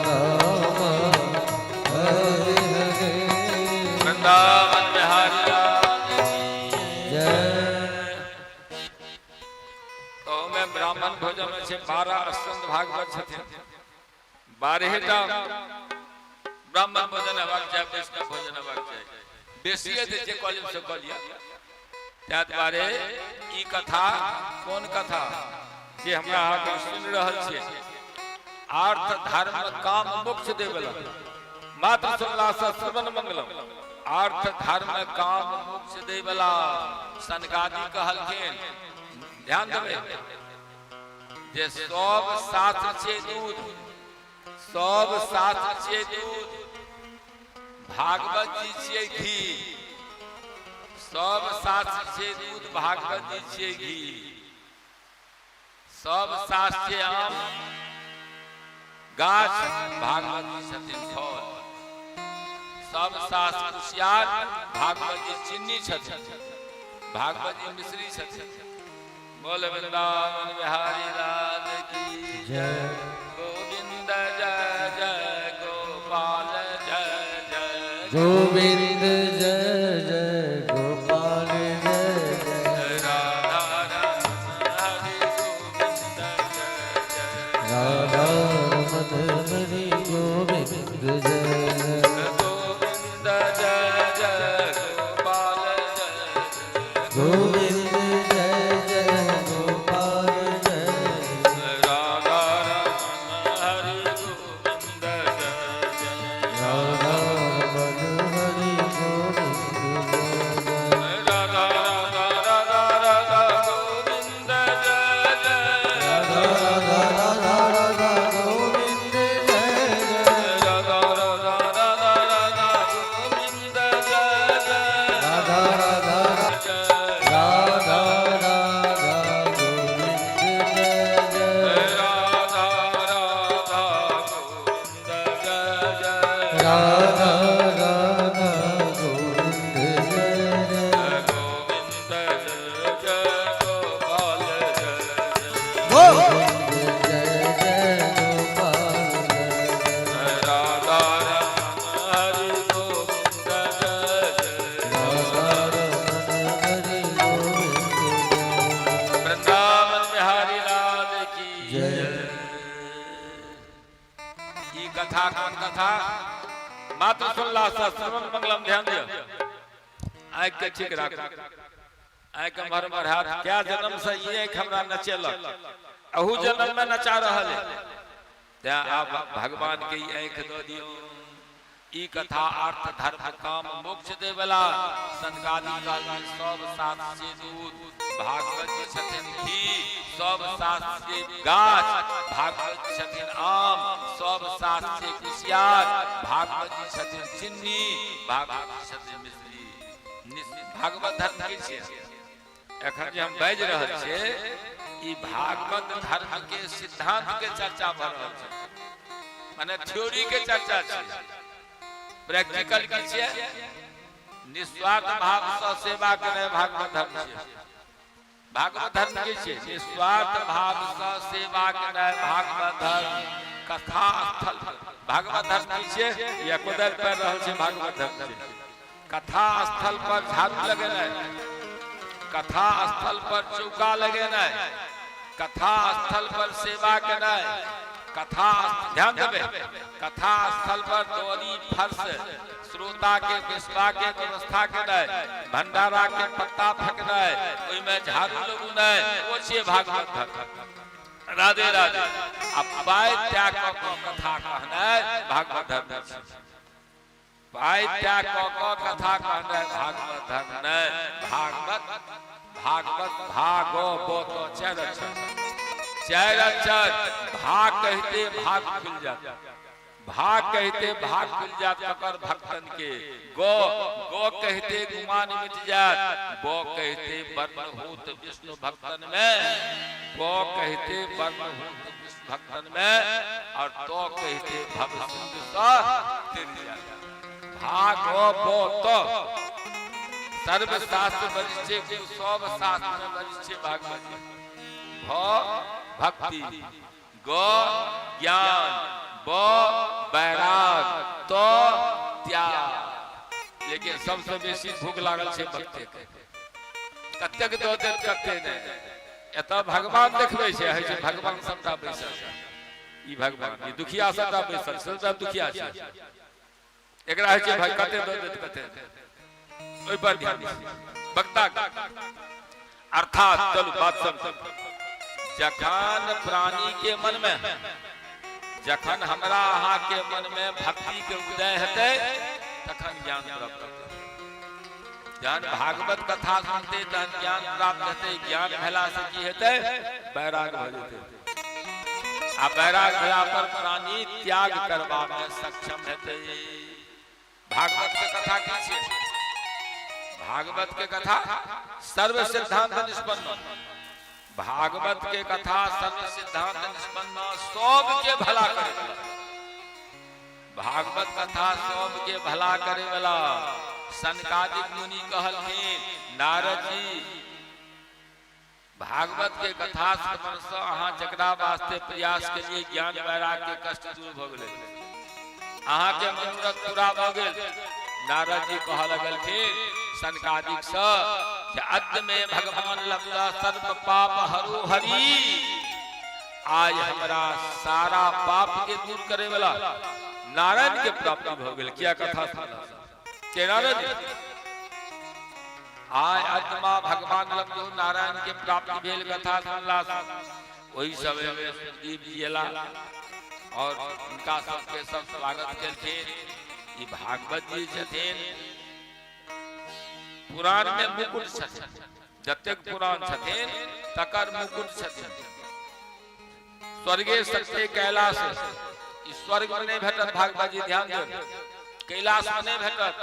राम हरे हरे। वृंदावन बिहारी लाल की जय। तो में ब्राह्मण भोजन में छै 12 स्कंद भागवत छथिन, 12टा ब्राह्मण भोजन हेबाक चाही, वैष्णव भोजन हेबाक चाही। बेसी हेतै जे कऽ लेब से कऽ लिअ। ताहि दुआरे ई कथा कोन कथा जे हमरा अहाँके सुनि रहल छियै, अर्थ धर्म काम मोक्ष देवला, मात्र सुनला सँ श्रवण मंगलम। अर्थ धर्म काम मोक्ष देवला सनकादि कहलखिन। ध्यान देबै जे सब शास्त्र छै दूध, सब शास्त्र छियै दूध, भागवत जी छियै घी। सब शास्त्र छियै दूध, भागवत जी छियै घी। सब शास्त्र छियै आम गाछ, भागवत जी छथिन फल। सब शास्त्र कुशियार, भागवत जी चिन्नी छथिन, भागवत जी मिश्री छथिन। बोल वृंदावन बिहारी लाल की जय। गोविंद जय जय गोपाल जय जय, गोविंद जय जय गोपाल जय जय, राधा रमन हरि गोविंद जय जय, राधा रमन हरि गोविंद जय जय, गोविंद जय जय गोपाल जय जय, गोविंद जय जय गोपाल जय, राधा रमन हरि गोविंद जय जय, राधा रमन हरि गोविंद जय जय, राधा राधा राधा राधा गोविंद जय जय, राधा राधा राधा राधा गोविंद जय जय, राधा राधा राधा राधा गोविंद जय जय, राधा राधा जय राधा राधा गोविंद जय जय, राधा राधा गोविंद जय जय, राधा राधा गोविंद जय जय, गोविंद जय जय गोपाल जय जय, गोविंद जय जय गोपाल जय जय, राधा रमन हरि गोविंद जय जय। राधा रमन हरि गोविंद जय जय। वृंदावन बिहारी लाल की जय। ई कथा कोन कथा? मात्र सुनला सँ श्रवण मंगलम। ध्यान दियौ, आँखि के ठीक राखू। आँखि मर मर हाथ क्या जन्म से ई आँखि हमरा नचेलक, अहू जन्म में नचा रहल है। तें आब भगवान के ई आँखि दऽ दियौ। ई कथा अर्थ धर्म काम मोक्ष देवला। सनकादि कहलखिन सब शास्त्र से दूध, भागवत जी छथिन घी, सब शास्त्र से गाछ, भागवत जी छथिन आम, सब शास्त्र से कुशियार, भागवत जी छथिन चिन्नी, भागवत जी छथिन मिश्री। भागवत धर्म की छियै? एखन जे हम बाजि रहल छियै ई भागवत धर्म के सिद्धांत के चर्चा भऽ रहल छै, माने थ्योरी के चर्चा छै। प्रैक्टिकल की छियै? निस्वार्थ भाव सँ सेवा करनाइ भागवत धर्म छियै। भागवत धर्म की छियै? निस्वार्थ भाव सँ सेवा करनाइ भागवत धर्म। कथा स्थल भागवत धर्म की छियै? या कोदारि पारि रहल छै भागवत धर्म छियै। कथा स्थल पर झाड़ू लगेनाइ, कथा स्थल पर चौका लगेनाइ, कथा स्थल पर सेवा केनाइ, कथा ध्यान देबै, कथा स्थल पर दौरी फर्श श्रोता के बैसबा के व्यवस्था केनाइ, भंडारा के पत्ता फेकनाइ, ओहिमे झाड़ू लगेनाइ, ओ छियै भागवत धर्म। राधे राधे। आ पाइ त्याग कऽ कऽ कथा कहनाइ भागवत धर्म छै। पाइ त्याग कऽ कऽ कथा कहनाइ भागवत धर्म नहि। भागवत भागवत भागवत चारि अक्षर, चारि अक्षर। भाग कहिते भाग खुलि जात, भाग कहिते भाग खुलि जात ककर? भक्तन के। ग ग कहिते गुमान मिट जात, ब कहिते वर्ण होत विष्णु भक्तन में, ग कहिते वर्ण होत विष्णु भक्तन में, और तो कहिते भव सिंधु सँ तिर जात। भागवत सर्व शास्त्र वरिष्ठ गुरु, सब शास्त्र में वरिष्ठ भागवत। भ भक्ति, ग ज्ञान, ब वैराग, त त्याग। लेकिन सबसे बेसी भूख लागल छै भक्ति के। कतेक दऽ देत कते नहि। एतऽ भगवान देखबै छै, होइ छै भगवान सबटा बैसल, ई भगवान, ई दुखिया सबटा बैसल, सबटा दुखिया छै। एकरा होइ छै भाई कते दऽ देत कते, ओहि पर ध्यान दै। वक्ता अर्थात चलू बात समझू। जखन प्राणी के मन में, जखन हमरा अहाँ के मन में भक्ति के उदय हेतै तखन ज्ञान प्राप्त हेतै। जहन भागवत कथा सुनते तहन ज्ञान प्राप्त हेतै। ज्ञान भेला से की हेतै? वैराग भऽ जेतै। आ वैराग भेला पर प्राणी त्याग करबा में सक्षम हेतै। भागवत के कथा की छियै? भागवत के कथा सर्व सिद्धांत निष्पन्न। भागवत के कथा सर्व सिद्धांत निष्पन्न, सबके भला करे। भागवत कथा सबके भला करे वाला। सनकादिक मुनि कहलखिन नारद जी, भागवत के कथा श्रवण से अहाँ जकरा वास्ते प्रयास के लिए ज्ञान वैराग के कष्ट दूर भऽ गेलै, अहाँ के मनोरथ पूरा भऽ गेल। नारद जी कहऽ लगलखिन सनकादिक सँ जे अद्य में भगवान लब्धा सर्व पाप हरो हरि। आज हमरा सारा पाप के दूर करे वाला नारायण के प्राप्ति भऽ गेल। किया? कथा सुनला सँ। के नारद जी आय आत्मा भगवान लब्धो नारायण के प्राप्ति भेल कथा सुनला सँ। ओहि समय में सुखदेव जी एला और हुनका सबके सब स्वागत केलखिन। ई भागवत जी छथिन पुराण में मुकुट छथिन, जतेक पुराण छथिन तकर मुकुट छथिन। स्वर्गे सत्य कैलाश, ई स्वर्ग में नहीं भेटत भागवत जी, ध्यान देब। कैलाश में नहीं भेटत,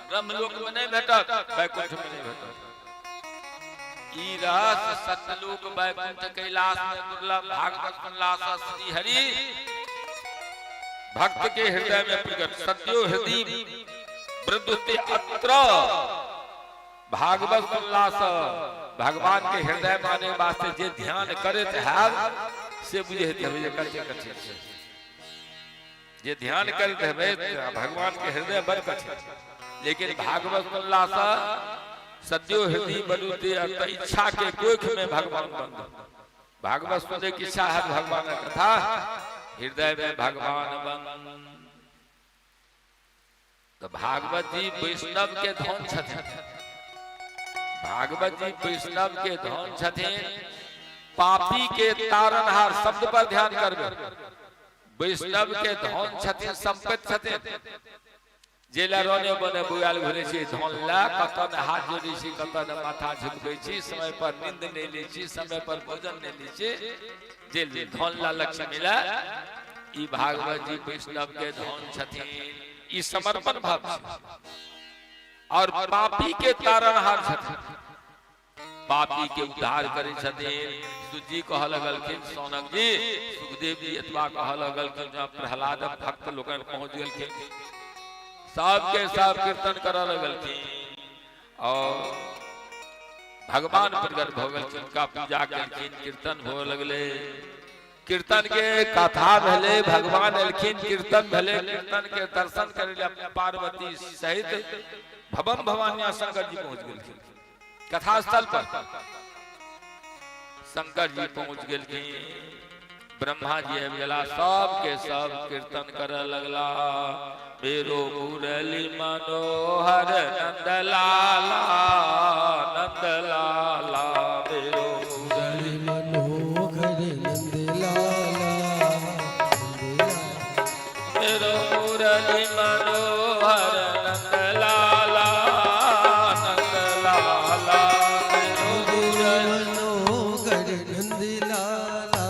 ब्रह्मलोक में नहीं भेटत, वैकुंठ में नहीं भेटत। ई रहस्य सत्यलोक वैकुंठ कैलाश में दुर्लभ। भागवत सुनला सँ श्री हरि भक्त के हृदय में प्रकट। सत्यो हृदय वृद्धि अत्र। भागवत सुनला सँ भगवान के हृदय माने वास्ते जे ध्यान करैत हैब से बुझैत हेबै जे कते कठिन छै। जे ध्यान करैत हेबै भगवान के हृदय बड़ कठिन छै। लेकिन भागवत सुनला सँ सद्यो हृदय बनुते त इच्छा के कोख में भगवान बंद। भागवत सुने की इच्छा है भगवान कथा हृदय में भगवान बंद। तऽ भागवत जी वैष्णव के धन छथिन। भागवत जी वैष्णव के धन छथिन, पापी के तारनहार। शब्द पर ध्यान करबै। वैष्णव के धन छथिन, संपत्ति छथिन। जे लए रने बने बुआल घुरै छी धन लए, कतऽ ने हाथ जोड़ै छी, कतऽ ने माथा झुकबै छी, समय पर नींद नहि लै छी, समय पर भोजन नहि लै छी, जे धन ला लक्ष्मी ला। ई भागवत जी वैष्णव के धन छथिन, ई समर्पण भाव छै। और पापी के तारणहार छथिन, पापी के उद्धार करै छथिन। सुजी कहऽ लगलखिन सौनक जी, सुखदेव जी एतबा कहऽ लगलखिन, जहाँ प्रहलाद भक्त लोकनि पहुँच गेलखिन, सबके सब कीर्तन करऽ लगलखिन और भगवान प्रकट भऽ गेलखिन, हुनका पूजा केलखिन, कीर्तन होअ लगलै, कीर्तन के कथा भेलै, भगवान एलखिन, कीर्तन भेलै, कीर्तन के दर्शन करै लए पार्वती सहित भवन भवानिया शंकर जी पहुँच गेलखिन कथा स्थल पर। शंकर जी पहुँच गेलखिन, ब्रह्मा जी आबि गेला, सबके सब कीर्तन करऽ लगला। मेरो मुरली मनोहर नंदलाला, नंदलाला मेरो मुरली मनोहर नंदलाला, मेरो मुरली मनोहर नंदलाला, नंदलाला मेरो मुरली मनोहर नंदलाला,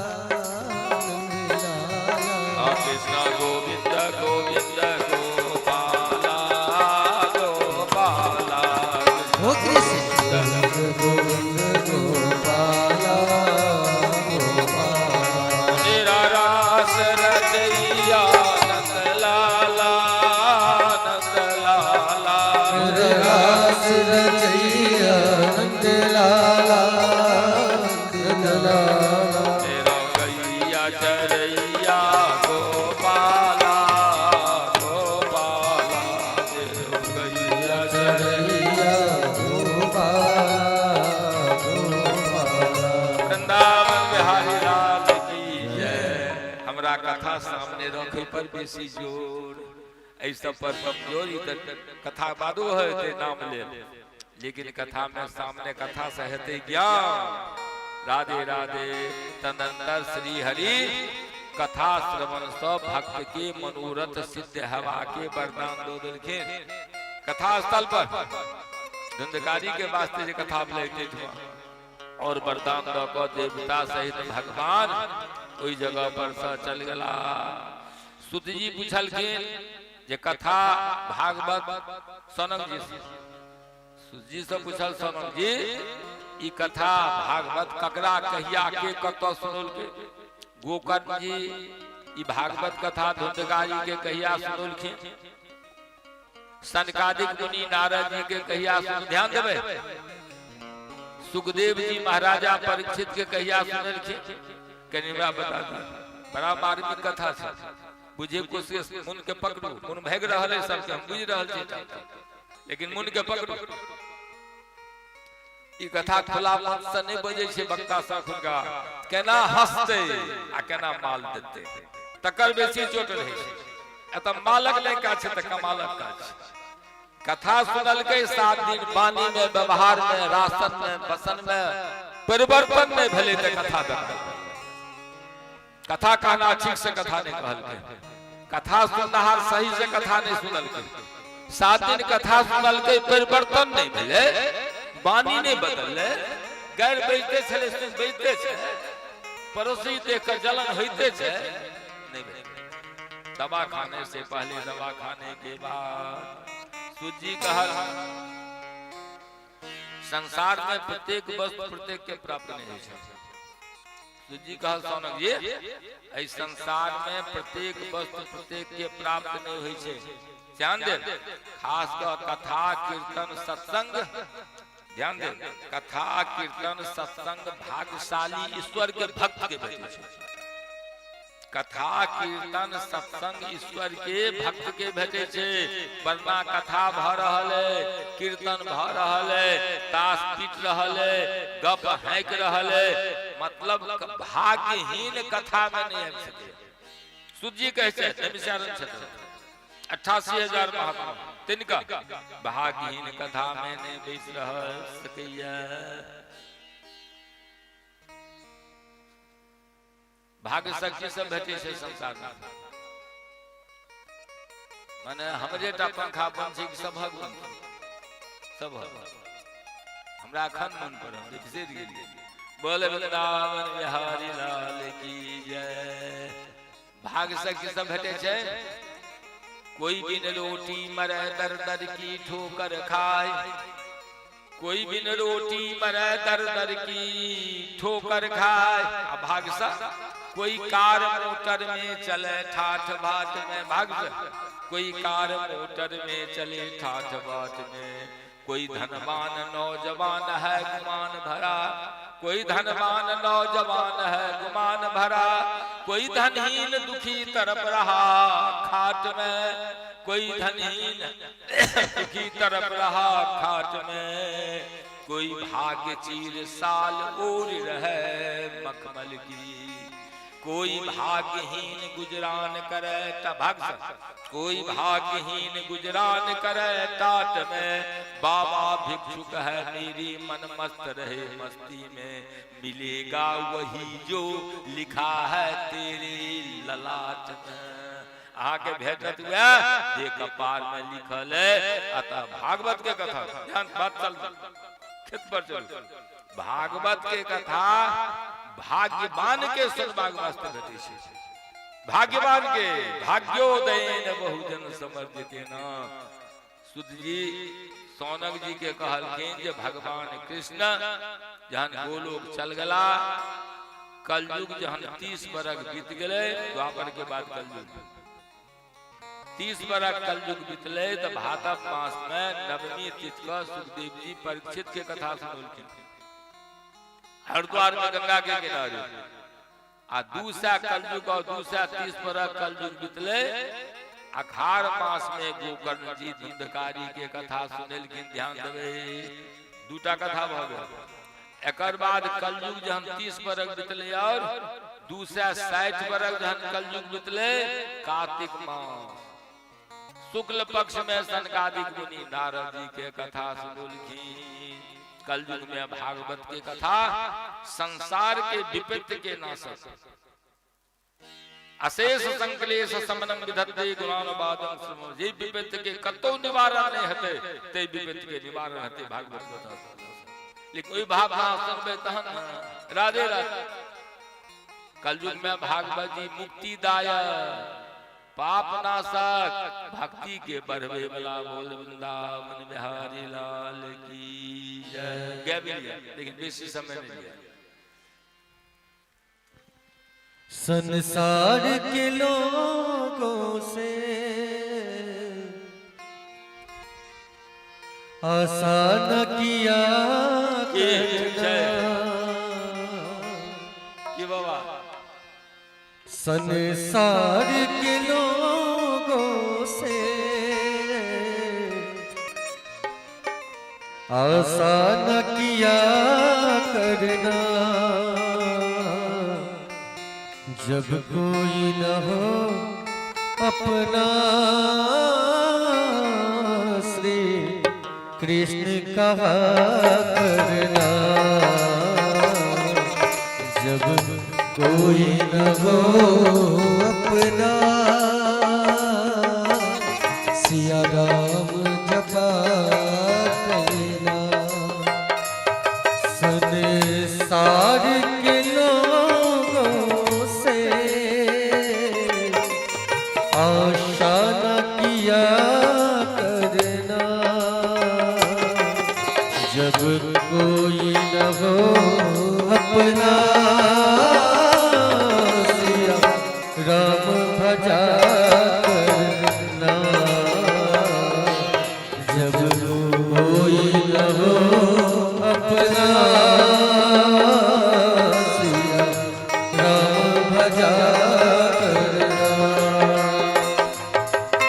नंदलाला। कृष्ण गोविंद गोविंद गोपाला, गोपाला। हो कृष्ण गोविंद गोपाला, गोपाला। मेरा रास रचैया नंदलाला, नंदलाला। रास रचैया नंदलाला, नंदलाला। मेरा गैया चरैया गोपाला, गोपाला। मेरो गैया चरैया चरैया गोपाला, गोपाला। वृंदावन बिहारी लाल की जय। हमरा कथा सामने रखे पर बेसी जोर, एहि सब पर कमजोरी। तऽ कथा बादो हेतै नाम लेल, लेकिन कथा में सामने कथा से हेतै ज्ञान। राधे राधे। तदंतर श्री हरि कथा श्रवण सँ भक्त के मनोरथ सिद्ध हवा के वरदान दऽ देलखिन। कथा स्थल पर धुंधकारी के वास्ते जे कथा भेलै एहिठमा, और वरदान दऽ कऽ देवता सहित भगवान ओहि जगह पर से चल गेला। सुत जी पुछलखिन जे कथा भागवत सनक जी से, सुत जी से पूछल सनक जी, ई कथा भागवत ककरा कहिया के कतऽ सुनौलकै? गोकर्ण जी ई भागवत कथा धुंधकारी के कहिया सुनौलखिन? सनकादिक मुनि नारद जी के कहिया सुन? ध्यान देबै। सुखदेव जी महाराजा परीक्षित के कहिया सुनलखिन? कनि हमरा बता दियौ। बड़ा मार्मिक कथा छै, बुझे कोशिश, मन के पकड़ू। मन भागि रहल है सबके, हम बुझि रहल छी, लेकिन मन के पकड़ू। ई कथा खुला मन से नहि बजै छै। वक्ता सब हुनका केना हंसतै आ केना माल देतै, तकर बेसी चोट रहै छै। एतऽ मालक नहि काज छै तऽ कमालक काज छै। कथा सुनलकै 7 दिन, वाणी में, व्यवहार में, राशन में, वसन में परिवर्तन नहि भेलै तऽ कथा बेकार। कथा कहना ठीक से कथा नहि कहलकै, कथा सुननाहार सही से कथा नहि सुनलकै। 7 दिन कथा सुनलकै, परिवर्तन नहि भेलै, वाणी नहि बदललै, गैर बजते छलै से बजते छै, पड़ोसी देख कऽ जलन होइते छै, नहि भेलै। दवा खाने से पहले, दवा खाने के बाद। सूजी कहल संसार में प्रत्येक वस्तु प्रत्येक के प्राप्त नहीं होइ छै। सूजी कहल सौनक जी, एहि संसार में प्रत्येक वस्तु प्रत्येक के प्राप्त नहीं होइ छै। ध्यान दे, खास कऽ कथा कीर्तन सत्संग। ध्यान दे, कथा कीर्तन सत्संग भाग्यशाली ईश्वर के भक्त के भेटै छै। कथा कीर्तन सत्संग ईश्वर के भक्त के भेटै छै। वरना कथा भऽ रहल है, कीर्तन भऽ रहल है, ताश पीट रहल है, गप हाँकि रहल है, मतलब भाग्यहीन कथा में नहीं आबि सकै। सूजी कहै छै नैमिषारण्य क्षेत्र 88,000 महात्मा, तिनका भाग्यहीन कथा में नहीं बैस रह सकैया। भाग्य शक्ति सब भेटै छै संसार में। माने हमरे टा पंखा बंद छै कि सभक बंद छै? सभक। हमरा एखन मन पड़ल, बिसरि गेलियै। बोल वृंदावन बिहारी लाल की जय। भाग्य से की सब भेटै छै? कोई बिन रोटी मरे दर दर की ठोकर खाए, कोई बिन रोटी मरे दर दर की ठोकर खाए। आ भाग्य से कोई कार मोटर में चले ठाठ बाट में, भाग्य से कोई कार मोटर में चले ठाठ बाट में। कोई धनवान नौजवान है गुमान भरा, कोई धनवान नौजवान है गुमान भरा, कोई धनहीन दुखी तड़प रहा खाट में, कोई धनहीन दुखी तड़प रहा खाट में। कोई भाग्य चीर साल ओढ़ रहे मखमल की, कोई भाग्यहीन गुजरान करे भाग, कोई भाग्यहीन गुजरान करे टाट में। बाबा भिक्षुक है मेरी मन मस्त रहे मस्ती में, मिलेगा वही जो लिखा है तेरे ललाट में। अहाँके भेटत वएह जे कपार में लिखल है। अतः भागवत के कथा ध्यान, बात चल खेत पर चलू। भागवत के कथा भाग्यवान के सुनबाक वास्ते भेटै छै, भाग्यवान के। भाग्योदयेन बहुजन समर्जितेन। सुत जी सौनक जी के कहलखिन जे भगवान कृष्ण जहन गोलोक चल गेला, कलयुग जहन 30 बरख बीत गेलै, द्वापर के बाद कलयुग, 30 बरख कलयुग बीतलै तऽ भादव मास में नवमी तिथि के सुखदेव जी परीक्षित के कथा सुनलखिन हरिद्वार में गंगा के किनारे। आ 200 कलयुग और 230 बरख कलयुग बीतलै, अखाड़ मास में गोकर्ण जी धुंधकारी के कथा सुनेलखिन। ध्यान देबै, दूटा कथा भऽ गेल। एकर बाद कलयुग जहन 30 बरख बीतलै और 260 बरख जहन कलयुग बीतलै, कार्तिक मास शुक्ल पक्ष में सनकादिक मुनि नारद जी के कथा सुनलखिन। कलयुग में भागवत के कथा संसार के विपत्ति के नाशक, अशेष संक्लेश शमनं विधत्ते गुणानुवादं श्रमो। जे विपत्ति के कतौ निवारण नहीं हेतै ते विपत्ति के निवारण हेतै भागवत कथा। लेकिन ओहि भावना सुनबै तहन ने। राधे राधे। कलयुग में भागवत जी मुक्तिदायक, पाप नाशक, भक्ति के बढ़वे वाला। बोल वृंदावन बिहारी लाल की जय। गया भी लिया, लेकिन बेसी समय नहीं लिया। संसार के लोगों से आशा न किया की करना। की बाबा? संसार के लोगों से आशा न किया करना, जब कोई न हो अपना, श्री कृष्ण कहा करना। जब कोई न हो अपना, सिया राम जपा करना। संसार के लोगों से आशा न किया करना, जब कोई न हो अपना, सिया राम भजा करना। जब कोई न हो अपना, सिया राम भजा करना।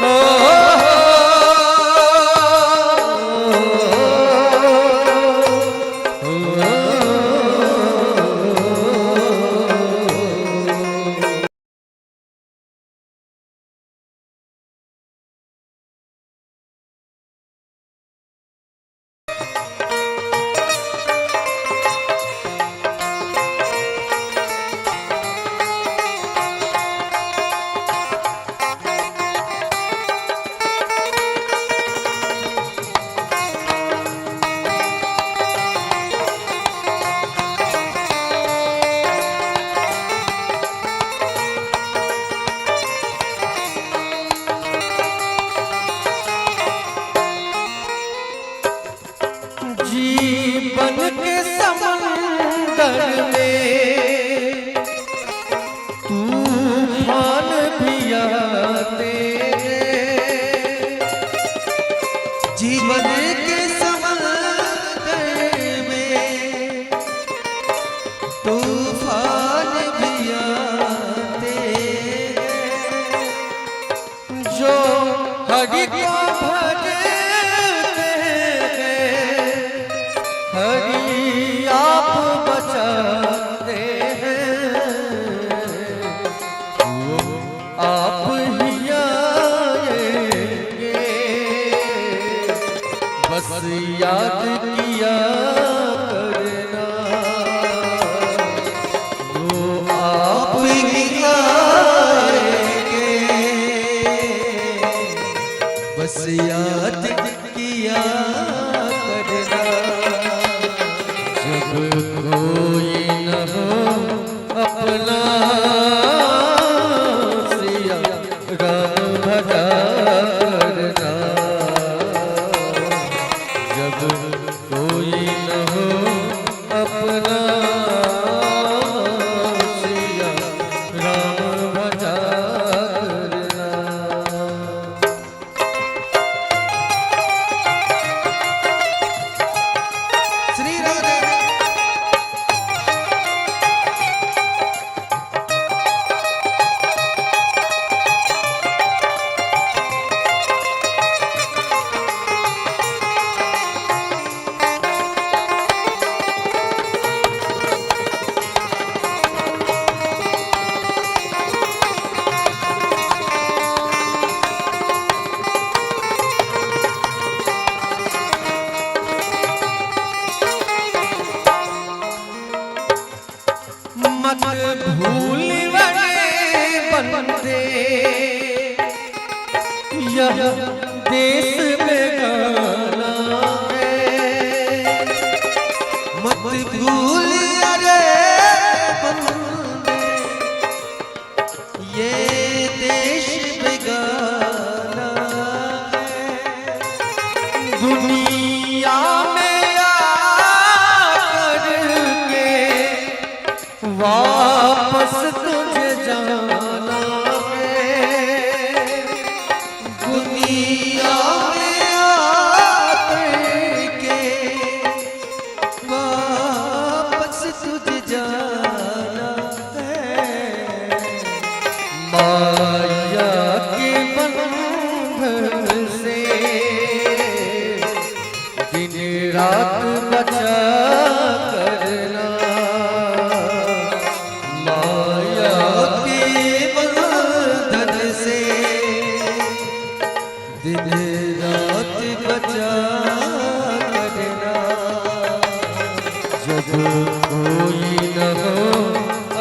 हो हो। हरि को भजते हैं, हरि आप बचाते हैं। वो आप ही आएंगे, बस याद किया करना। वो आप ही आएंगे, बस याद किया करना। जब कोई न हो अपना, सिया राम भजा करना। जब कोई न हो अपना, सिया राम भजा करना। श्री राधे। मत भूल वरे बंदे, यह देश बेगाना है। मत भूल अरे बंदे, ये देश बेगाना है। दुनिया में आकर के वापस तुझे जाना है। दुनिया में आकर के वापस तुझे जाना है। माया के बंधन से दिन रात बचा करना। माया के बंधन से दिन रात बचा करना। जब कोई न हो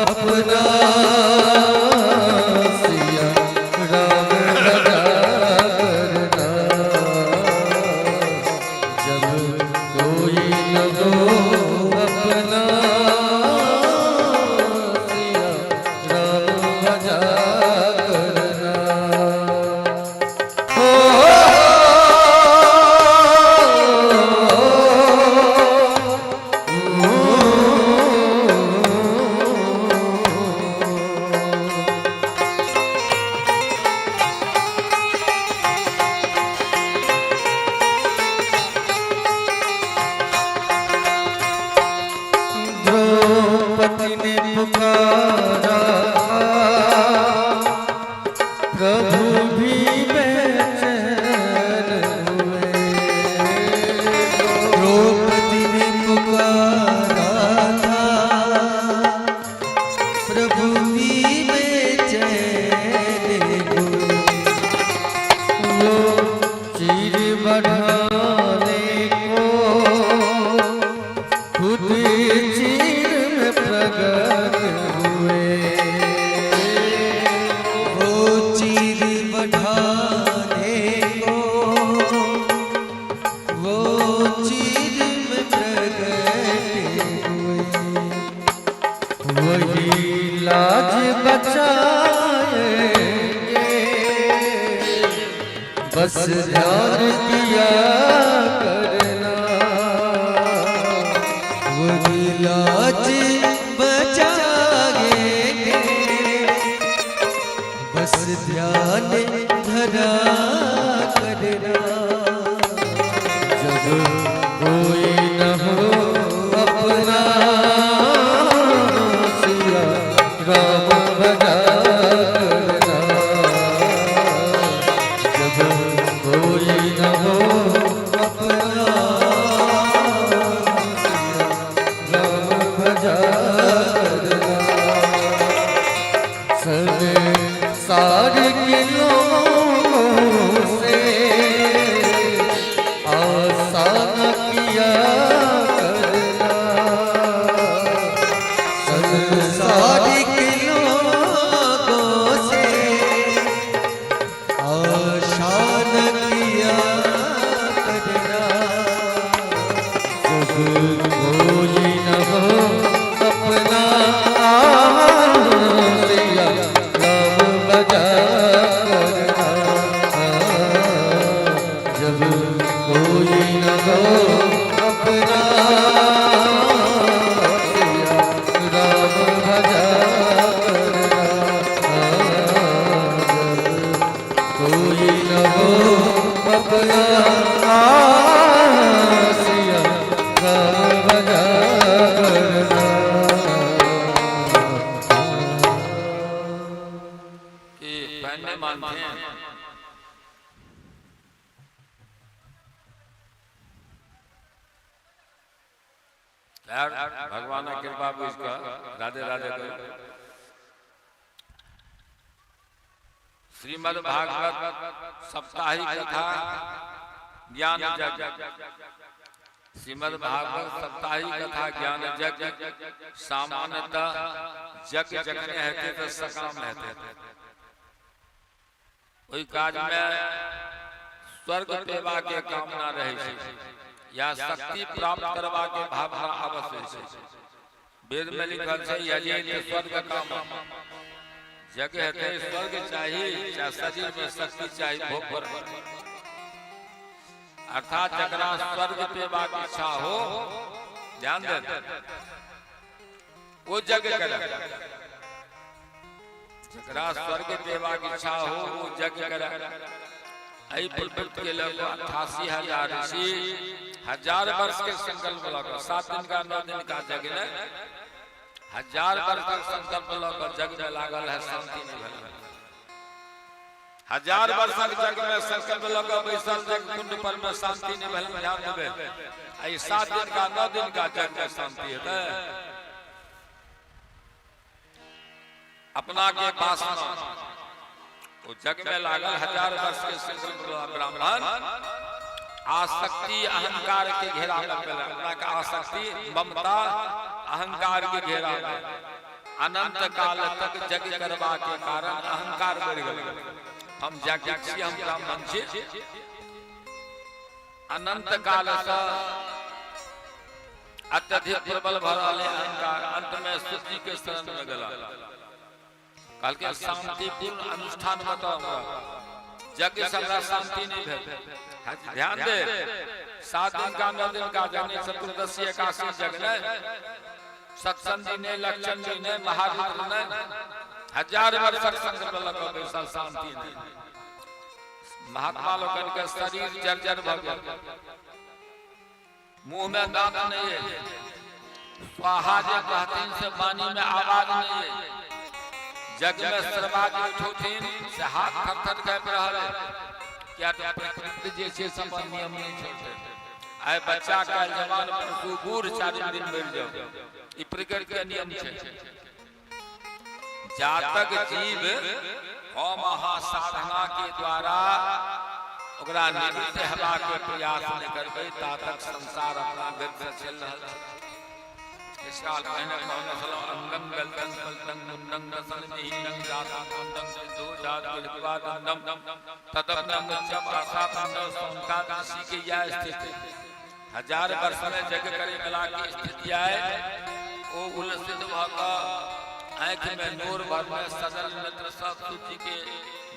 अपना, सिया राम भजा करना। जब कोई न हो अपना, सिया राम भजा करना। ओ द्रौपदी ने पुकारा, प्रभु भी बेचैन हुए। द्रौपदी ने पुकारा था, प्रभु भी बेचैन हुए। वो चीर बढ़ाने को खुद चीर में प्रकट हुए। वो चीर बढ़ाने को, वो चीर में प्रकट हुए। वही लाज बचाएंगे, बस ध्यान किया करना। वही लाज बचाएंगे, बस ध्यान धरा करना। जब कोई न हो अपना, सिया राम भजा करना। जब कोई मानथिन। खैर, भगवान कृपा बुझि कऽ राधे राधे करू। श्रीमद् भागवत साप्ताहिक कथा ज्ञान यज्ञ, श्रीमद् भागवत साप्ताहिक कथा ज्ञान यज्ञ। सामान्यतः यज्ञ जखने हेतै तऽ सकाम हेतै, ओहि काजमे स्वर्ग पेबाके कामना रहै छै या शक्ति प्राप्त करबाके भावना अवश्य होइ छै। वेदमे लिखल छै, यजेत स्वर्ग काम। यज्ञ हेतै, स्वर्ग चाही, चाहे शरीरमे शक्ति चाही भोग पर। अर्थात जकरा स्वर्ग पेबाक इच्छा हो, ध्यान दे, ओ यज्ञ करे। जकरा स्वर्ग पेबाक इच्छा हो, ओ यज्ञ करे। एहि प्रवृत्ति के लऽ कऽ 88,000 ऋषि हजार वर्ष के संकल्प लऽ कऽ, 7 दिन का 9 दिन का यज्ञ नहि, हजार वर्ष तक संकल्प लऽ कऽ यज्ञ में लागल है, शांति नहि भेल। हजार वर्षक यज्ञ में संकल्प लऽ कऽ बैसल यज्ञ कुंड पर में शांति नहि भेल। ध्यान देबै, आ ई 7 दिन का 9 दिन का यज्ञ में शांति हेतै? अपना के वासना, ओ यज्ञ में लागल हजार वर्ष के संकल्प ब्राह्मण आसक्ति अहंकार के घेरा में पेला। अपना के आसक्ति, ममता, अहंकार के घेरा में अनंत काल तक यज्ञ करबा के कारण अहंकार बढ़ गेल। हम यज्ञ छी, हम ब्राह्मण छी। अनंत काल से अत्यधिक प्रबल भऽ रहल है अहंकार। अंत में सूत जी के शरण में गेला। कहलकै, शांतिपूर्ण अनुष्ठान बताओ हमरा, यज्ञ से हमरा शांति नहीं भेल। ध्यान दे, 7 दिन का 9 दिन का यज्ञ, चतुर्दशी एकादशी यज्ञ नहीं, सत्संगी नहीं, लक्षण जी नहीं, महारुद्र नहीं, हजार वर्षक संकल्प लऽ कऽ बैसल, शांति नहीं। महात्मा लोकनि के शरीर जर्जर भऽ गेल, मुंह में दांत नहीं है, स्वाहा जे कहथिन से वाणी में आवाज नहीं है। यज्ञ में श्रवा जे उठौथिन से हाथ थर थर काँपि रहल है। किया तऽ प्रकृति जे छै से अपन नियम नहि छोड़तै। आइ बच्चा, काल्हि जवान, परसू बूढ़, चारिम दिन मरि जाओ, ई प्रकृति के नियम छै। जातक जीव हम अहाँ साधना के द्वारा ओकरा निवृत्त हेबाक के प्रयास नहि करबै, ता तक संसार अपना गति से चलि रहल छै। इस काल पहिने कहने छलहुँ, अंगं गलतं पलतं मुण्डं रसन विहीनं जातं मुण्डं सिद्धो जात गृत्वा दण्डं तदपनं जब आशा पंडव शौनकाद ऋषि के यह स्थिति। हजार वर्ष में यज्ञ करे वाला के स्थिति आए, ओ उल्लसित भऽ कऽ आँखि में नोर भरने सजल नेत्र सब सूत जी के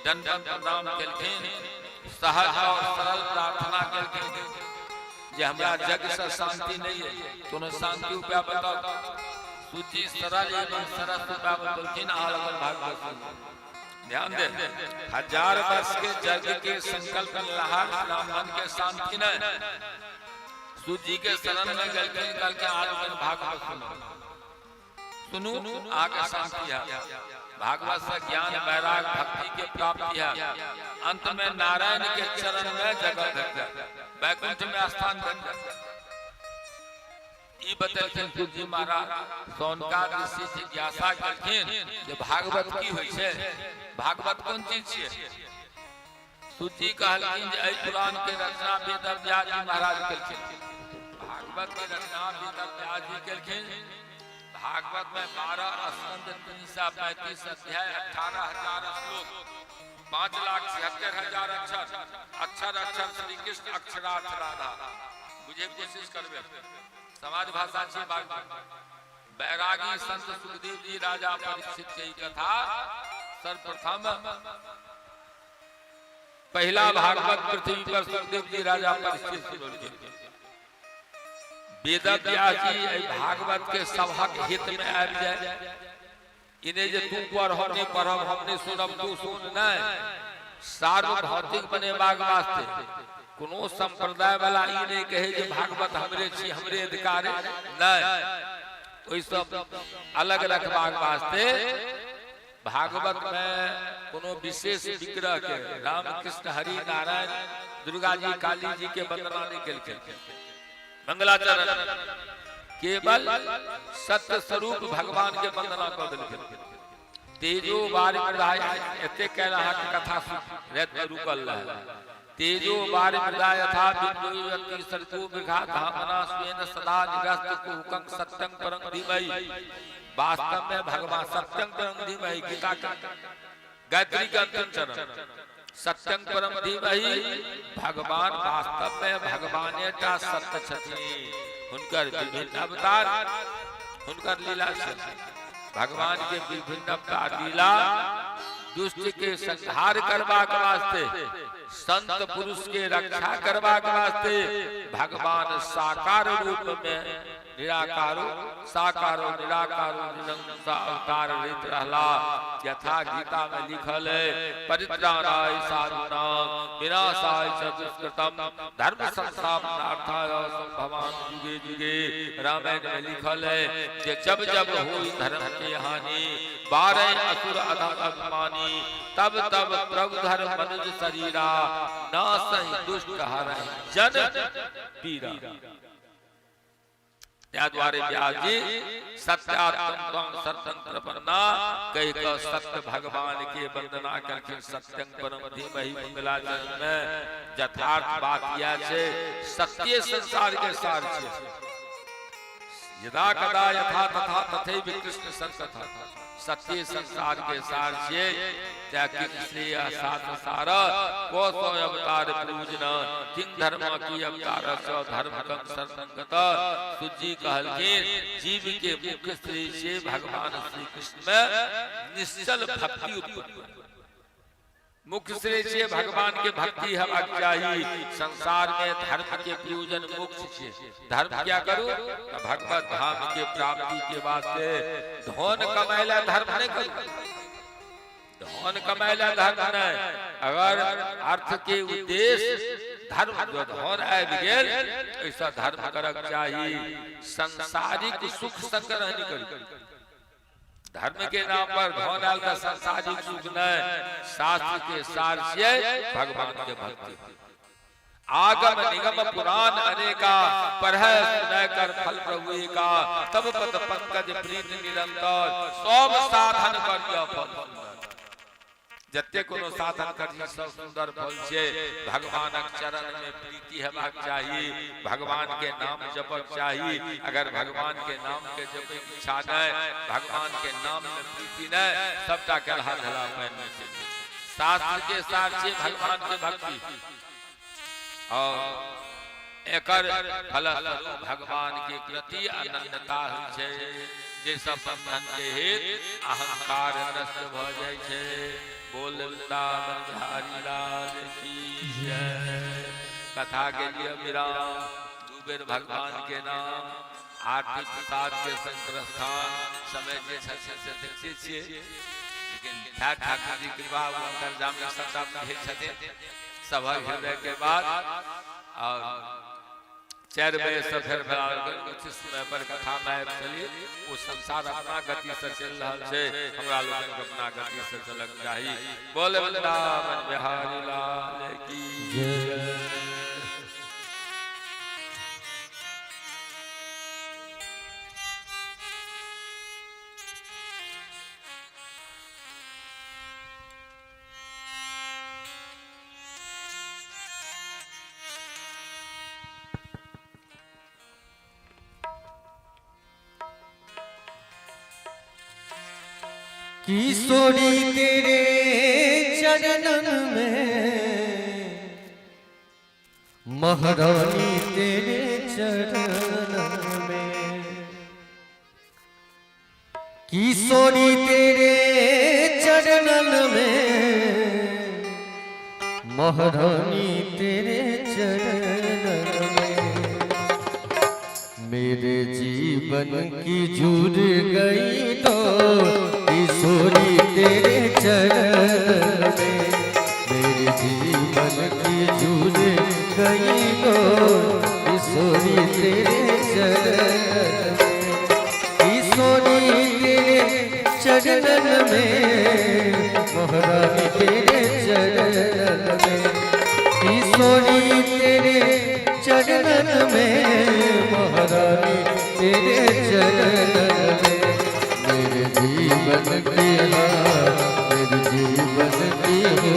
दंडवत प्रणाम केलखिन। सहज और सरल प्रार्थना केलखिन जे हमरा यज्ञ से शांति नहीं है, कोनो शांति उपाय बताओ। सूत जी सरल एवं सरस उपाय बतौलखिन। अहाँ लगन भागवत सुनू। ध्यान दे, हजार वर्ष के यज्ञ के संकल्प लेलहार ब्राह्मण के शांति नहीं, सूत जी के शरण में गेलखिन। कहलखिन, आलोकन भागवत सुनू, सुनू, आगे शांति है। भागवत से ज्ञान, वैराग, भक्ति के प्राप्ति है। अंत में नारायण के चरण में जगह भेट जाए, वैकुंठ में स्थान भेट जाए। ई बतेलखिन सूत जी महाराज। शौनकाद ऋषि जिज्ञासा केलखिन जे भागवत की होइ छै, भागवत कोन चीज छियै? सूत जी कहलखिन जे एहि पुराण के रचना वेद व्यास जी महाराज केलखिन। भागवत के रचना वेद व्यास जी केलखिन। भागवत में 12 स्कंद, 335 अध्याय, 18,000 श्लोक, 5,76,000 अक्षर। अक्षर अक्षर श्री कृष्ण, अक्षरार्थ राधा। बुझे कोशिश करबे, समाज भाषा छी। बैरागी संत सुखदेव जी राजा परीक्षित के ई कथा सर्वप्रथम, पहला भागवत पृथ्वी पर सुखदेव जी राजा परीक्षित सुनलखिन। वेद व्यास जी एहि भागवत के सभक हित में आबि जाय, ई नहि जे तू पढ़, हम नहि पढ़ब, हम नहि सुनब, तू सुन, नहि, सार्वभौतिक बनेबाक वास्ते। कोनो संप्रदाय वाला ई नहि कहे जे भागवत हमरे छी, हमरे अधिकार है, नहि, ओहि सब अलग रखबाक वास्ते। भागवत में कोनो विशेष विग्रह के राम कृष्ण हरि नारायण दुर्गा जी काली जी के वंदना नहीं केलखिन। मंगलाचरण केवल सत्य स्वरूप भगवान के वंदना कऽ देलखिन। तेजो वारि मृदाय एते कैल अहाँके कथा राति में रुकल रहे। तेजो वारि मृदा यथा बिन्दु सर्गो मृगा धामना स्वेन सदा निरस्त कुहकं सत्यं परं धीमहि। वास्तव में भगवान सत्यं परं धीमहि, गीता का गायत्री के अंतिम चरण सत्यं परम धीमहि। भगवान वास्तव में भगवाने टा सत्य छथिन। हुनकर विभिन्न अवतार, हुनकर लीला छै। भगवान के विभिन्न अवतार लीला दुष्ट के संहार करबाक वास्ते, संत पुरुष के रक्षा करबाक वास्ते भगवान साकार रूप में निराकारो साकारो निराकारो निरंसा अवतार लैत रहला। यथा गीता में लिखल है, परित्राणाय साधूनां विनाशाय च दुष्कृतम धर्म संस्थापनार्थाय संभवान युगे युगे। रामायण में लिखल है जे जब जब होई धर्म के हानि, बारह असुर अधम अभिमानी, तब तब प्रभु धर्म मनुज शरीरा, नासहि दुष्ट हरहि जन पीरा। ताहि दुआरे व्यास जी सत्यात्म सत्यं प्रपन्ना कहि कऽ सत्य भगवान के वंदना करखिन। सत्यं परम धीमहि मंगलाचरण में यथार्थ बात यह छै, सत्य संसार के सार छै। यदा कदा यथा तथा तथैव कृष्ण संकथा, सत्य संसार के सार छियै। तें किम श्रेय सात सार को सो अवतार पूजना, किम धर्म की अवतार सो धर्म कं शरणगत। सूत जी कहलखिन जीव के मुख्य श्रेय से भगवान श्री कृष्ण में निश्चल भक्ति उत्पन्न। मुख्य श्रेय से भगवान के भक्ति हेबाक चाही। संसार में धर्म के प्रयोजन मोक्ष छै। धर्म क्या करू? तऽ भगवत धाम के प्राप्ति के वास्ते। धन कमाय ला धर्म नहीं करू, धन कमाय ला धर्म नहीं। अगर अर्थ के उद्देश्य धर्म जो धन आबि गेल, ऐसा धर्म करक चाही। सांसारिक सुख संग्रह नहीं करू। धर्म के नाम पर धन आयल तऽ सांसारिक सुख नहीं। शास्त्र के सार छियै भगवान के भक्ति। आगम निगम पुराण अनेका, पढ़ै सुनै कर फल प्रभु का, तब पद पंकज प्रीत निरंतर, सब साधन करिय फल सुंदर। जते कोनो साधन करी सब सुंदर फल छै। भगवानक चरण में प्रीति हेबाक चाही, भगवान के नाम जपक चाही। अगर भगवान के नाम के जपे के इच्छा नहीं, भगवान के नाम में प्रीति नहीं, सबटा केलहा धला पानि में चलि। शास्त्र के सार छै भगवान के भक्ति और एकर फलस्वरूप भगवान के प्रति अनन्यता होइ छै, जे सब बंधन के हेतु अहंकार नष्ट भऽ जाइ छै। बोल वृंदावन बिहारी लाल की जय। कथा के लिए विराम। दू बेर भगवान के नाम, आरती, प्रसाद के संग प्रस्थान। समय जे छै से देखते छियै, लेकिन ठाकुर जी कृपा अंतर्जामी सबटा बुझै छथिन सभक हृदय के बाद। और 4 बजे से फेर उचित समय पर कथा में आबि चली। ओ संसार अपना गति से चलि रहल छै, हमरा लोकनि के अपना गति से चलक चाही। बोल वृंदावन बिहारी लाल की जय। किशोरी तेरे चरणन में, महारानी तेरे चरणन में, किशोरी तेरे चरणन में, महारानी तेरे चरणन में, मेरे जीवन की जुड़ गई तो किशोरी तेरे चरण में, मेरे जीवन की जुड़ गई तो किशोरी तेरे चरण में, किशोरी तेरे चरण चरणन में, महारानी तेरे चरणन में, किशोरी तेरे चरणन में, महारानी तेरे चरणन में। मेरे जीवन की हाँ, मेरे जीवन की हो,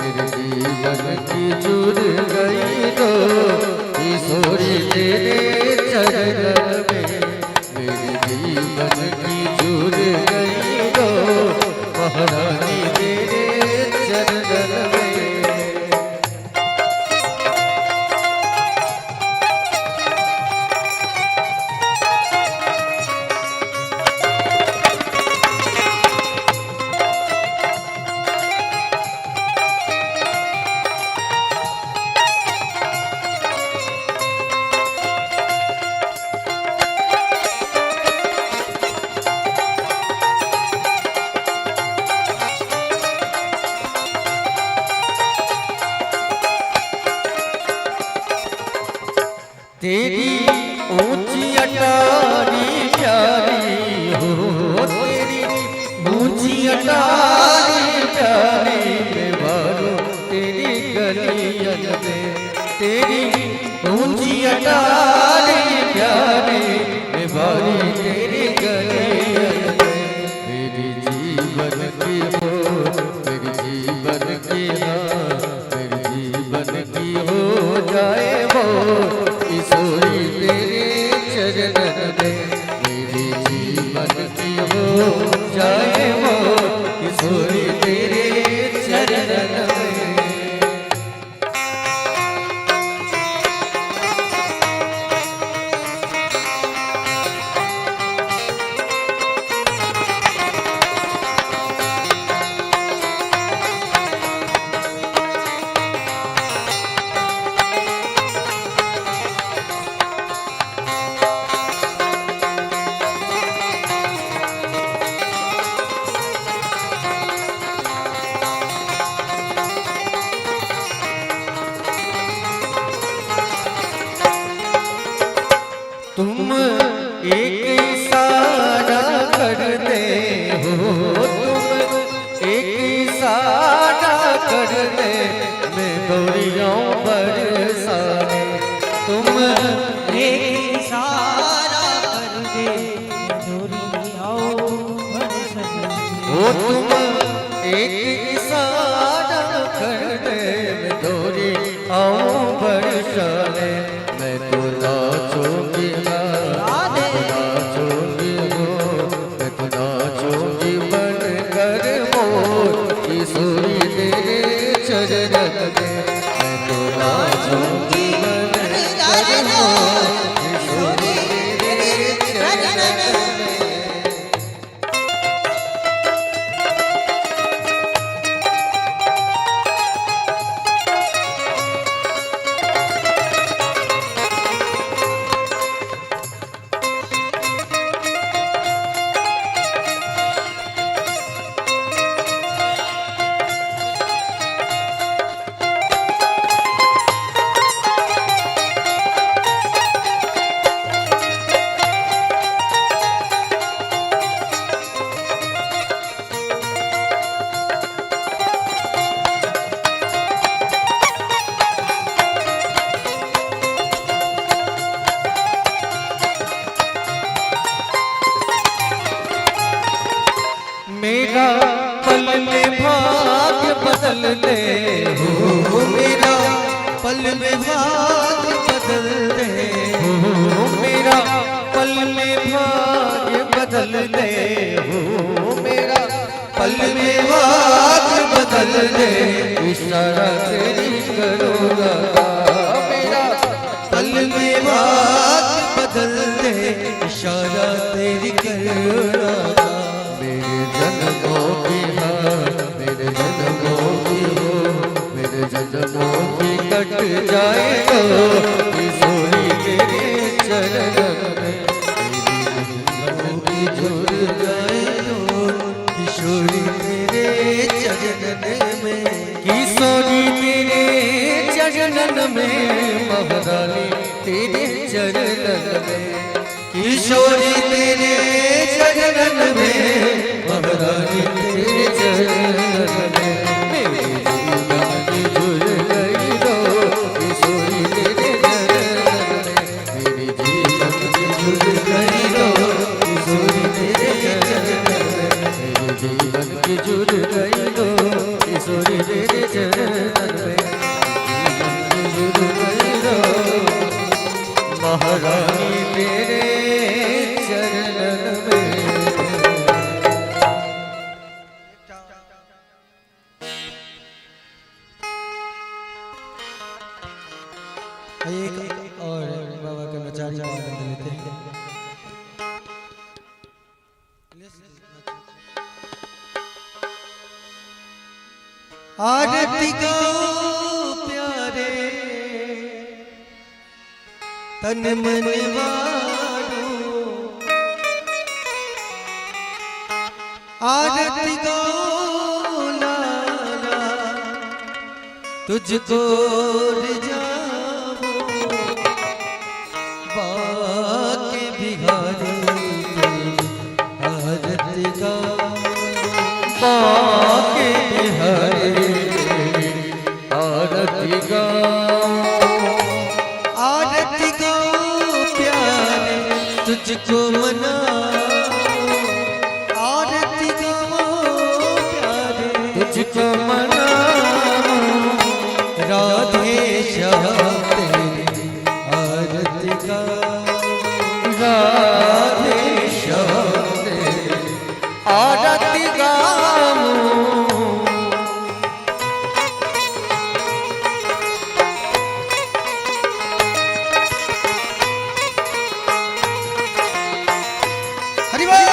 मेरे जीवन की जुड़ गई तो किशोरी तेरे चरणन में, मेरे जीवन की जुड़ गई तो महारानी तेरे चरणन में। तेरी ऊंची अटारी प्यारी हो, तेरी ऊंची अटारी प्यारी, मैं वारो तेरी गलियन में, तेरी ऊंची अटारी प्यारी, मैं वारी तेरी गलियन में। मेरी जीवन की हो, मेरी जीवन की हाँ, मेरी जीवन की हो जाए वो किशोरी तेरे चरणन में, मेरे जीवन की हो जाए वो किशोरी तेरे चरणन में। तुम एक इशारा करते हो, तुम एक इशारा करते, मैं दौड़ियों बरसाने, तुम एक इशारा कर दे, दूरी आओ बरसने। हो तुम एक इशारा कर दे, मैं दौड़ी आऊं बरसाने। मैं तो नाचूंगी ना, मैं तो नाचूंगी हो, मैं तो नाचूंगी बन कर मोर किशोरी तेरे चरणन में, मैं तो नाचूंगी बन कर मोर किशोरी तेरे चरणन में। मेरा पल में भाग्य बदल दे हो, मेरा पल में भाग्य बदल दे, हो मेरा पल में भाग्य बदल दे, हो मेरा पल में भाग्य बदल दे, इशारा तेरी करूँगा, मेरा पल में भाग्य बदल दे, इशारा तेरी करुणा का। मेरे जन्मों की हाँ, मेरे जन्मों की हो, मेरे जन्मों की कट जाए तो किशोरी तेरे चरणन में, मेरे जन्मों की जुड़ जाए डोर किशोरी तेरे चरणन में, किशोरी तेरे चरणन में, महारानी तेरे चरणन में, किशोरी तेरे चरणन में। एक और बाबा का नचारी का आनंद लेते हैं। आरती गाओ प्यारे तन मन वारो, आरती गाओ लाला तुझको रिझाओ, बाके बिहारी आरती गाओ, बाके बिहारी आरती गाओ, आरती गाओ प्यारे तुझको मनाओ, आरती गाओ प्यारे तुझको मनाओ, राधे श्याम तेरी आरती गाओ, राधे श्याम तेरी आरती गाओ। हरि बोल।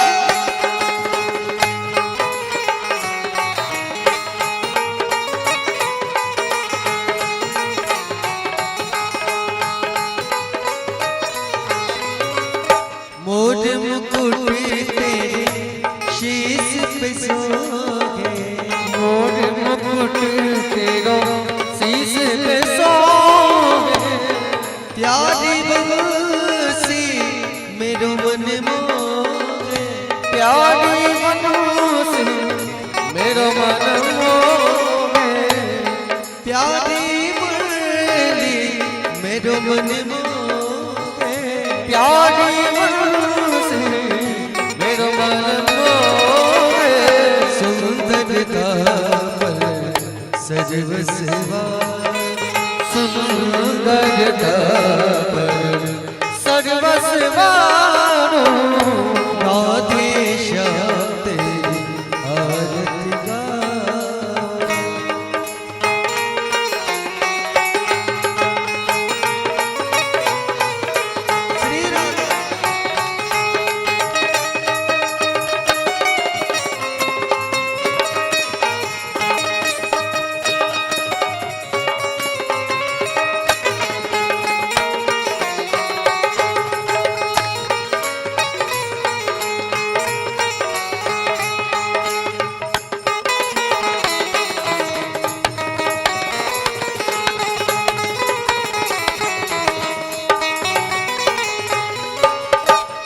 मोर मुकुट तेरे शीश पे सोहे, मोर मुकुट तेरा शीश पे सोहे, प्यारी बंसी मेरो मन मोहे, प्यारी बंसी मेरो मन मोहे, प्यारी मुरली मेरो मन मोहे, प्यारी बंसी मेरो मन मोहे, सुंदरता पर सजवसवा, सुंदरता पर सर्वस्वारो, राधे श्याम तेरी आरती गाओ। श्री राधे।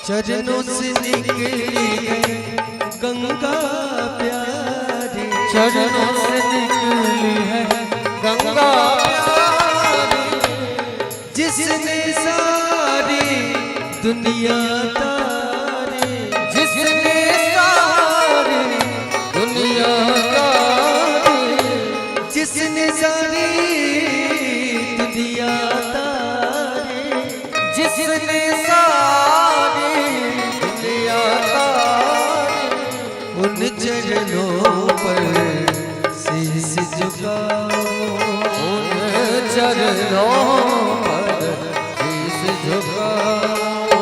चरणों से निकली है गंगा प्यारी, चरणों से निकली है गंगा प्यारी, जिसने सारी दुनिया तारी, जिसने सारी दुनिया तारी, जिसने सारी दुनिया तारी, जिसने सारी दुनिया तारी, उन चरणों पर शीश झुकाओ, उन चरणों पर शीश झुकाओ,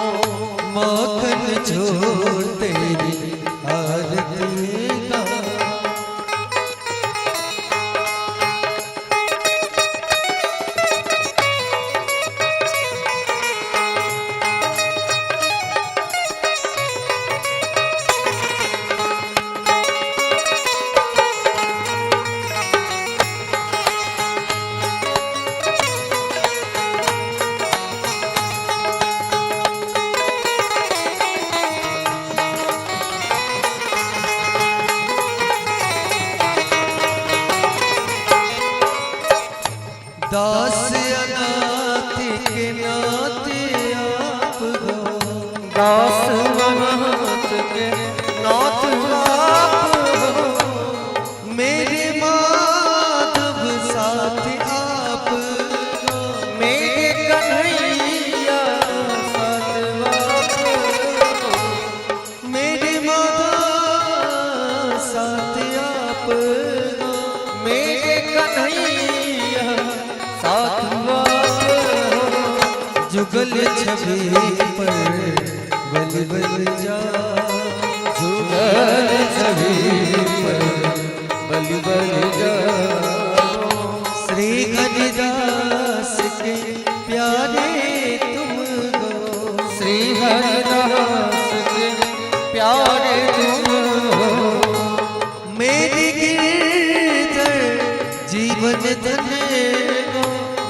माखन छोड़ तेरी आरती गाओ। दास अनाथ के नाथ आप हो, दास अनाथ के नाथ आप हो, मेरे माधव साथ आप हो, मेरे कन्हैया साथ आप हो, मेरे माधव साथ आप हो, मेरे कन्हैया साथ आप हो। जुगल छवि पर बल बल जा, जुगल छवि पर बल बल जाओ। श्री हरिदास के प्यारे तुम हो, श्री हरिदास के प्यारे तुम हो। मेरी गिरधर जीवन धन गो,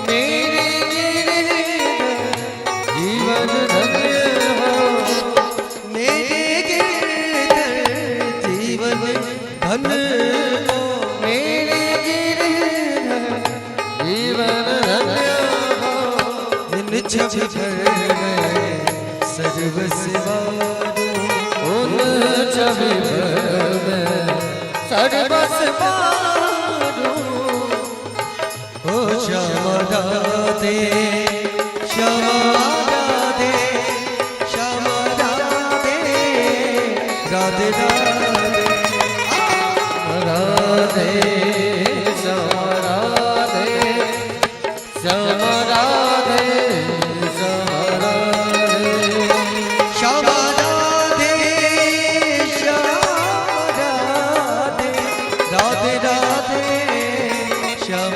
मेरे गिरधर जीवन धन्य हो। मेरे गिरधर जीवन धन गो, मेरे गिरधर जीवन धन्य हो। इन छवि भर में सर्व सिवारो, उन छवि भर में सर्वस मारो। ओ श्याम राधे, श्याम राधे, श्याम राधे, राधे राधे, राधे श्याम राधे, श्याम राधे, श्याम राधे, श्याम राधे, श्याम राधे, राधे राधे, श्याम